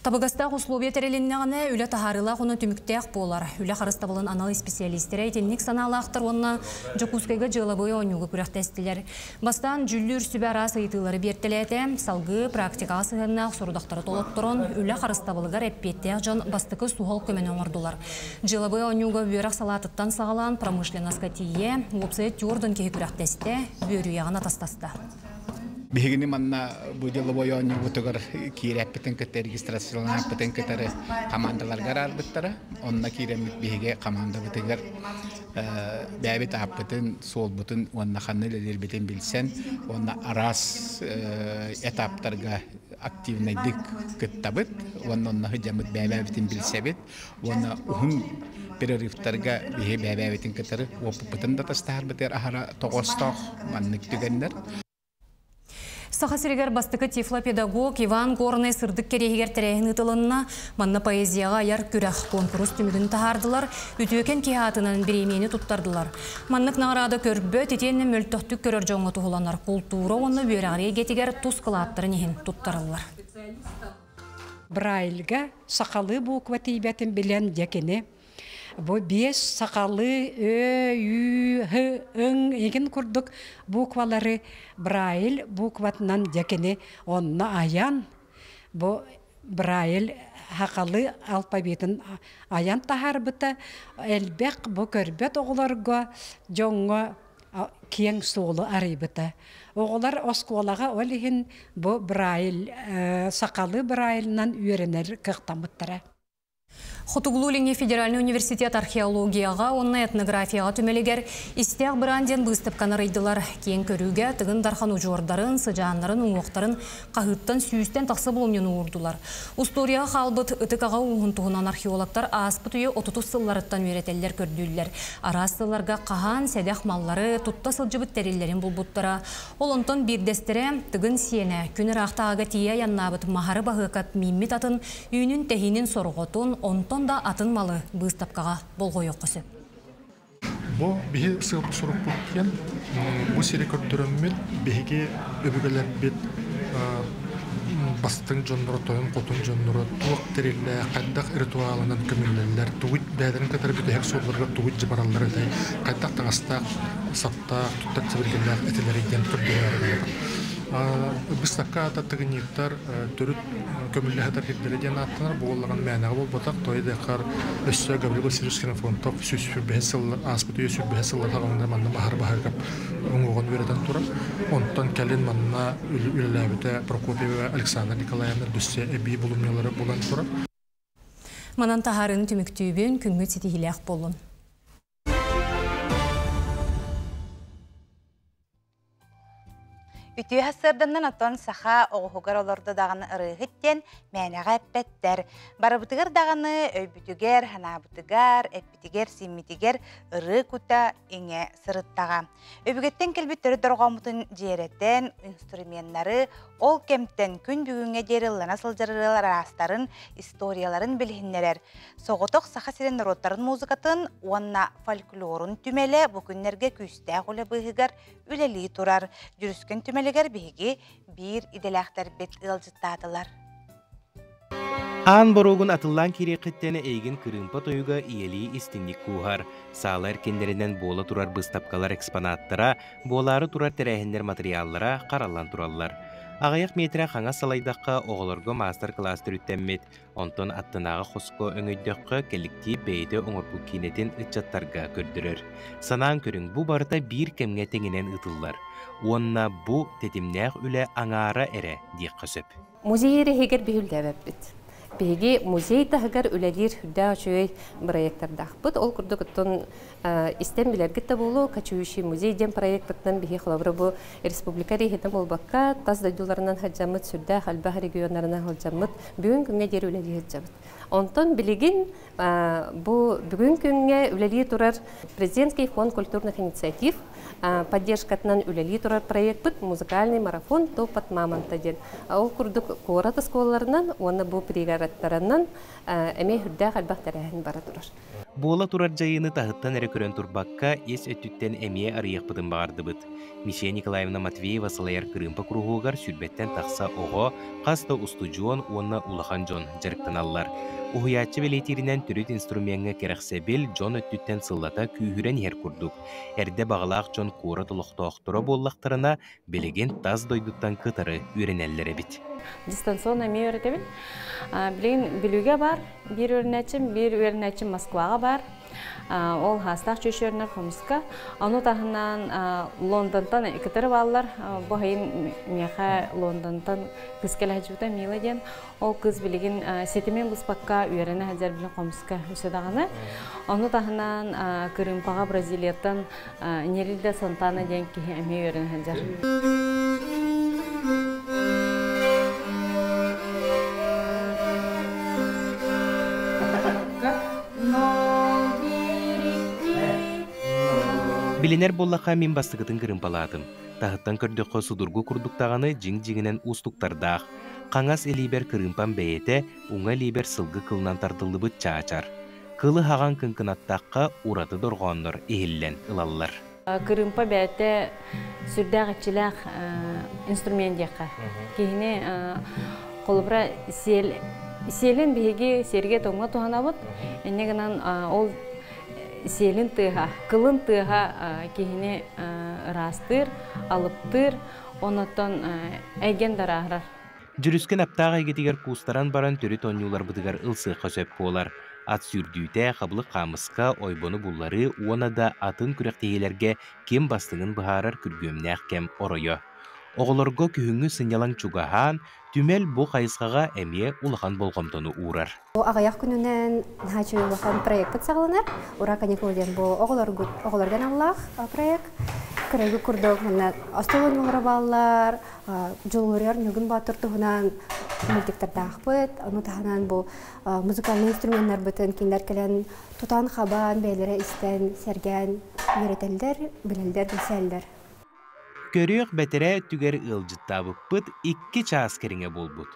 Табыгастаах условия тэрилиннэҕинэ, үлэ таһаарыылаах уонна түмүктээх буолар. Үлэ харыстабылын анал исписэлиистэрэ итинник санаалаахтар уонна Дьокуускайга дьыалабыай оонньууга күрэхтэстилэр. Бастаан дьүүллүүр сүбэ араас ыйытыылары биэртэлээтэ, салгыы практикаҕа сыһыаннаах сорудахтары толотторон, үлэ харыстабылыгар эппиэттээх дьон бастакы суһал көмөнү оҥордулар. Дьыалабыай оонньууга үөрэх салаатыттан саҕалаан промышленноска тиийэ, уопсайа түөрт киһи күрэхтэстэ, үөрүйэҕин атастаста. Биһигини манна бу деловой оонньуубутугар киирээппитин кытта регистрацияланааппытын кытары командаларга араарбыттара. Онно киирэммит биһиги командабытыгар бэйэбит ааппытын, суолбутун уонна ханна үлэлиирбитин билсэн, уонна араас этаптарга активнайдык кыттабыт уонна онно сылдьаммыт бэйэбитин билсэбит уонна уһун перерывтарга биһи бэйэбитин кытары уоппуппутун да тастаһарбытыгар аһара тоҕоостоох маннык түгэннэр. Саха сиригэр бастакы тифлопедагог Иван Горнай сырдык кэриэһигэр тэрээһин ыытылынна. Манна поэзияҕа айар күрэх куонкурус түмүгүн таһаардылар, үтүөкэн киһи аатынан бириэмийэни туттардылар. Маннык наҕараада көрбөт, итиэннэ мөлтөхтүк көрөр дьоҥҥо туһуланар култуура уонна үөрэҕирии эйгэтигэр тус кылааттарын иһин туттарыллар. Брайльга сахалыы буква тиийбэтин билэн дьэ кини бу биэс сахалыы ө, ү, һ, ың игин курдук буквалары Брайль букватынан дьэ кини онно айан бу Брайль сахалыы алфавитын айан таһаарбыта элбэх бу көрбөт оҕолорго дьоҥҥо киэҥ суолу арыйбыта. Оҕолор оскуолаҕа ол иһин бу Брайль сахалыы Брайльынан үөрэнэр кыахтаммыттара. Хотугулуу-Илиҥҥи федеральнай университет археологияҕа уонна этнографияҕа түмэлигэр Истээх быраан диэн быыстапканы арыйдылар. Киэҥ көрүүгэ Тыгын Дархан удьуордарын, сыдьааннарын уҥуохтарын хаһыыттан сүүстэн тахса булумньуну уурдулар. Устуоруйаҕа хаалбыт ытык аҕа ууһун туһунан археологтар ааспыт үйэ отутус сылларыттан үөрэтэллэр көрдүүллэр. Араас сылларга хаһан сэдэх маллары, тутта сылдьыбыт тэриллэрин булбуттара. Ол онтон биирдэстэрэ Тыгын сиэнэ, күн ыраахтааҕыга тиийэ айаннаабыт Маһары Баһыакап мииммит атын үүнүн-тэһиинин сорҕотун, онтон да атын малы быыстапкаҕа болҕойуохха сөп. Бу биһи сыалбыт-сорукпут диэн бу сири көрдөрөммүт биһиги өбүгэлэрбит бастыҥ дьонноро, тойон-хотун дьонноро туох тэриллээх, хайдах ритуалынан көмүллэллэр, тугу бэйэлэрин кытары бүтэһик суолларыгар тугу илдьэ бараллар этэй, хайдах таҥастаах, саптаах, туттар сэбиргэллээх этилэрий диэн көрдөрөөрү Быыстапка аата Тыгыньыктар төрүт көмүллэ сытар сирдэрэ диэн ааттанар. Бу буоллаҕына мээнэҕэ буолбатах. Тоҕо өссө Гаврил Васильевич Ксенофонтов 125 сыллар ааспыт үйэ 105 сыллар саҕаланар манна баһар баһарга уҥуоҕун үөрэтэн турар. Онтон кэлин манна үлэлээбитэ Прокопьева Александра Николаевна өссө эбии булумньулары булан турар. Манан таһаарыыны түмүктүүбүн, күҥҥүт ситиһиилээх буоллун. Үтүө сарсыарданнан оттон саха оҕуһугар олордо даҕаны ырыаһыт диэн мээнэҕэ эппэттэр. Барыбытыгар даҕаны өйбүтүгэр, санаабытыгар, эппитигэр-сииммитигэр ырыа кута иҥэ сырыттаҕа. Өбүгэттэн кэлбит төрүт дорҕооммутун дьиэрэтэн, инструменнары ол кэмтэн күн бүгүҥҥэ диэри ыллана сылдьар ырыалар араастарын, историяларын билиһиннэрэр Соҕотох Саха сирин норуоттарын музыкатын уонна фольклорун түмэлэ бу күннэргэ күүстээх үлэ быыһыгар үлэлии турар. Дьүрүскэн түмэлигэр биһиги биир идэлээхтэрбит ыалдьыттаатылар. Аан боруогун атыллаан киириэххиттэн эйигин кырыымпа тойуга ийэлии истиҥник кууһар. Саала эркиннэринэн буола турар быыстапкалар экспонаттара, буолаары турар тэрээһиннэр матырыйааллара хараллан тураллар. Аҕыйах миэтэрэ хаҥас салайдахха оҕолорго маастар-кылаас төрүттэммит. Онтон аттынааҕы хоско өҥөйдөххө, кэлликтиип бэйэтэ оҥорбут киинэтин ыччаттарга көрдөрөр. Санаан көрүҥ, бу барыта биир кэмҥэ тэҥинэн ыытыллар. Уонна бу тэтимнээх үлэ аҥаара эрэ диэххэ сөп. Музей иһигэр биһилдээбэппит. Биһиги музей таһыгар үлэлиир сүрдээх үчүгэй бырайыактардаахпыт. Ол курдук оттон истэн билэргит да буолуо, Кочующий музей диэн проекпытынан биһи холобура бу республика рейхитин буолбакка, тас дойдуларынан сылдьаммыт, сүрдээх элбэх регионнарынан сылдьаммыт, бүгүн күҥҥэ диэри үлэлии сылдьабыт. Онтон билигин бу бүгүн күҥҥэ үлэлии турар Президентский фонд культурных инициатив поддержкатынан үлэлии турар проекпыт музыкальный марафон Топот мамонта диэн. Ол курдук куорат оскуолаларынан уонна бу пригородтарынан эмиэ үрдээх элбэх тэрээһин бара турар. Буола турар дьайыыны таһыттан эрэ көрөн турбакка, ис өттүттэн эмиэ арыйыахпытын баҕардыбыт. Мичия Николаевна Матвеева салайар кырыымпа куруһуогар сүүрбэттэн тахса оҕо, хас да устудьуон уонна улахан дьон дьарыктаналлар. Уһуйааччы бэлиэтииринэн төрүт инструмеҥҥа кэрэхсэбил дьон өттүттэн сыллата күүһүрэн иһэр курдук. Эрдэ баҕалаах дьон куорат олохтоохторо буоллахтарына, билигин тас дойдуттан кытары үөрэнэллэр эбит. Дистанционно эмиэ үөрэтэбин. Билигин Бүлүүгэ баар биир үөрэнээччим, биир үөрэнээччим Москваҕа баар. Ол хаастаах чүөчүөрүнэр хомуска. Ону таһынан Лондонтан кытары бааллар. Бу сайын миэхэ Лондонтан кыыс кэлэ сылдьыбыта Мила диэн. Ол кыыс билигин ситимин быспакка үөрэнэ сылдьар билин хомуска өссө даҕаны. Ону таһынан Кырыымпаҕа Бразилияттан Нерильда Сантана диэн киһи эмиэ үөрэнэ сылдьар. Билинэр буоллахха мин бастакытын кырыымпалаатым. Таһыттан көрдөххө судургу курдук даҕаны дьиҥ-дьиҥинэн уустуктардаах. Хаҥас илиибэр кырыымпам бэйэтэ, уҥа илиибэр сылгы кылынан тардыллыбыт чаачар. Кылы хаҕан кыҥкынаттахха ураты дорҕооннор иһиллэн ылаллар. Кырыымпа бэйэтэ сүрдээх иччилээх инструмент диэххэ. Киһини холобура сиэл сиэлин биһиги сиэргэ тоҥҥо туһанабыт. Инньэ гынан ол сиэлин тыаһа, кылын тыаһа киһини ыраастыыр, алыптыыр, оннуттан эйгэн дарааһырар. Дьүрүскэн аптаах эйгэтигэр куустаран баран төрүт оонньууларбытыгар ылсыахха сөп буолар. Ат сүүрдүүтэ, хабылык хаамыска, ойбону булларыы уонна да атын күрэхтэһиилэргэ ким бастыҥын быһаарар күргүөмнээх кэм оройо. Оҕолорго күһүҥҥү сынньалаҥ чугаһаан, түмэл бу хайысхаҕа эмиэ улахан болҕомтону уурар. Аҕыйах күнүнэн наһаа үчүгэй улахан проекпыт саҕаланар. Ура каникул диэн бу оҕолоргут оҕолорго аналлаах проект. Кырайгы курдук манна остуол оонньуулара бааллар, Дьулуруйар Ньургун Боотур туһунан мультиктардаахпыт. Ону таһынан бу музыкальнай инструменнарбытын кинилэр кэлэн тутан-хабан, бэйэлэрэ истэн, сэргээн үөрэтэллэр, билэллэр, билсэллэр. Көрүөх бэтэрээ өттүгэр ыалдьыттаабыппыт икки чаас кэриҥэ буолбут.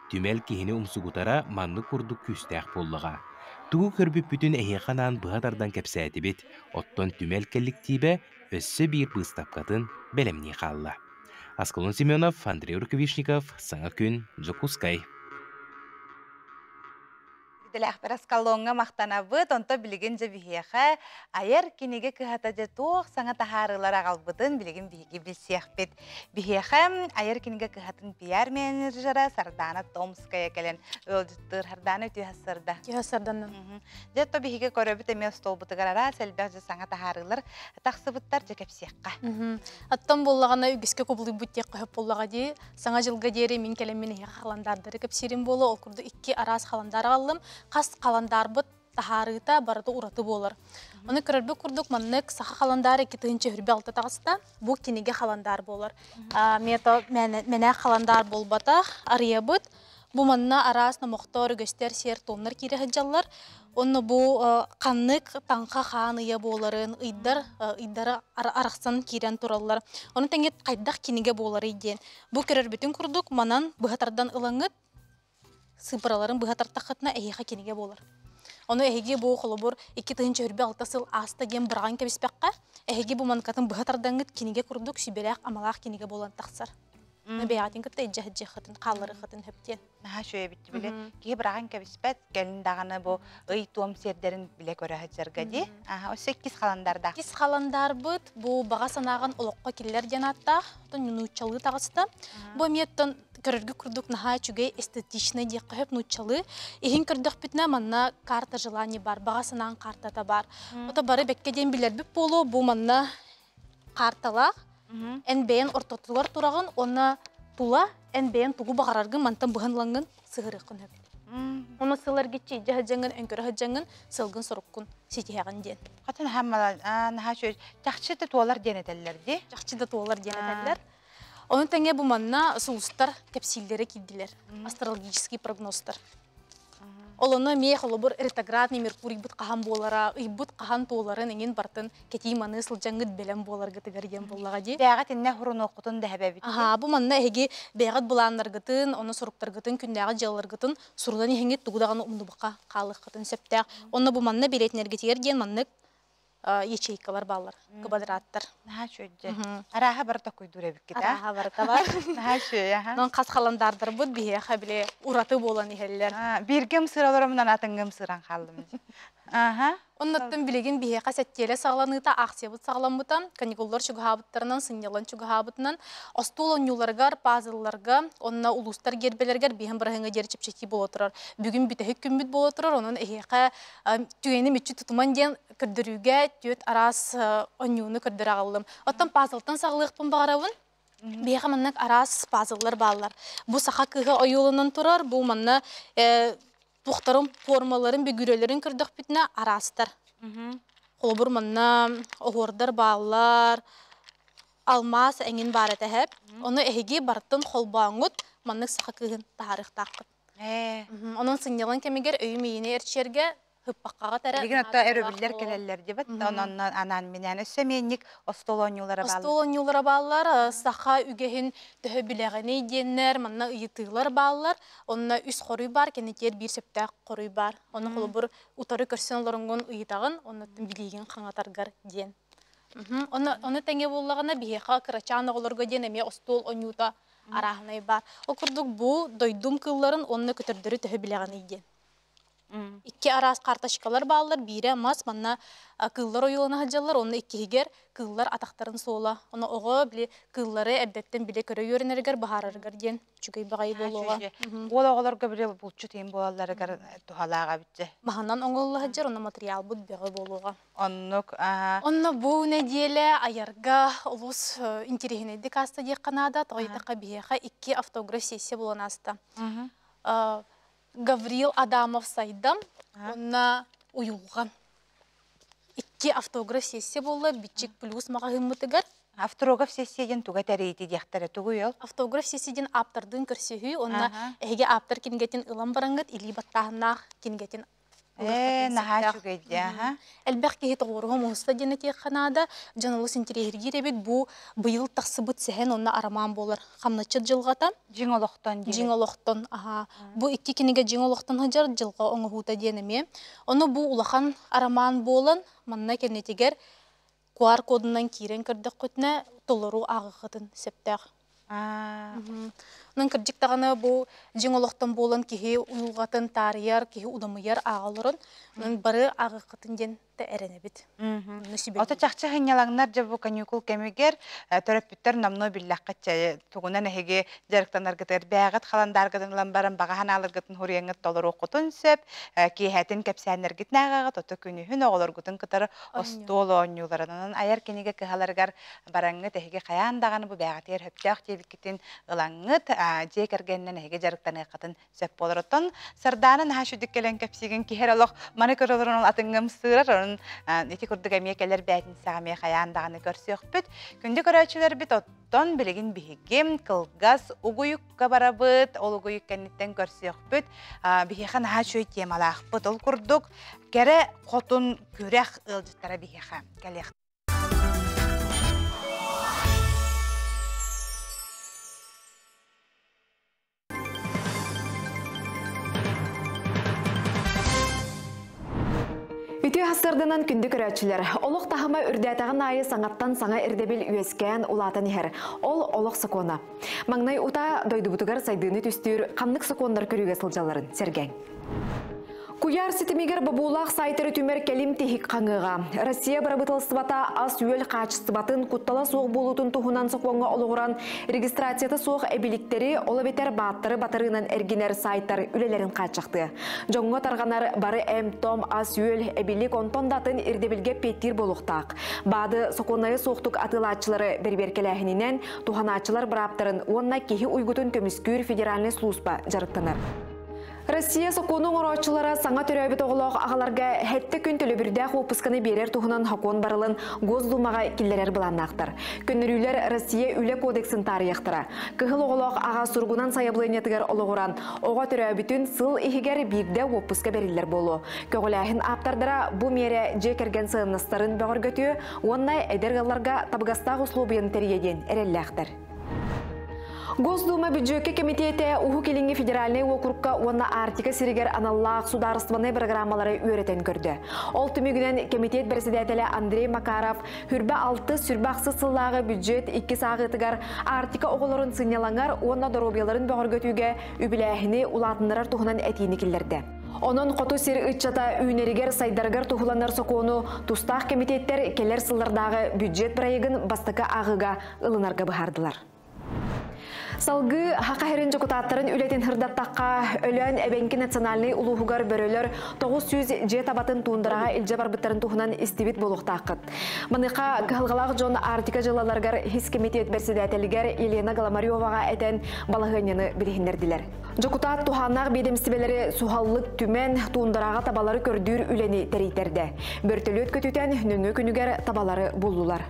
Түмэл киһини умсугутара маннык курдук күүстээх буоллаҕа. Тугу көрбүппүтүн эһиэхэ анаан быһа тардан кэпсээтибит, оттон түмэл кэлликтиибэ өссө биир быыстапкатын бэлэмнии хаалла. Аскалон Семенов, Андрей Рукавишников, Саҥа күн, Дьокуускай. Идэлээхпэр Аскалоҥҥа махтанабыт, онто билигин дьэ биһиэхэ айар кинигэ кыһата дьэ туох саҥа таһаарыылар аҕалбытын билигин биһиги билсиэхпит. Биһиэхэ айар кинигэ кыһатын пиар-менеджера Сардаана Томская кэлэн ыалдьыттыыр. Сардаана үтүө сарда. Үтүө сарданна. Дьэ то биһиги көрөбүт эмиэ остуолбутугар араас элбэх дьэ саҥа таһаарыылар тахсыбыттар дьэ кэпсиэххэ. Оттон буоллаҕына үгүскэ кубулуйбут диэххэ сөп буоллаҕа дии. Саҥа дьылга диэри мин кэлэммин эһиэхэ халандаардары кэпсиирим буолуо. Ол курдук икки араас халандаар аҕаллым. Хас халандаарбыт Таһаарыыта барыта ураты буолар. Ону көрөрбүт курдук маннык саха халандаара 2026 таҕыста. Бу кинигэ халандаар буолар. Мето мэнээх халандаар буолбатах. Арыйабыт. Бу манна араас номохтор, үгэстэр, сиэр-туомнар киирэ сылдьаллар. Онно бу ханнык таҥха хаан ыйа буоларын, ыйдар ыйдара арахсан киирэн тураллар. Ону тэҥэ хайдах кинигэ буоларый диэн. Бу көрөрбүтүн курдук манан быһа тардан ылаҥҥыт сыыппараларын быһа тартаххытына эһиэхэ кинигэ буолар. Ону эһиги бу холобур 2026 сыл ааста диэн быраҕан кэбиспэххэ, эһиги бу манкатын быһа тардаҥҥыт кинигэ курдук сүбэлээх-амалаах кинигэ буолан тахсар. Бэйэҕитин кытта илдьэ сылдьыаххытын, хаалларыаххытын сөп диэн. Наһаа үчүгэй эбит били. Киһи быраҕан кэбиспэт, кэлин даҕаны бу ый туом сиэрдэрин билэ көрө сылдьарга дии. Аха, өссө иккис халандардаах. Иккис халандаарбыт бу баҕа санааҕын олоххо киллэр диэн ааттаах, оттон нууччалыы таҕыста. Бу эмиэ оттон көрөргө курдук наһаа үчүгэй эстетичный диэххэ сөп нууччалыы. Иһин көрдөхпүтүнэ манна карта желаний бар, баҕа санааҥ картата бар. Ото бары бэккэ диэн билэрбит буолуо, бу манна карталаах. Эн бэйэн ортотугар тураҕын уонна тула эн бэйэн тугу баҕараргын мантан быһан ылаҥҥын сыһырыаххын сөп. Ону сыл эргиччи илдьэ сылдьаҥҥын, өҥкөрө сылдьаҥҥын сылгын соруккун ситиһэҕин диэн. Хатын наһаа үчүгэй. Чахчы да туолар диэн этэллэр дии. Чахчы да туолар диэн этэллэр. Ону тэҥэ бу манна сулустар кэпсииллэрэ киирдилэр. Астрологический прогнозтар. Ол онно эмиэ холобур ретроградный Меркурийбыт хаһан буолара, ыйбыт хаһан туоларын эҥин бартын кэтии-маныы сылдьаҥҥыт бэлэм буоларгытыгар диэн буоллаҕа дии. Бэйэҕит иннэ хурунуоххутун дэһэбэбит. Аһаа, бу манна эһиги бэйэҕит былааннаргытын, онно суруктаргытын, күннээҕи дьыалаларгытын сурунан иһиҥҥит тугу даҕаны умнубакка хаалыаххытын сөптөөх. Онно бу манна билиэтинэргитигэр диэн маннык ячейкалар бааллар, квадраттар. Наһаа үчүгэй. Арааһа бары токуйдуур эбиккит, а? Арааһа барыта бар. Наһаа үчүгэй, аха. Онон хас халандаардарбыт биһиэхэ били ураты буолан иһэллэр. Бииргэ ымсыыра олороммун атыҥҥа ымсыыран хааллым. Аха. Оннуттан билигин биһиэхэ сэттиэлэ саҕаланыыта акциябыт саҕаламмыта, каникуллар чугаһаабыттарынан, сынньалаҥ чугаһаабытынан, остуол оонньууларыгар, пазлларга, онно улуустар гиэрбэлэригэр биһэн быраһыҥа диэри чэпчэтии буола турар. Бүгүн бүтэһик күммүт буола турар, онон эһиэхэ түгэни мүччү тутуман диэн көрдөрүүгэ түөрт араас оонньууну көрдөрө аҕаллым. Оттон пазлтан саҕалыахпын баҕарабын. Биһиэхэ маннык араас пазллар бааллар. Бу саха кыыһа ойууланан турар, бу манна туохтарын, формаларын, бүгүрэлэрин көрдөхпүтүнэ араастар. Холобур, манна оһуордар бааллар, алмаас эҥин баар этэ эһэп. Ону эһиги барытын холбооҥҥут маннык саха кыыһын таһаарыахтааххыт. Онон сынньалаҥ кэмигэр өйүм-ийини эрчийэргэ Хыппаххаҕа тэрэ Билигин отто өрөбүллэр кэлэллэр дибит. Онон анаан минээн өссө эмиэнник остуол оонньуулара бааллар. Остуол оонньуулара бааллар. Саха үгэһин төһө билэҕиний диэннэр манна ыйытыылар бааллар. Онно үс хоруй баар, кэннитигэр биир сөптөөх хоруй баар. Ону холобур утары көрсөн олороҥҥун ыйытаҕын, оннуттан билиигин хаҥатаргар диэн. Ону, ону тэҥэ буоллаҕына биһиэхэ кырачаан оҕолорго диэн эмиэ остуол оонньуута арааһынай баар. Ол курдук бу дойдум кыылларын уонна көтөрдөрү төһө билэҕиний диэн. Икки араас карточкалар бааллар, биирэ мас, манна кыыллар ойуулана сылдьаллар, онно иккиһигэр кыыллар атахтарын суола. Ону оҕо били кыыллары эрдэттэн билэ көрө үөрэнэригэр, баһаарарыгар диэн үчүгэй баҕайы буолуоҕа. Уол оҕолорго били булчут иһин буолалларыгар туһалаах эбит. Маһынан оҥоһулла сылдьар, онно материалбыт бөҕө буолуоҕа. Оннук. Онно бу нэдиэлэ айарга олус интириэһинэйдик ааста диэххэ наада. Тоҕо диэтэххэ биһиэхэ икки автограф сессия буолан ааста. Гаврил Адамов Сайдам уонна Уйулҕан. Икки автограф сессия буолла Бичик плюс маҕаһыыммытыгар. Автограф сессия диэн туга тэрийити диэхтэрэ тугуй ол? Автограф сессия диэн ааптардыын көрсүһүү уонна эһиги ааптар кинигэтин ылан бараҥҥыт илии баттааһыннаах кинигэтин Наһаа үчүгэй дии, Элбэх киһи тоҕуоруһа муһуста диэн этиэххэ наада. Дьон олус интэриэһиргиир эбит. Бу быйыл тахсыбыт сэһэн уонна арамаан буолар. Хамначчыт дьылҕата. Дьиҥ олохтон Дьиҥ олохтон, аһаа. Бу икки кинигэ дьиҥ олохтон сылдьар дьылҕа оҥоһуута диэн эмиэ. Ону бу улахан арамаан буолан, манна кэннитигэр QR-кодунан киирэн көрдөххүтүнэ, толору ааҕыаххытын сөптөөх. Онон кырдьык даҕаны бу дьиҥ олохтон буолан киһи уйулҕатын таарыйар, киһи удамыйар ааҕа олорон, онон бары ааҕыаххытын диэн да эрэнэбит. Ото чахчы сынньалаҥнар дьэ бу каникул кэмигэр төрөппүттэр номнуо биллэххит тугунан эһиги дьарыктанаргытыгар бээҕит халандааргытын ылан баран баҕа санааларгытын хуруйаҥҥыт толоруоххутун сөп, киэһэтин кэпсээннэргитин ааҕаҕыт, ото күнүһүн оҕолоргутун кытары остуол оонньууларынан айар кинигэ кыһаларыгар бараҥҥыт эһиги хайаан даҕаны бу бээҕитигэр сөптөөх диэбиккитин ылаҥҥыт Дьиэ кэргэнинэн эһиги дьарыктаныаххытын сөп буолар. Оттон Сардаана наһаа сүдүк кэлэн кэпсиигин киһи олох маны көрө олорон атыҥҥым сыырар. Онон ити курдук эмиэ кэлэр бээтинсэҕэ эмиэ хайаан даҕаны көрсүөхпүт. Күндү көрөөччүлэрбит, оттон билигин биһиги кылгас угуйукка барабыт. Ол угуйук кэнниттэн көрсүөхпүт. Биһиэхэ наһаа үчүгэй темалаахпыт. Ол курдук кэрэ хотун күрэх ыалдьыттара биһиэхэ кэлиэх. Үтүө хасырданан күндү көрөөччүлэр, олох таһыма үрдээтэҕин аайы саҥаттан саҥа ирдэбил үөскээн улаатан иһэр. Ол олох сокуона. Маҥнай утаа дойдубутугар сайдыыны түстүүр ханнык сокуоннар көрүүгэ сылдьалларын сэргээҥ. Куйаар ситимигэр бобуулаах сайтары түмэр кэлим тиһик хаҥыаҕа. Россия бырабыыталыстыбата ас-үөл хаачыстыбатын куттала суох буолуутун туһунан сокуоҥҥа олоҕуран регистрацията суох эбиликтэри, ол эбэтэр бааттары батарыынан эргинэр сайтар үлэлэрин хааччахтыа. Дьоҥҥо тарҕанар бары эм-том, ас-үөл, эбилик онтон да атын ирдэбилгэ эппиэттиир буолуохтаах. Баады сокуоннайа суохтук атыылааччылары бэрэбиэркэлээһининэн туһанааччылар бырааптарын уонна киһи уйгутун көмүскүүр федеральнай служба дьарыктанар. Россия сокуону оҥорооччулара саҥа төрөөбүт оҕолоох аҕаларга сэттэ күн төлөбүрдээх уоппусканы биэрэр туһунан сокуон барылын Госдумаҕа киллэрэр былааннаахтар. Көннөрүүлэр Россия Үлэ кодексын таарыйыахтара. Кыһыл оҕолоох аҕа суругунан сайабылыанньатыгар олоҕуран, оҕо төрөөбүтүн сыл иһигэр биирдэ уоппуска бэриллэр буолуо. Көҕүлээһин ааптардара бу миэрэ дьиэ кэргэн сыаннастарын бөҕөргөтүө уонна эдэр ыалларга табыгастаах услуобуйаны тэрийиэ диэн эрэллээхтэр. Госдума бүддьүөккэ кэмитиэтэ Уһук Илиҥҥи федеральнай уокурукка уонна Арктика сиригэр аналлаах судаарыстыбаннай бырагыраамалары үөрэтэн көрдө. Ол түмүгүнэн кэмитиэт бэрэссэдээтэлэ Андрей Макаров хүрбэ алтыс, сүрбэ ахсыс сыллааҕы бүддьүөт иккис ааҕыытыгар Арктика оҕолорун сынньалаҥар уонна доруобуйаларын бөҕөргөтүүгэ үбүлээһини улаатыннарар туһунан этиини киллэрдэ. Онон хоту сир ыччата үүнэригэр-сайдарыгар туһуланар сокуону тустаах кэмитиэттэр кэлэр сыллардааҕы бюджет проегын бастакы ааҕыыга ылынарга быһаардылар. Салгыы Саха сирин дьокутааттарын үлэтин сырдаттахха, Өлөөн Эбэҥки национальнай улууһугар бөрөлөр 900 дьиэ табатын туундараҕа илдьэ барбыттарын туһунан истибит буолуохтааххыт. Маныаха кыһалҕалаах дьон Арктика дьыалаларыгар хис кэмитиэт бэрэссэдээтэлигэр Елена Голомареваҕа этэн балаһыанньаны билиһиннэрдилэр. Дьокутаат туһааннаах биэдэмистибэлэри суһаллык түмэн, туундараҕа табалары көрдүүр үлэни тэрийтэрдэ. Бөртөлүөт көтүтэн нөҥүө күнүгэр табалары буллулар.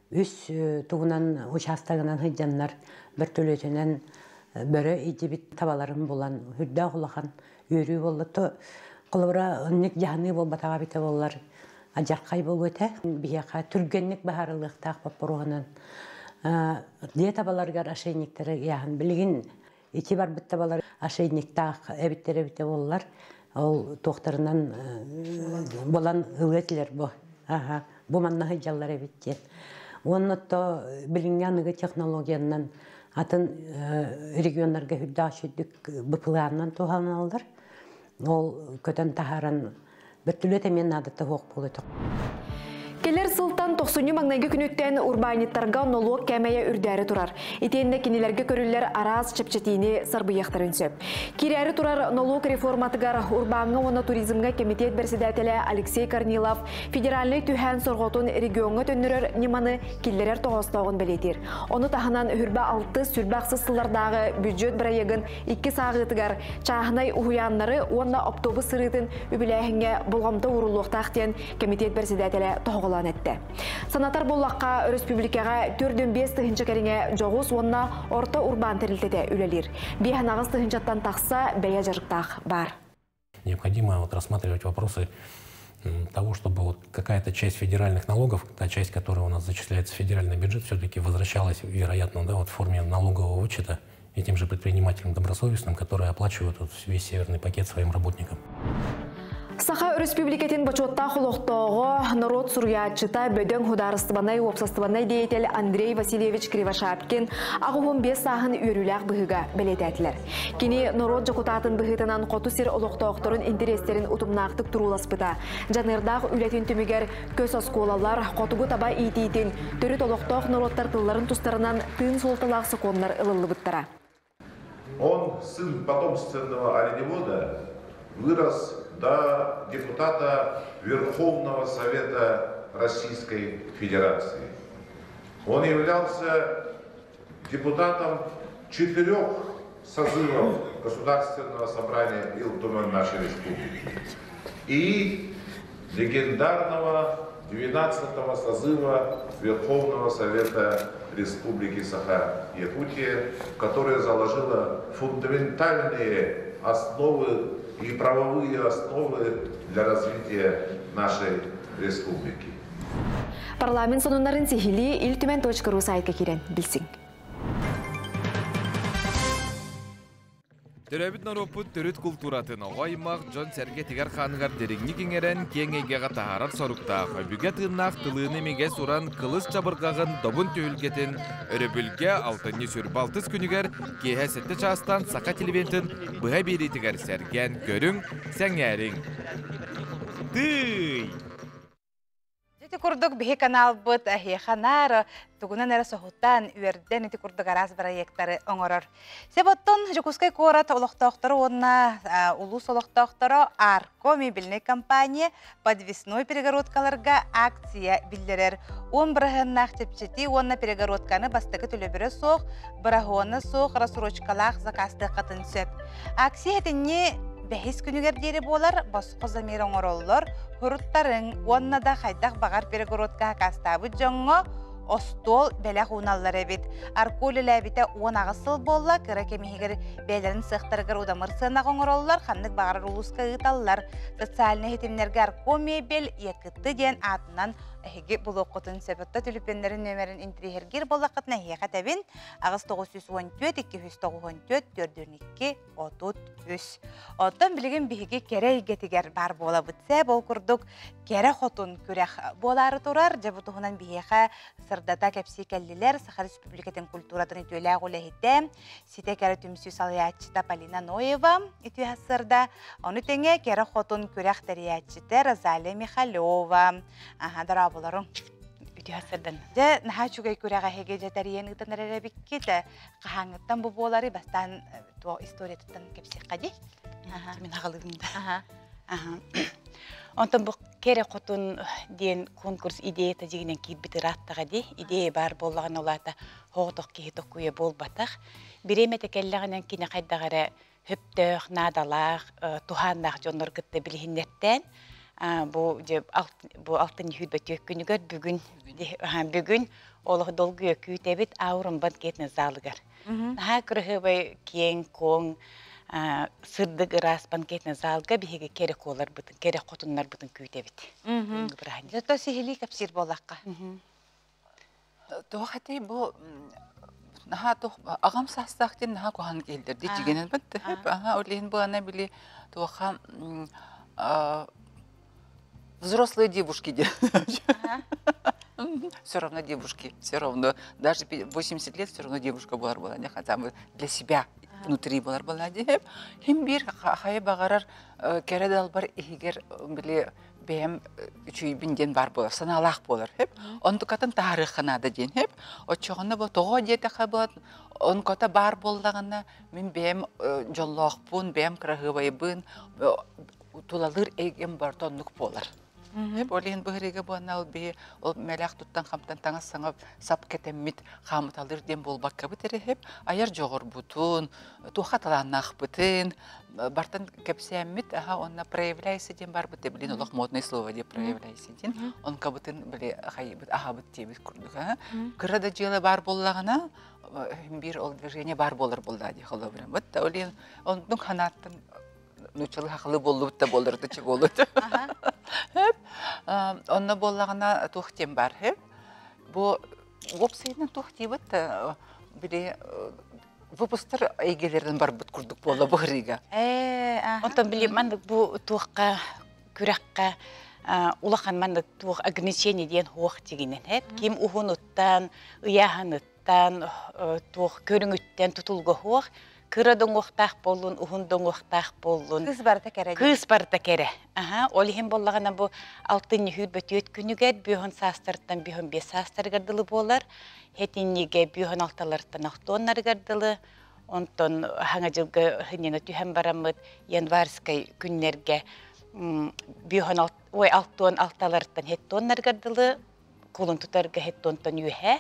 Үс тугунан учаастагынан сылдьаннар бөртөлүөтүнэн бөрө илдьибит табаларын булан үрдээх улахан үөрүү буолла. То холобура оннук дьаһаныы буолбатаҕа эбитэ буоллар адьархай буолуо этэ. Биһиэхэ түргэнник быһаарыллыахтаах боппуруоһунан дьиэ табаларыгар ошейниктары ыйааһын билигин ити барбыт табалар ошейниктаах эбиттэр эбитэ буоллар ол туохтарынан булан ылыа этилэр бу аха бу манна сылдьаллар эбит диэн уонна то билиҥҥи аныгы технологиянан атын регионнарга үрдээх сүрдүк быпылаанынан туһаналлар ол көтөн таһааран Бөртүлүөт эмиэ наадата суох буолуо Кэлэр сылтан тохсунньу маҥнайгы күнүттэн урбаанньыттарга нолуок кээмэйэ үрдээри турар. Итиэннэ кинилэргэ көрүллэр араас чэпчэтиини сарбыйыахтарын сөп. Киирээри турар нолуок реформатыгар урбааҥҥа уонна туризмҥа кэмитиэт бэрэссэдээтэлэ Алексей Корнилов федеральнай түһээн сорҕотун региоҥҥа төннөрөр ньыманы киллэрэр тоҕоостооҕун бэлиэтиир. Ону таһынан үрбэ алтыс, сүрбэ ахсыс сыллардааҕы бюджет бырайыагын иккис ааҕыытыгар чааһынай уһуйааннары уонна оптуобус сырыытын үбүлээһиҥҥэ болҕомто ууруллуохтаах диэн кэмитиэт бэрэссэдээтэлэ тоһоҕолоон эттэ. Санатар буоллахха, өрөспүүбүлүкэҕэ 45 тыһыынча кэриҥэ дьоҕус уонна орто урбаан тэрилтэтэ үлэлиир. 58 тыһыынчаттан тахса бэйэ дьарыктаах баар. Необходимо вот рассматривать вопросы того, чтобы вот какая-то часть федеральных налогов, та часть, которая у нас зачисляется в федеральный бюджет, все-таки возвращалась, вероятно, да, вот в форме налогового вычета этим же предпринимателям добросовестным, которые оплачивают вот весь северный пакет своим работникам. Саха Өрөспүүбүлүкэтин бочуоттаах олохтооҕо, норуот суруйааччыта, бөдөҥ судаарыстыбаннай уопсастыбаннай деятель Андрей Васильевич Кривошапкин 85 сааһын үөрүүлээх быһыыга бэлиэтээтилэр. Кини норуот дьокутаатын быһыытынан хоту сир олохтоохторун интэриэстэрин утумнаахтык турууласпыта. Дьаныардаах үлэтин түмүгэр көс оскуолалар, хотугу таба иитиитин, төрүт олохтоох норуоттар тылларын тустарынан тыын суолталаах сокуоннар ылыллыбыттара. Он сын потомственного оленевода, вырос до депутата Верховного Совета Российской Федерации. Он являлся депутатом Четырех созывов Государственного собрания Ил нашей республики и легендарного 12-го созыва Верховного Совета Республики Саха-Якутия, которая заложила фундаментальные основы и правовые основы для развития нашей республики. Парламент сонуннарын сиһилии илтүмэн.ру сайтка киирэн билсиҥ. Төрөөбүт норуоппут төрүт култууратын оҕо аймах дьон-сэргэ тигэр-хааныгар дириҥник иҥэрэн, киэҥ эйгэҕэ таһаарар соруктаах, өбүгэ тыыннаах тылыыны имигэс уран кылыс чабырҕаҕын добун түһүлгэтин өрөбүлгэ алтынньы сүрбэ алтыс күнүгэр киэһэ сэттэ чаастан Саха телевидениетын быһа биэриитигэр сэргээн көрүҥ, сэҥээриҥ. Тыый! Ити курдук биһи каналбыт эһиэхэ наар тугунан эрэ соһутан, үөрдэн ити курдук араас бырайыактары оҥорор. Себоттон Дьокуускай куорат олохтоохторо уонна улуус олохтоохторо Арко мебельнай компания подвесной перегородкаларга акция биллэрэр. 10 быраһыаннаах чэпчэтии уонна перегородканы бастакы төлөбүрэ суох, быраһыана суох рассрочкалаах заказтыаххытын сөп. Акция этинни бэһис күнүгэр диэри буолар, босхо замер оҥороллор, Хуруттарыҥ уонна да хайдах баҕар перегородка акаастаабыт дьоҥҥо остуол бэлэх ууналлар эбит. Арко үлэлээбитэ 18 сыл буолла, кыра кэм иһигэр бэйэлэрин сыахтарыгар удамыр сыанаҕа оҥороллор, ханнык баҕарар улууска ыыталлар. Социальнай ситимнэргэ Арко мебель Якыты диэн аатынан эһиги булуоххутун сөп. Отто түлүпүөннэрин нүөмэрин интириэһиргиир буоллаххытына эһиэхэ этэбин 8914 294 402 33. Оттон билигин биһиги кэрэ эйгэтигэр баар буолабыт. Сээп ол курдук кэрэ хотун күрэх буолаары турар. Дьэ бу туһунан биһиэхэ сырдата кэпсии кэллилэр Саха Республикатын культуратын үтүөлээх үлэһитэ, ситэ кэрэ түмсүү салайааччыта Полина Ноева үтүө сырда. Ону тэҥэ кэрэ хотун күрэх тэрийээччитэ Розалия Михалева. Аха, дорооболоруҥ. Үтүө сырдан. Дьэ, наһаа үчүгэй күрэх эһиги дьэ тэрийэн ыытан эрэр эбиккит. Хаһааҥҥыттан бу буолары бастаан туох историятыттан кэпсиэххэ дии. Мин аҕалыыбын да. Онтон бу кэрэ хотун диэн конкурс идеята дьигинэн киирбит ырааттаҕа дии. Идея баар буоллаҕына улаата хоҕотох киһи токуйа буолбатах. Бириэмэтэ кэллэҕинэн кини хайдах эрэ хөптөөх, наадалаах, туһааннаах дьоннор кытта билиһиннэртээн бу бу алтынньы сүүрбэ күнүгэр бүгүн бүгүн олох долгуйа күүтэбит Аурум банкетный залыгар. Наһаа кырыһыбай киэҥ-куоҥ сырдык ыраас банкетный залга биһиги кэрэ куоларбытын, кэрэ хотуннарбытын күүтэбит. Зато сиһилии кэпсиир буоллахха. Туох этэй бу наһаа туох аҕам саастаах диэн наһаа куһаҕан киһилэр дии дьигинэн бытты аха ол иһин бу ана били туоха взрослые девушки диэн все равно девушки все равно даже 80 лет все равно девушка буолар буолан хотя бы для себя внутри буолар буолан диэм хим биир хайа баҕарар кэрэ далбар иһигэр били бэйэм үчүйбүн диэн баар буолар, санаалаах буолар хөп. Онтукатын таһаарыахха наада диэн хөп. Оччоҕуна бу тоҕо диэтэхэ бу онкото баар буоллаҕына мин бэйэм дьоллоохпун, бэйэм кыраһыабайбын, тулалыыр эйгэм барыта оннук буолар. Ол иһин быһырыыга буонна ол биһи ол мэлээх туттан хамтан таҥас саҥа сап кэтэммит хаамыталыыр диэн буолбаккабыт эрэ хөп. Айар дьоҕурбутун, туохха талааннаахпытын, бартан кэпсээммит аха онно проявляйся диэн барбыт билин олох модное слово диye проявляйся диэн онкабытын били хайыбыт аһабыт диэбит курдук кыра да дьыала баар буоллаҕына биир ол движение баар буолар буолла дии холобура вот олин оннук ханааттан нуччалы хахылы буоллубут да буолар да чего онно буоллаҕына туох диэн бар бу уопсайынан туох диибит били выпустар эйгэлэрин барбыт курдук буолла бу ырыыга. Онтон били маннык бу туохха күрэххэ улахан маннык туох ограничение диэн хуох тигинэн хэп ким уһунуттан ыйааһыныттан туох көрүҥүттэн тутулга хуох кыра доҥуохтаах буоллун уһун доҥуохтаах буоллун кыыс барыта кэрэ кыыс барыта кэрэ аха ол иһин буоллаҕына бу алтынньы сүүрбэ күнүгэр бүөхүн саастарыттан бүөхүн биэс саастарыгар дылы буолар Хэтинньигэ бүөхөн алталарыттан охтуоннарыгар дылы, онтон хаҥа дьылга хынньана түһэн бараммыт январскай күннэргэ бүөхөн ой алтуон алталарыттан хеттуоннарыгар дылы кулун тутарга хеттуонтан үөһэ.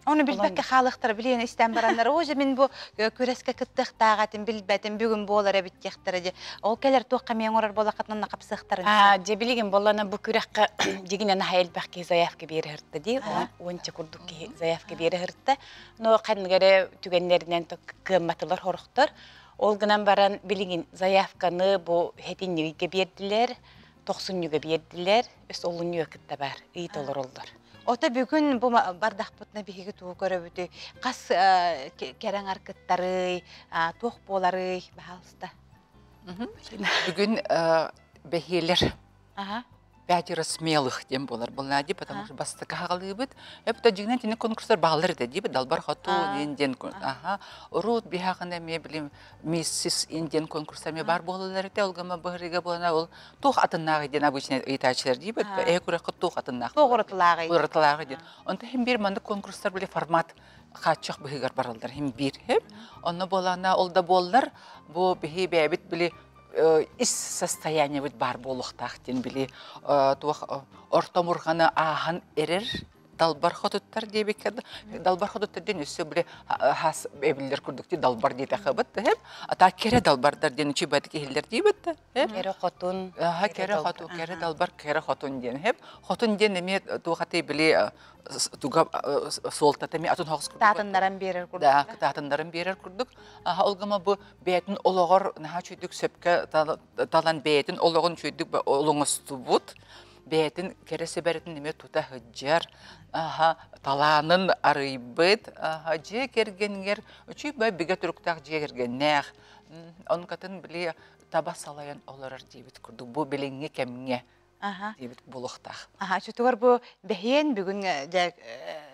Оны билбэккэ хаалыахтара билиэн истэн бараннар, оо же мин бу күрэскэ кыттыахтааҕа билбэтим, бүгүн буолар эбит диэхтэрэ дьэ. Ол кэлэр туохха эмиэ оҥорор буоллаххытына хапсыахтарын. Аа, дьэ билигин боллана бу күрэххэ дьигинэн аһа элбэх киһи заявка биэрэ сырытта дии. Уонча курдук киһи заявка биэрэ сырытта. Но ханнык эрэ түгэннэринэн кыамматылар хорохтор. Ол гынан баран билигин заявканы бу хэтинньигэ биэрдилэр, тохсунньуга биэрдилэр, өс олунньуга кытта бар, ый толороллор. Ото бүгүн бу бардахпытына биһиги тугу көрөбүтүй? Хас кэрэҥ аркыттарый, туох буоларый, баһаалыста. Бүгүн бэһиэлэр пятеро смелых диэн буолар буолла потому что бастакы хаҕалыыбыт эбэтэ дьиҥинэн тини конкурстар бааллар этэ диибит далбар хоту диэн диэн аха урут биһаҕына эмиэ билим миссис индиан конкурстар эмиэ бар буолаллар этэ ол гыма быһырыга буолана ол туох атыннааҕый диэн обычно ыйытааччылар диибит ээ күрэххэ туох атыннаах туох уратылааҕый уратылааҕый диэн онто хим биир маннык конкурстар били формат хааччах быһыгар бараллар хим биир хеп онно буолана ол да буоллар бу биһи бэйэбит били ис состояниебыт баар буолуохтаах диэн били туох орто мурҕаны ааһан эрэр далбар хотуттар диэбиккэ далбар хотуттар диэн өссө били хас эбиллэр курдук далбар диэтэхэ бит ата кэрэ далбардар диэн үчүбэтик иһиллэр диибит кэрэ хотун кэрэ хотун кэрэ далбар кэрэ хотун диэн хеп хотун диэн эмиэ туохаты били туга суолтата эмиэ атын хоҕус курдук таатыннаран биэрэр курдук да таатыннаран биэрэр курдук ол гыма бу бэйэтин олоҕор наһаа үчүгдүк сөпкө талан бэйэтин олоҕун үчүгдүк олоҥостубут бэйэтин кэрэ сэбэрэтин эмиэ тута сылдьар аха талаанын арыйбыт аха дьиэ кэргэнгэр үчүгэй бигэ туруктаах дьиэ кэргэннээх онкатын били таба салайан олорор диэбит курдук бу билиҥҥи кэмҥэ диэбит буолуохтаах. Аха, чутугар бу бэһиэн бүгүн дьэ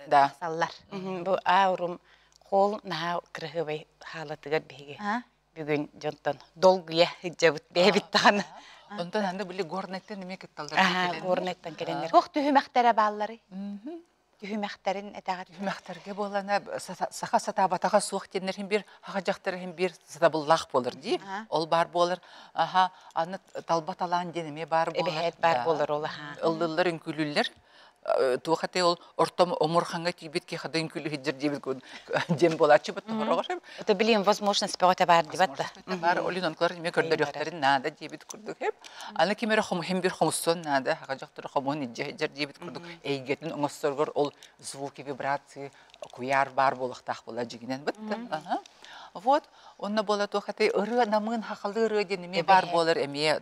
да саллар. Бу аурум холл наһаа кыраһыабай хаалатыгар биһиги бүгүн дьонтон долгуйа сылдьабыт бэйэбит даҕаны. Онтон аны били Горнайтан эмиэ кытталлар. Горнайтан кэлэннэр. Туох түһүмэхтэрэ баалларый? Түһүмэхтэрин этэҕит. Түһүмэхтэргэ буолана саха сатаабатаҕа суох диэннэр иһин биир саха дьахтар иһин биир сатабыллаах буолар дии. Ол баар буолар. Аха, аны талба талаан диэн эмиэ баар буолар. Эбэһээт баар буолар ол аха. Ыллыллар, үҥкүүлүүллэр. Туох этэй ол орто омурхаҥҥа тиийбит киһи хада үҥкүүлүһүддэр диэбит диэн буолааччы бут тоһороҕор. Это билим возможность бөҕөтө баар дибат да. Баар олин онкулар эмиэ көрдөрүөхтэрин наада диэбит курдук хеп. Аны ким эрэ хомуһун бир хомуссон наада, хаха дьохтору хомуһун илдьэ сылдьар диэбит курдук эйгэтин оҥосторгор ол звуки, вибрации куйаар баар буолуохтаах буола дьигинэн бытта. Вот, онно буола туох этэй ырыа намыын хахалы ырыа диэн эмиэ баар буолар эмиэ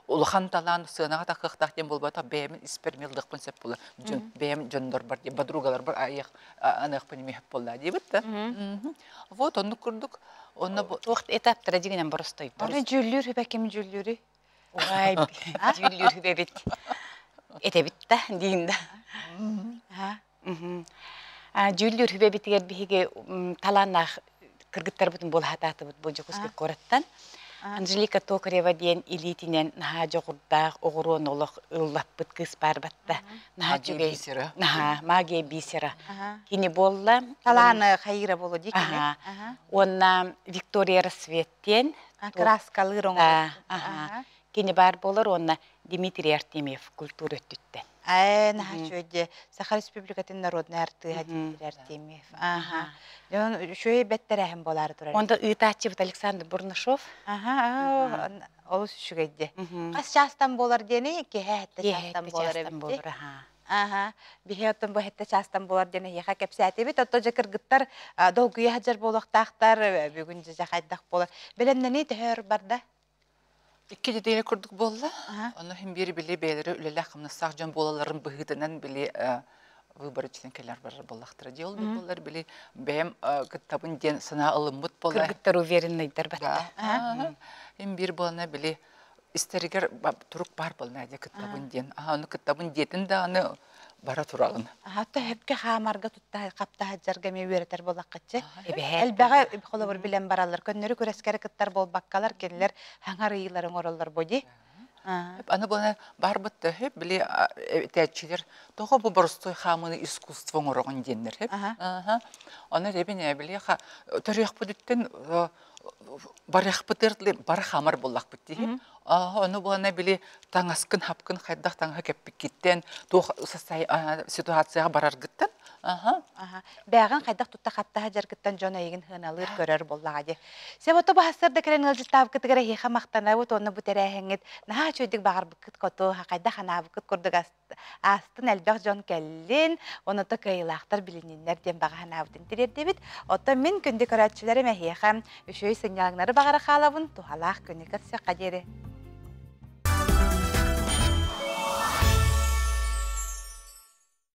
улахан талаан сыанаҕа тахыахтаах диэн буолбатах бэйэм испэр милдыхпын сөп буола бэйэм дьоннорбор подругаларбар айыах аныахпын эмиэ сөп буолла диэбит да вот оннук курдук онно туох этаптара дьигинэн боростойдор Аны дьүүллүүр хүбэ ким дьүүллүүрүй Уай дьүүллүүр хүбэбит этэбит да диин да Дьүүллүүр хүбэбитигэр биһиги талааннаах кыргыттарбытын буолаһатаатыбыт бу Дьокуускай куораттан. Анжелика Токарева диэн илиитинэн наһаа дьоҕурдаах оҕуруон олох ыллаппыт кыыс баар батта. Наһаа үчүгэй. Наһаа магия бисера. Кини буолла. Талааны хайыра буолу дии кини. Уонна Виктория Рассвет диэн. Краскалыыр оҥорор. Кини баар буолар уонна Дмитрий Артемьев культура өттүттэн. Ээ, наһаа үчүгэй дии. Саха Республикатын народнай артыыһа Дмитрий Артемьев. Аха. Дьон үчүгэй бэттэрээһин буолаары турар. Онто ыытааччыбыт Александр Бурнашов. Аха, олус үчүгэй дии. Хас чаастан буолар диэни киэһэ сэттэ чаастан буолар эбит дии. Аха. Биһи оттон бу сэттэ чаастан буолар диэн эһиэхэ кэпсээтибит. Отто дьэ кыргыттар долгуйа сылдьар буолуохтаахтар. Бүгүн дьэ хайдах буолар. Бэлэмнэнии төһө өр барда? Икки нэдиэлэ курдук буолла. Ону иһин биир били бэйэлэрэ үлэлээх-хамнастаах дьон буолалларын быһыытынан били выборочный кэлэр барар буоллахтара. Дьэ ол буоллар били бэйэм кыттабын диэн санаа ылыммыт буолла. Кыргыттар уверенныйдар батта. Им биир буолана били истэригэр турук баар буолна дьэ кыттабын диэн. Аны кыттабын диэтин даҕаны бара тураҕын. Хатта хөпкө хаамарга тутта хапта сылдьарга эмиэ үөрэтэр буоллаххытчы. Элбэҕи холобур билэн бараллар. Көннөрү күрэскэри кыттар буолбаккалар, кинилэр хаҥар ыйыылары оҥороллор бу дии. Аны буона барбыт да хөп били этээччилэр тоҕо бу боростуой хаамыыны искусство оҥороҕун диэннэр хөп. Аны ребин били төрүөхпүтүттэн Барыахпытыр бары хамар буллахпыт дии. Ону буолана били таҥаскын хапкын хайдах таҥаһы кэппиккиттэн туох ситуацияҕа бараргыттан. Аха. Бэҕин хайдах тутта хаптаһа жаргыттан дьон эйигин хыналыыр көрөр буоллаҕа дии. Себото баһассар да кэлэн ыалдьыттаабыккытыгар эһиэхэ махтанабыт уонна бу тэрээһиҥҥит наһаа үчүгэйдик баҕарбыккыт хоту хайдах анаабыккыт курдук астын элбэх дьон кэллин, оното кыайыылаахтар билинниннэр диэн баҕа санаабытын тириэрдэбит. Оттон мин күндү көрөөччүлэрим эһиэхэ үчүгэй сынньалаҥнары баҕара хаалабын, туһалаах күнү көрсөххө диэри.